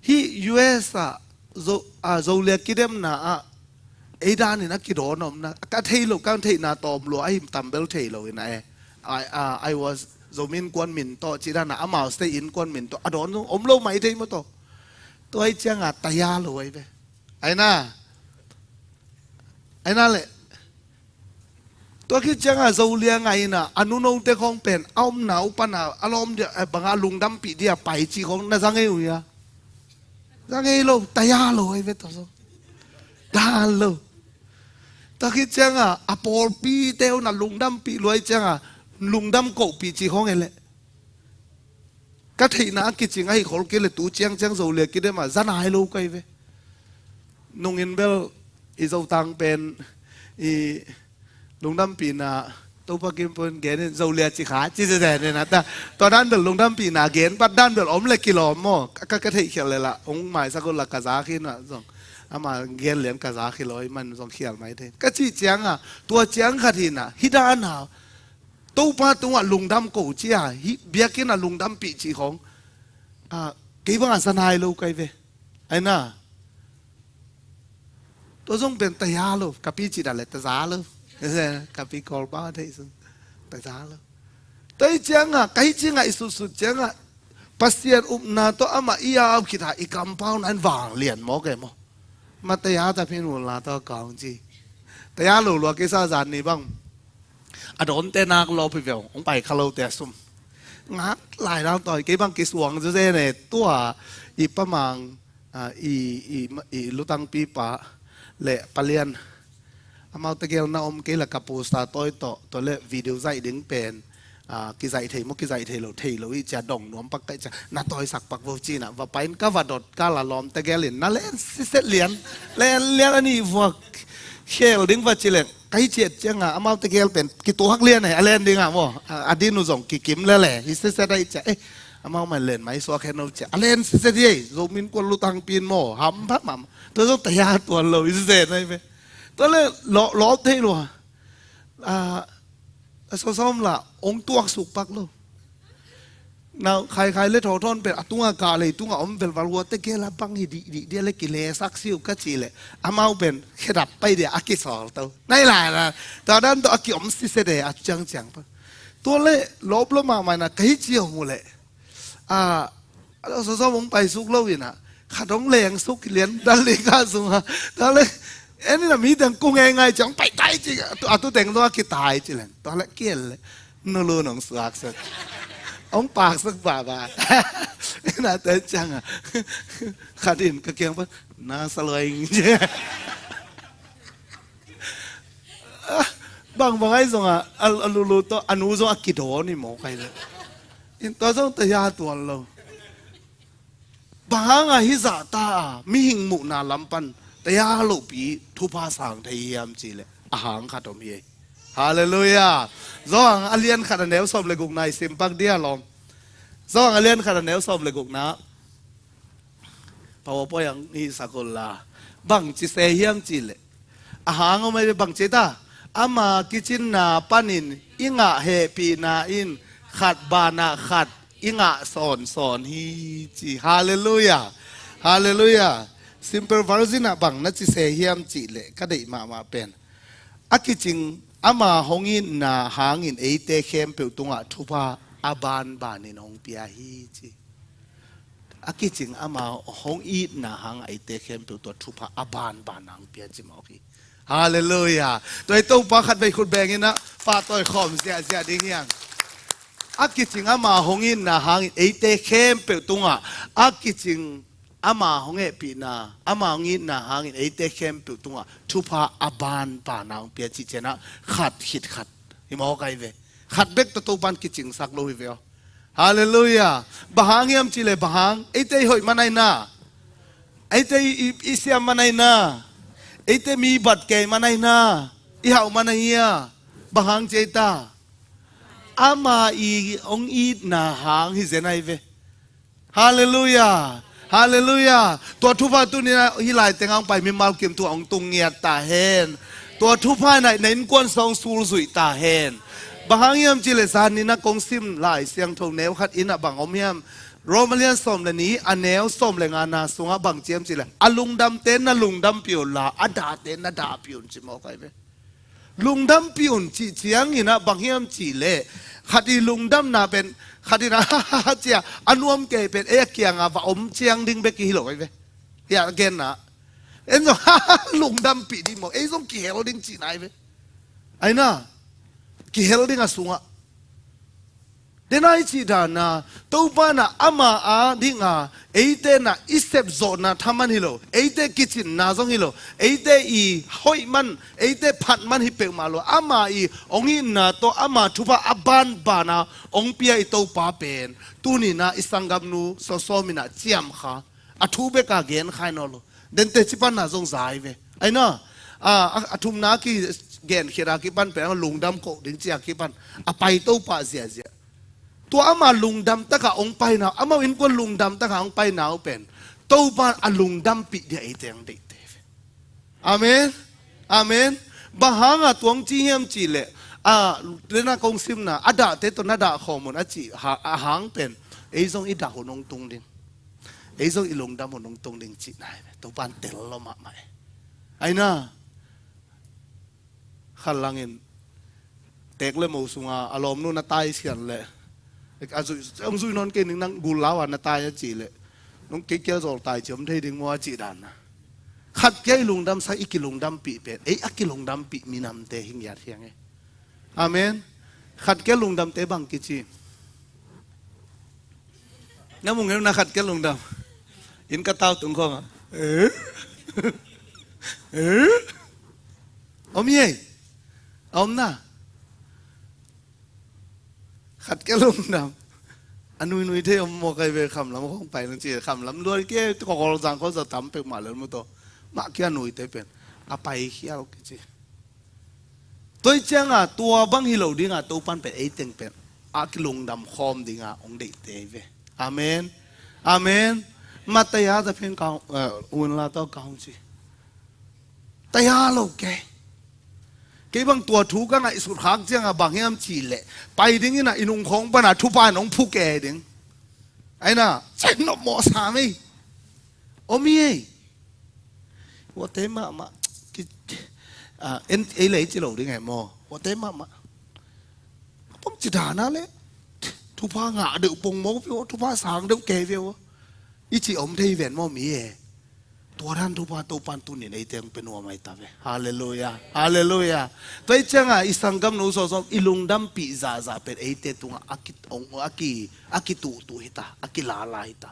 Hi U S ah Zo, a, Zolia kidemna ah ei danin a kidawn omna ka thei lo, ka theihna tawm lua ahi, tambel thei lo inah e. I, a, I was Zomi Innkuan min tawh ci dana amau state innkuan min tawh a dawn om lo mai thei maw taw. Tua ahi cianga taya lo ahi ve. Aina, aina le. Tua khit cianga Zolia ngaina a nunote khawng pen a omna uh pana a lawm dia, eh, banga lungdampih dia pai ci khawng na za ngei uh hia? Za ngei lo, taya lo ahi ve tua zong. Dan lo. Tua khit cianga a pawlpite uh na lungdampih luai cianga lungdam kohpih ci khawng e leh. Ka theihna a kicing ahi khol kei le tu ciangciang Zolia kidem ah za nai lo kai ve. Nungin bel i Zotang pen i lungdampihna Topa kim pun genin Zolia ci kha ci zezen in a ta. Tua dan bel lungdampihna gen pat dan bel om le kilawm maw? Ka, ka, ka theih khial le lah hong maisak uh lah ka za khin ah zong ama gen lian ka za khi lo i man zong khial mai thei. Ka cih cianga tua ciang khat hi na hi dan a Topa tungah lungdam ko cia, hih biakinn ah lungdampih cih khawng, ah, kei bangah za nai lo kai ve. Aina. Tua zong pen taya lo, ka pi cih dah le taza lo. Ka pi Kawlpau a theih sun. Taza lo. Tua ih ciangah, ka hih ci ngaihsutsut ciangah, Pasian upna tawh amah i au khit a i kampau na in vanglian maw kei maw? Ma taya ta phin unla tawh kawng ci. Taya lo lua kei sa zan ni bang. A dawnte nak lawp hi veu, hong pai kha lote a sum. Ngak lai dang tawi, kei bang kisuang zu zen e, tua i Pa Mang, ah, i, i, i lutangpipa le Pa Lian. Amau tegel na om kei la ka poster tawi tawh, tua le video zaih ding pen, ah, kizaih thei maw, kizaih thei lo, thei lo i cia dong nuam pak kaih cia, na tawisak pak vo ci na, va pain ka va dot ka la lawm tegel in, na len siset lian, len lian a nih vuak khel ding va ci leng. Ka hi ciat cianga amau tegel pen kituak lian e, a len dinga maw, a, a din uh zong kikim lele hi sese dai cia e. Amau man len mai suak hen lo cia a len sese di e, Zomi Innkuan lutangpi in maw, ham pha mam. Tua zong taya tuan lo hi sese nai ve. Tua le lawp thei lua. A, a sawsawm la ong tuak suk pak lo. Nau khaikhai le thawthawn pen a tunga kah lei tunga om velval hua tegel a bang hi dihdih dia le kilesak siu ka ci le amau pen khedap pai dia a kisawl to nai lai la. Tua dan to a kiom sise de a ciangciang pa. Tua le lawp lo mahmah na ka hi ci hong uh le. A, a sawsawm hong pai suk lo ina khat hong leng suk lian dan le ka sunga. Tua le en ina mi dang ku ngei ngai ciang pai tai ci a tu teng zong a kitai ci len. Tua le kiel le. Nulu nong suak sak. Ong pak sak baba. Na te chang a. Khat in ka kiang pa na sa loi. Bang bang ai zong a, a, a lulu to a nu zong a kido ni mo kai le. In tua zong taya tuan lo. Bang hanga hih zahta a mihing muhna lam pan taya lohpi thupha sang thei hiam cihleh a hang khat om hi. Halleluiah. Johan a lian khat a neu sawm le gukna i simpak dia lawm. Johan a lian khat a neu sawm le gukna. PowerPoint ang hihsak unla. Bangci se hiam cihleh a hang om ahi ve. Bangci ta, ama kicinna panin i ngah hehpihna in khat banah khat i ngah sawnsawn hi ci. Halleluiah. Halleluiah. Simple version ah bang na ci se hiam cihleh ka deih mahmah pen a kicing ama hong itna hangin eite khempeuh tungah thupha a banbanin hong pia hi ci. A kicing ama hong itna hang a eite khempeuh tua thupha a banban hang pia ci mawk hi. Halleluiah. Tua i Topa khat vei khut bengin ah pahtawi khawm ziahziah ding hiang. A kicing ama hong itna hangin eite khempeuh tungah a kicing ama hong hehpihna, ama hong itna hangin eite khempeuh tungah thupha a banban hang pia cih cianah khat khit khat hi mawk ahi ve. Khat bek tawh Topan kicingsak lo hi ve aw. Halleluiah. Bang hang hiam cihleh bang hang? Eite i hoih man ahi na. Eite i, i, i siam man ahi na. Eite mi bat kei man ahi na. I hauh man ahi a. Bang hang ci ei ta? Ama i hong itna hang hi zen ahi ve. Halleluiah. Halleluiah. Tua thupha tuni-in ah hih lai tengah hong pai mimal kim tungah hong tung ngiat ta hen. Tua thupha in ah na innkuan sung hong sulzuih ta hen. Bang hang hiam cihleh zan ni-in ah kong sim Lai Siangtho neu khat in ah bang om hiam? Rom a lian sawm le nih a neu sawm le ngana sungah bang ci hiam cihleh a lungdamte na lungdampih unla a dahte na dahpih un ci mawk ahi ve. Lungdampih un cih ciangin ah bang hiam cihleh khat i lungdamna pen khat in ah cia a nuam kei pen ei a kiangah va om ciang ding bek hi lo ahi ve. Hiah genna en zong lungdampih ding maw, ei zong kihel ding cihna ahi ve. Ahi na, kihel ding a sungah. Dena i cih dana Topa in ah ama a dinga eite in ah i sepzawhna thaman hi lo, eite kicinna zong hi lo, eite i hoih man, eite phat man hi peuhmah lo, ama i hong itna tawh ama thupha a banbana hong pia i Topa pen tuni-in ah i sanggamnu sawsawm in ah ciamkha a thu beka genkha hi nawn lo. Dente ci panna zong za ahi ve. Ahi na, a, a, a thumna a kigen khit a kipan pen a lungdam koh ding ci a kipan a pai Topa ziahziah. Tua ama lungdam takah hong paina uh, amau innkuan lungdam takah hong paina uh pen Topa a lungdampih dia eite hong deihte ve. Amen. Amen. Bang hanga tua hong ci hiam cihleh a, dena kong simna a dahte tawh na dah khawm un a cih ha-, a hang pen ei zong i dah hun hong tung ding. Ei zong i lungdam hun hong tung ding cihna ahi ve. Topan tel lo mahmah e. Ahi na, khat langin tek le mo sunga a lawmnu na tai sian leh a zui, hong zui nawn kei ning, nang gul lau a na tai a cih leh nong kei kia zawl tai ci om thei ding maw a cih dan na. Khat kia i lungdamsak, i kilungdampih pen ei a kilungdampih minamte hi ngiat hiang e. Amen. Khat kia lungdamte bang kici? Na mu ngeu na khat kia lungdam. Inn ka tau tung khawng a. Eh? Eh? Om hi ei. A om na. Khat kia lungdam. A nuinui thei om maw kai ve, khamlam khawng pai nang ci, khamlam luai ke, kawkaw zang khawng za tam pek mah lel mu tawh. Mah kia nuite pen a pai khial kici. Tua hi cianga tua bang hi lo dinga Topan pen ei teng pen a kilungdam khawm dinga hong deihte hi ve. Amen. Amen. Mataya ta phen ka, eh, unla tawh ka hong ci. Taya lo kei. Kei bang tua thu ka ngaihsut khak cianga bang hiam cih leh pai ding ina i nung khawng pana thupha in hong phu kei ding. Aina, cen nop mawh sam ei. Om hi ei. Huate mahmah. Ki, ah, en, ei lei ci lo ding ei maw. Huate mahmah. A pom ci dana le. Thupha ngah deuh pong maw pio, thupha sang deuh kei veo. I ci om thei ven maw mi e. Tua dan thupha Topan tunin eite hong pe nuam ahi ta ve. Halleluiah. Halleluiah. Tua hi cianga i sanggamnu sawsawm i lungdampih zahzah pen eite tungah a ki, a ki, a kituhtuh hi ta, a kilala hi ta.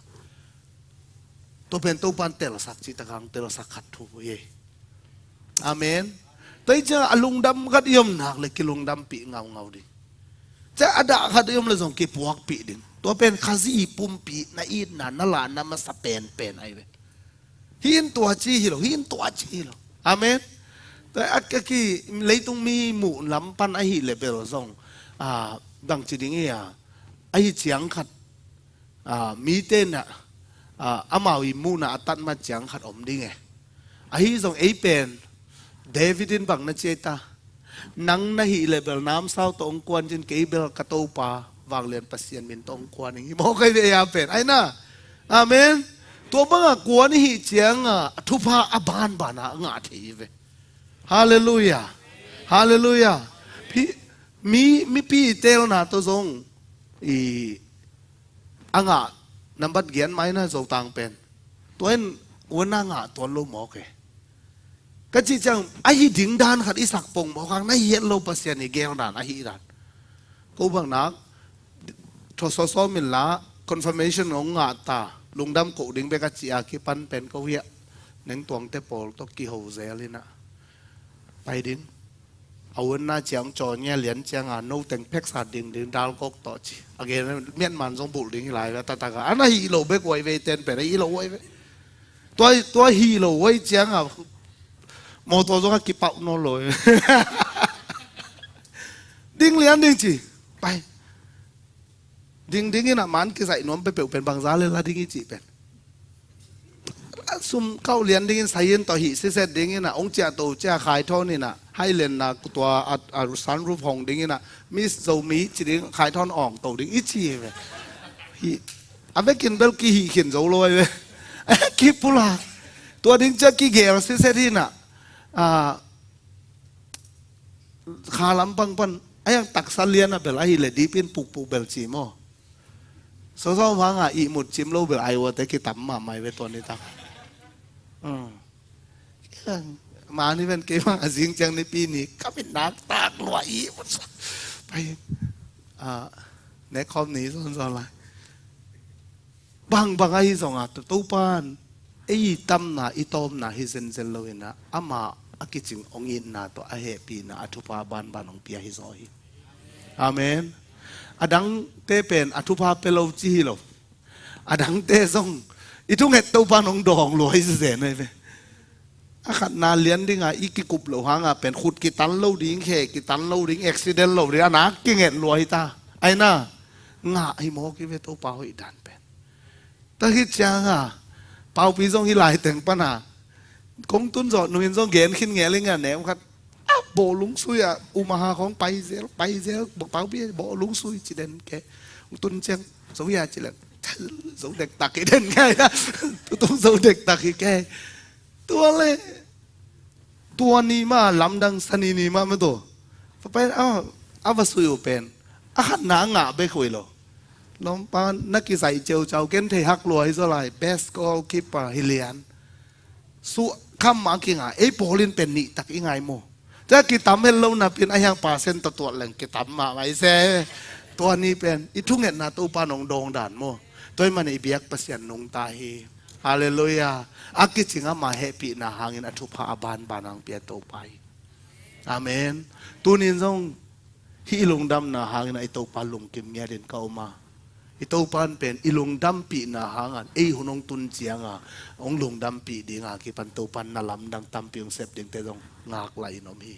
Tua pen Topan telsak cih takah hong telsak khat thu hi. Amen. Tua hi cianga a lungdam khat i om nak le kilungdampih ngaungau ding. Cia a dah khat i om le zong kipuakpih ding. Tua pen Khazih pumpi na itna na lahna masa penpen ahi ve. Hih in tua ci hi lo, hih in tua ci hi lo. Amen. Tua a, a ki leitung mi muh lam pan ahi le bel zong, a, dang ci ding hi a, ahi ciang khat, a, mite na, a, amau i muhna a tatmat ciang khat om ding e. Ahi zong ei pen David in bang na ci ai ta, nang na hih le bel namsau tawh hong kuan cin, kei bel ka Topa vanglian Pasian min tawh hong kuan ing hi mawk ai ve a pen. Ai na. Amen. Tua banga kuan i hih cianga a thupha a banbana a ngah thei hi ve. Halleluiah. Halleluiah. Phi, mi, mipi i telna tawh zong i a ngah nambat giat mai na Zotang pen. Tua in uanna ngah tuan lo mawk e. Ka cih ciang ahi ding dan khat i sak pong mawk hang na hi het lo Pasian i gel dan ahi dan. Ko bang nak thosawsaw min la confirmation hong ngah ta, lungdam koh ding bek a ci a kipan pen ko hiah neng tuangte pawl tawh kiho zel inah pai ding. A uanna ciang caw nia lian cianga no teng pheksa ding ding dal kok tawh ci. A gen miatman zong bulh ding hi lai ve, a tataka a na hih lo bek uai ve, ten pen a hih lo uai ve. Tua, tua hih lo uai cianga mawtaw zong a kipauh nawn lo ve. Ding lian ding ci. Pai. Ding ding inah man kizaih nuam peuhpeuh pen bangza le la ding i cih pen. Sum kauh lian dingin sayin tawh hih siset ding inah ong ciah to ciah khai thawn inah hailenna tua a, a sunroof hong ding inah Miss Zomi ci ding khai thawn awng to ding i ci hi ve. Hih a vekin bel kihih khin zo lo ai ve. Kipulak. Tua ding ciah kigel siset inah, a, kha lampang pan a yang taksa lian a bel ahi le dipin pukpuk bel ci maw? Sawsaw manga ihmut cim lo bel ai uate kitam mahmai ve tua nitak. Mani ven kei manga zing ciang nipi ni ka mit nak tak lua ihmut sa pai. Nekhawm ni zonzon lai. Bangbang ahi zonga Topan ei i tamna i tawmna hi zenzen lo inah ama a kicing hong itna tawh a hehpihna a thupha banban hong pia hi zaw hi. Amen. A dangte pen a thupha pia lo ci hi lo. A dangte zong i thunget Topan hong dawng lua hi zenzen ahi ve. A khatna lian dinga i kikup loh hanga pen khut kitan lo ding, khe kitan lo ding, accident lo ding a nak kinget lua hi ta. Aina ngah hi mawk hi ve Topa hoih dan pen. Tua hi cianga Paupi zong hi laiteng pana kong tun zawh nungin zong gen khin ngel inga nem khat a bawh lungsui a Omaha khawng paizel paizel Paupi bawh lungsui ci den ke. Tun ciang zo hia ci leng zo dektak hi den ngai a. Tutung zo dektak hi ke. Tua le tua ni mah lamdang sani ni mah mah tawh. Papai a va sui uh pen a khatna a ngah bek uh hi lo. Lawmpa na kizaih ceucau ken thei hak lua hi zaw lai best goalkeeper hi lian. Suh kham mah a kinga ei pawlin pen nihtak i ngai mu. Tua kitam het lo napin a hiang pasen tawh tuat leng kitam mah mai se. Tua ni pen i thungetna Topa nong dawng dan mu. Tua i man i biak Pasian nungta hi. Halleluiah. A kicing ama hehpihna hangin a thupha a banban ang pia Topa hi. Amen. Tunin zong hih i lungdamna hangin a i Topa lungkim ngiatin ka om a. I Topan pen i lungdampihna hangin ei hun hong tun cianga hong lungdampih dinga kipan Topan na lamdang tampi hong sep dingte zong ngaklah in om hi.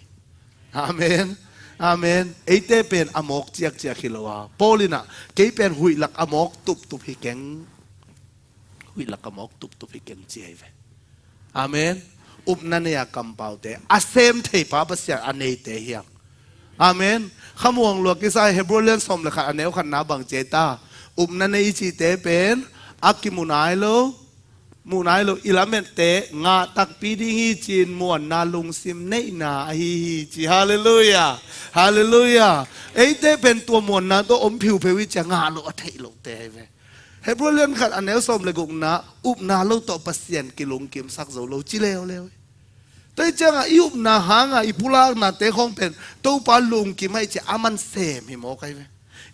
Amen. Amen. Eite pen a mawk ciakciak hi lo a Paul inah kei pen huih lak a mawk tuptup hi keng. Huih lak a mawk tuptup hi keng ci ahi ve. Amen. Upna nei a kampaute a sem theipa Pasian a neite hiang. Amen. Khamuang lua kisai Hebrew lian sawm le khat a neu khatna bang ci ai ta. Upna nei i cihte pen a kimu nai lo, mu nai lo i lamette ngah takpi ding hi ci-in muanna lungsim neihna ahi hi ci. Halleluiah. Halleluiah. Eite pen tua muanna tawh om phiupheu hi cia ngah lo a theih lote ahi ve. Hebrew lian khat a neu sawm le gukna upna lo tawh Pasian kilungkimsak zo lo ci leuleu hi. Tua hi cianga i upna hanga i pulaknate khawng pen Topa lungkim ahi cia a man sem hi mawk ahi ve.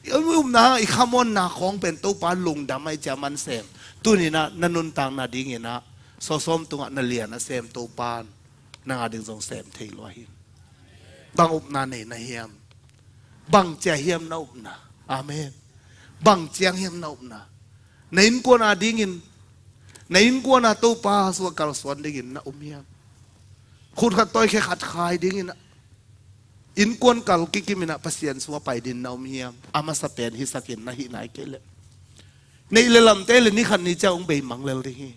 I upna hanga i khamuanna khawng pen Topa lungdam ahi cia a man sem. Tuninah na nuntakna dinginah sawsawm tungah na lian a sem Topan nang a ding zong sem thei lua hi. Bang upna nei na hiam? Bang cia hiam na upna? Amen. Bang ciang hiam na upna? Na innkuan a dingin, na innkuan a Topa sungah kalsuan dingin na um hiam? Khut khat tawi khe khat khai dingin innkuan kal kikim in ah Pasian sungah pai dingin na um hiam? A masa pen hisak in, na hih nai kei leh. Neih le lamte le ni khat ni ciang hong bei mang lel ding hi.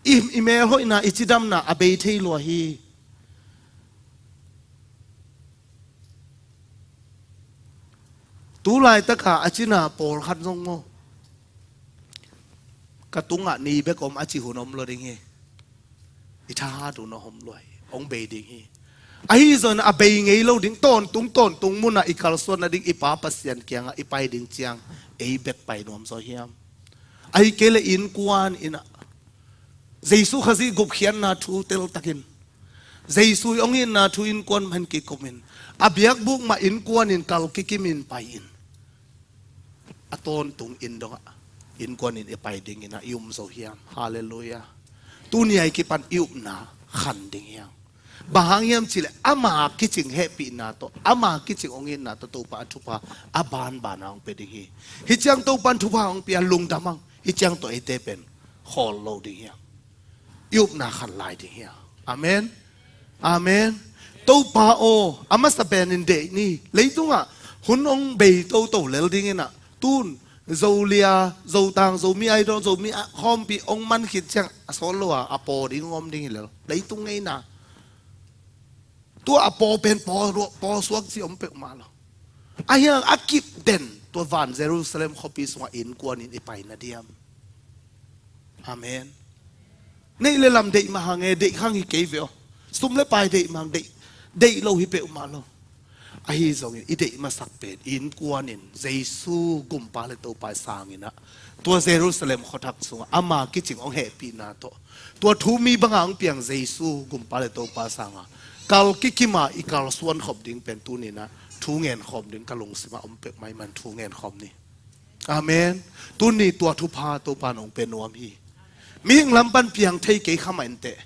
I, i melhoihna, i cidamna a bei thei lua hi. Tu laitaka a cina pawlkhat zong maw, ka tungah ni bek om a ci hun om lua ding hi. I thahat hun om lua hi. Hong bei ding hi. Ahi zongin a bei ngei lo ding, tawntung tawntung munah i kalsuan nading i Pa Pasian kiangah i pai ding ciang ei bek pai nuam zaw hiam? Ahi kei leh innkuan in ah Jesu Khazih gupkhiatna thu teltakin, Jesu i hong itna thu innkuan mah in kikumin, a biakbuk mah innkuan in kal kikimin pai in, a tawntung inn dongah innkuan in i pai dingin ah i um zo hiam? Halleluiah. Tuni a i kipan i upna khan ding hiam? Bang hang hiam cihleh ama kicing hehpihna tawh, ama kicing hong itna tawh Topa a thupha a banbana hong pia ding hi. Hih ciang Topa in thupha hong pia, lungdam hang. Hih ciang tawh eite pen khawl lo ding hiam? I upna khan lai ding hiam? Amen. Amen. Topa aw, a masa penin deih ni. Leitungah hun hong bei toto lel dingin ah, tun Zolia, Zotang, Zomi Idol, Zomi a khawmpi hong man khit ciang a sawt lo a, a paw ding hong om ding hi lel. Leitung ngeina. Tua a paw pen paw, paw suak ci om peuhmah lo. Ahi hang a kip den tua van Jerusalem khuapi sungah innkuan in i paina diam? Amen. Neih le lam deih mah hang e, deih khang hi kei ve aw. Sum le pai deih mah hang, deih, deih lo hi peuhmah lo. Ahi zongin i deih masak pen innkuan in Jesu Gumpa le Topa i sangin ah, tua Jerusalem khuathak sungah ama kicing hong hehpihna tawh, tua thu mi banga hong piang Jesu Gumpa le Topa sangah kal kikima i kalsuan khop ding pen tuni in ah thu ngen khawm ding ka lungsimah om peuhmah ahih man thu ngen khawm ni. Amen. Tuni tua thupha Topa in hong pia nuam hi. Mihing lam pan piang thei kei kha mah inteh.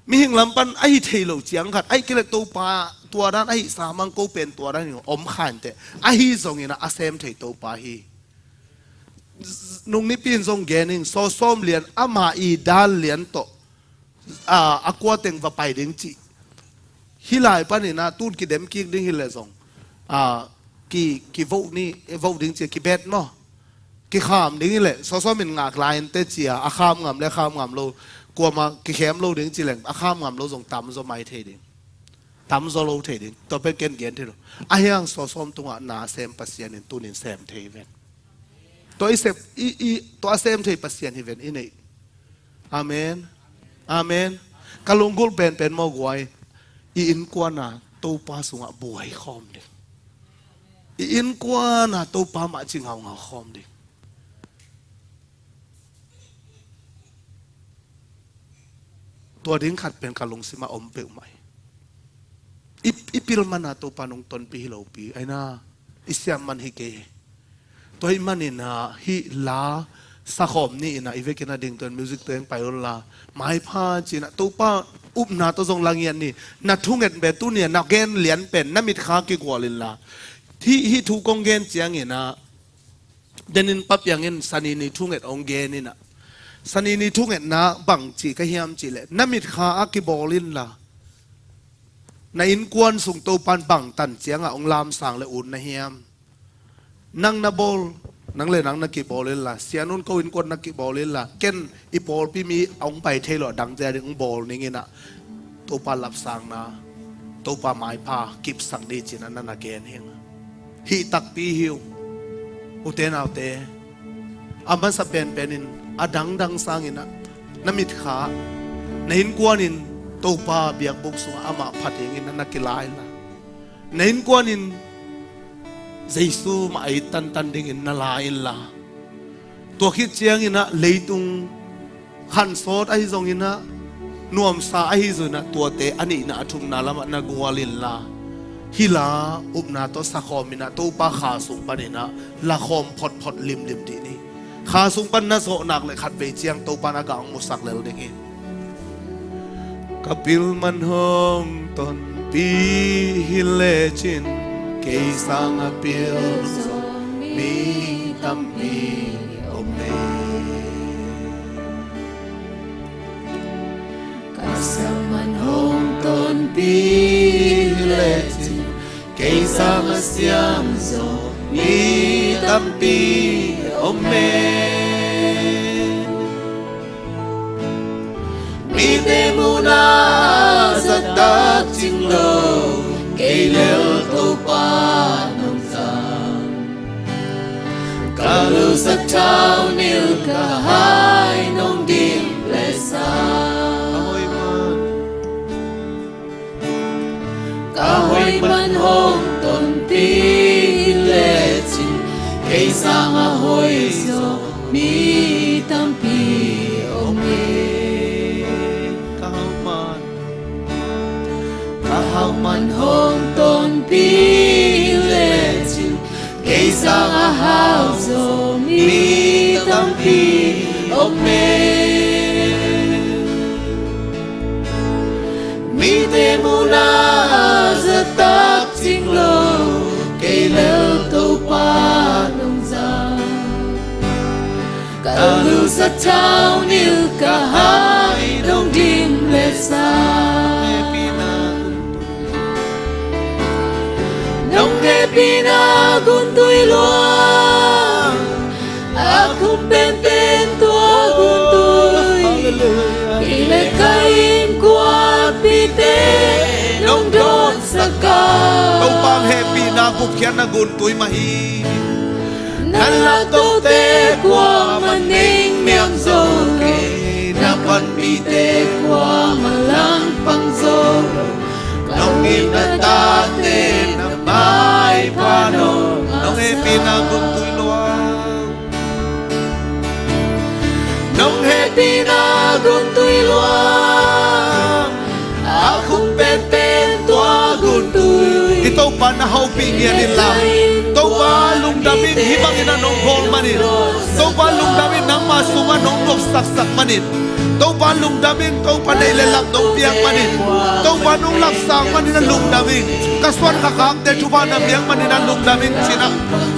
Mihing lam pan ahi thei lo ciang khat, ahi kei leh Topa tua dan ahi sa mang, ko pen tua dan hi om kha inteh. Ahi zongin ah a sem thei Topa hi. Nung nipi in zong gen ing, Sawsawm lian ama i dan lian tawh a, a kua teng va pai ding cih. Hih lai panin ah tun kidem kik ding hi leh zong, a, ki, kivoh ni, voh ding cih, kibet maw, kikham ding hi leh, Sawsawm in ngak lai inteh ci a, a kham ngam le kham ngam lo, kuamah kikhem lo ding ci leng, a kham ngam lo zong tamzaw mai thei ding. Tamzaw lo thei ding. Tua pen ken gen thei lo. Ahi hang Sawsawm tungah na sem Pasian in tunin sem thei hi ven. Tua i sem, i, i, tua a sem thei Pasian hi ven i neih. Amen. Amen. Ka lunggulh penpen maw guai, i innkuan a Topa sungah buai khawm ding. I innkuan a Topa mah ci ngaungau khawm ding. Tua ding khat pen ka lungsimah om peuhmah hi. I, i pil man a Topa in hong tonpih hi lopi. Ahi na, i siam man hi kei hi. Tua ahih manin ah hih la sakhawm ni in ah i vekin a ding tuan music tuan pai unla, maipha ci-in ah Topa upna tawh zong la ngiat ni. Na thunget pen tuni a na gen lian pen na mitkha kigual inla. Hih, hih thu kong gen ciangin ah, denin Pa Piang in Sanini thunget hong gen in ah, Sanini thungetna bang ci ka hiam cih leh, na mitkha ah kibawl inla, na innkuan sung Topa in bangtan ciangah hong lamsang le ut na hiam? Nang na bawl, nang le nang na kibawl inla, Sianun ko innkuan na kibawl inla, ken i pawlpi mi hong pai thei lo a dang zia ding hong bawl ning in ah, Topa lapsangna, Topa maipha kipsak ni ci-in ah na na gen hi ing. Hih takpi hi uh. Ute naute, a masa penpen in a dangdang sangin ah na mitkha ah, na innkuan in Topa biakbuk sungah amah phat dingin na na kila inla, na innkuan in Jesu mah a it tantan dingin na la inla. Tua khit ciangin ah leitung khansawt ahi zongin ah, nuamsa ahi zongin ah, tuate a nihna a thumna lamah na gual inla, hih la upna tawh sakhawm in ah Topa kha sung panin ah lakhawm photphot limlim dih ni. Kha sung pan na zawh nak le khatvei ciang Topa in a gah hong musak lel ding hi. Ka pil man hong tonpih hi lecin, Kei sangah pil zo mi tampi om e. Ka siamman hong tonpih lecin kei sangah siam zo mi tampi om e. Mite muhna zahtak cing lo kei lel Topa nong zang. Ka lusak thaunil ka hai nong dim leh sa. Ka hoih man hong tonpih lecin kei sangah hoih zo mi tampi om e. Ka hauh man, ka hauh man hong tonpih lecin kei sangah hau zo mi tampi om e. Mite muhna zahtak cing lo kei lel Topa nong zang. Ka lusak thaunil ka hai nong dim leh sa. Nong hehpihna guntui luang, a khum penpen tua guntui. Kei le ka innkuanpihte nong dawnsak a. Topa hong hehpihna gupkhiatna guntui mah hi. Na laptote kuamah nengniam zo kei, na panpihte kuamah langpang zo lo. Nong it na tate na maipha nong, nong hehpihna guntui luang. Nong hehpihna guntui luang, a khum penpen tua guntui. I Topa na hopih ngiat inla, Topa lungdam ing, hih bangin a nong bawl manin. Topa lungdam ing, nangma sungah nong nopsaksak manin. Topa lungdam ing, Topa neih le lap nong piak manin. Topa nong lapsang manin a lungdam ing. Ka suan ka khakte thupha na piak manin a lungdam ing ci-in ah,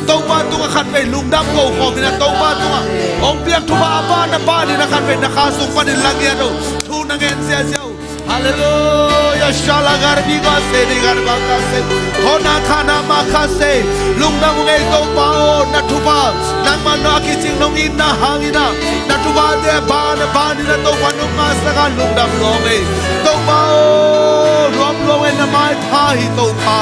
Topa tungah khatvei lungdam ko khawm in ah, Topa tungah hong piak thupha a ban a banin a khatvei na kha sung panin la ngiat o. Thu na ngen ziahziah o. Halleluiah. Shala garbi gase di garba kase. Hona khana ma kase. Lungdam ung ei Topa aw, na thupha, nangma na kicing nong itna hangin ah, na thuphate a ban a banin ah Topa nong ngahsak a lungdam lua ung ei. Topa aw, lungdam lua ung ei, na maipha hi Topa.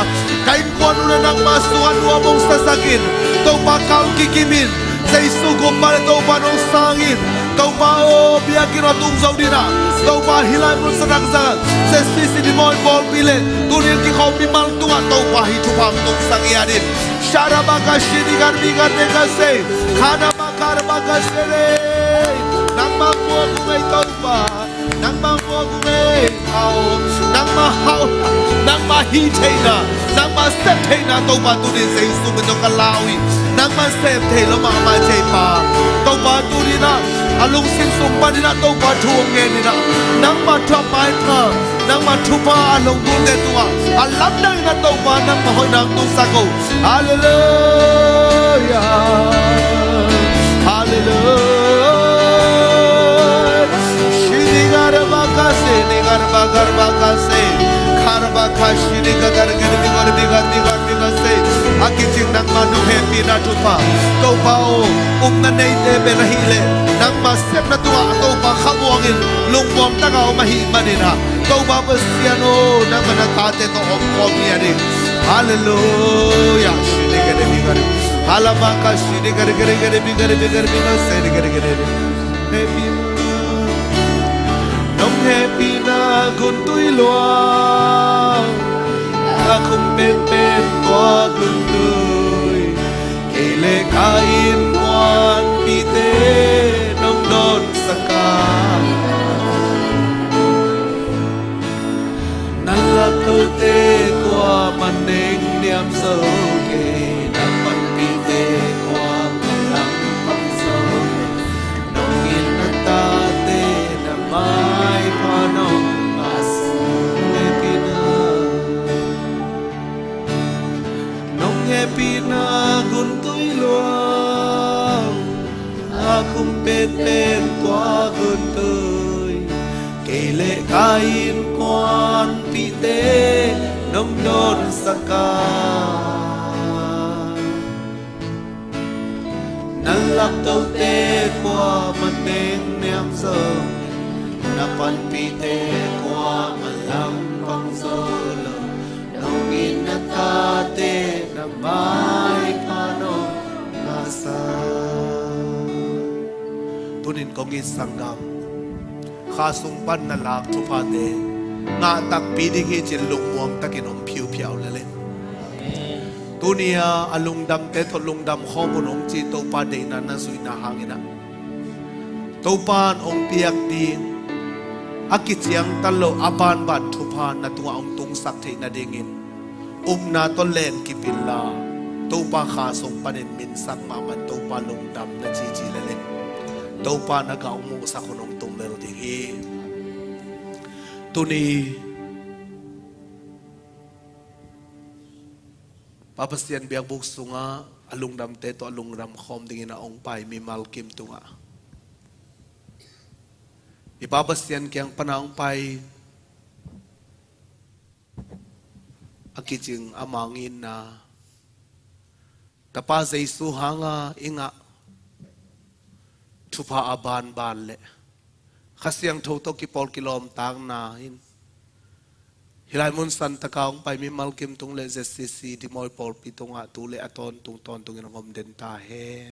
Ka innkuan un ah nangma sungah nuam hong sasak in, Topa kal kikim in, Jesu gumpa le Topa nong sang in, Topa aw, biakinn ah tung zo ding ah, Topa hih lai mun satak zang ah, Z C C di mawi pawlpi le tuni in kikhawm mimal tungah Topa hih thupha hong tungsak ngiat in. Sharabaka shini garbi garde kase, khanabaka rabaka sele. Nangma muak ung ei Topa. Nangma muak ung ei, hau, nangma hau, nangma hih theihna, nangma sep theihna Topa tuni in Jesu min tawh ka lau hi. Nangma sep thei lo mahmah thei pa. Topa tuni in ah, a lungsim sung panin ah Topa thu hong ngen in ah, nangma thu a maipha, nangma thupha a lungdamte tungah a lamdang in ah Topa nangma hoihna hong tungsak o. Halleluiah. Halleluiah. Shini garba kase, ni garba garba kase. Karba kashini gagar gini bigar bigar bigar bigar se. A kicing nangma nong hehpihna thupha. Topa aw, upna neite bek ahih leh nangma sepna tungah Topa khamuang in lungmuang taka om ahih manin ah, Topa Pasian aw, nangma na tate tawh om khawm hi a ding. Halleluiah. Shini gede bigari. Halabaka shini gede gede gede bigari bigari bigari se gede gede. Hehpihna, nong hehpihna guntui luang, a khum penpen tua guntui. Kei le ka innkuanpihte nong dawnsak a, na laptote kuamah nengniam zo kei, na panpihte kuamah langpang zo. Nong it na tate na maipha nong ngahsak a, hehpihna. Pi na guntui luang, a khum petpen tua guntui, kei le ka innkuanpihte nong dawnsak a, nan laktote kuamah nengniam zo, na panpihte kuamah langpang zo lo, nong it na tate na maipha nong ngahsak. Tunin kong it sanggam, Kha sung pan na lak thuphate ngah takpi ding hi ci-in lungmuang takin om phiuphiau le le. Tuni-a a lungdamte tawh lungdam khawm un hong ci Topa deihna na zuihna hangin ah, Topa in hong piak ding a kiciangtan lo a banban thupha na tungah hong tungsak theih nadingin upna tawh len kip inla, Topa kha sung panin minsak mahmah in Topa lungdam na cici le le, Topa na gah hong muhsak hun hong tung lel ding hi. Tuni Pa Pasian biakbuk sungah a lungdamte tawh a lungdam khawm dingin a hong pai mimal kim tungah i Pa Pasian kiang pana hong pai a kicing a mangitna, Tapa Jesu hanga i ngah thupha a banban le Kha Siangtho tawh kipawl kilawmtakna in hih lai mun santaka hong pai mimal kim tung le Z C C Dimawi pawlpi tungah tu le a tawntung tawntungin hong om den ta hen.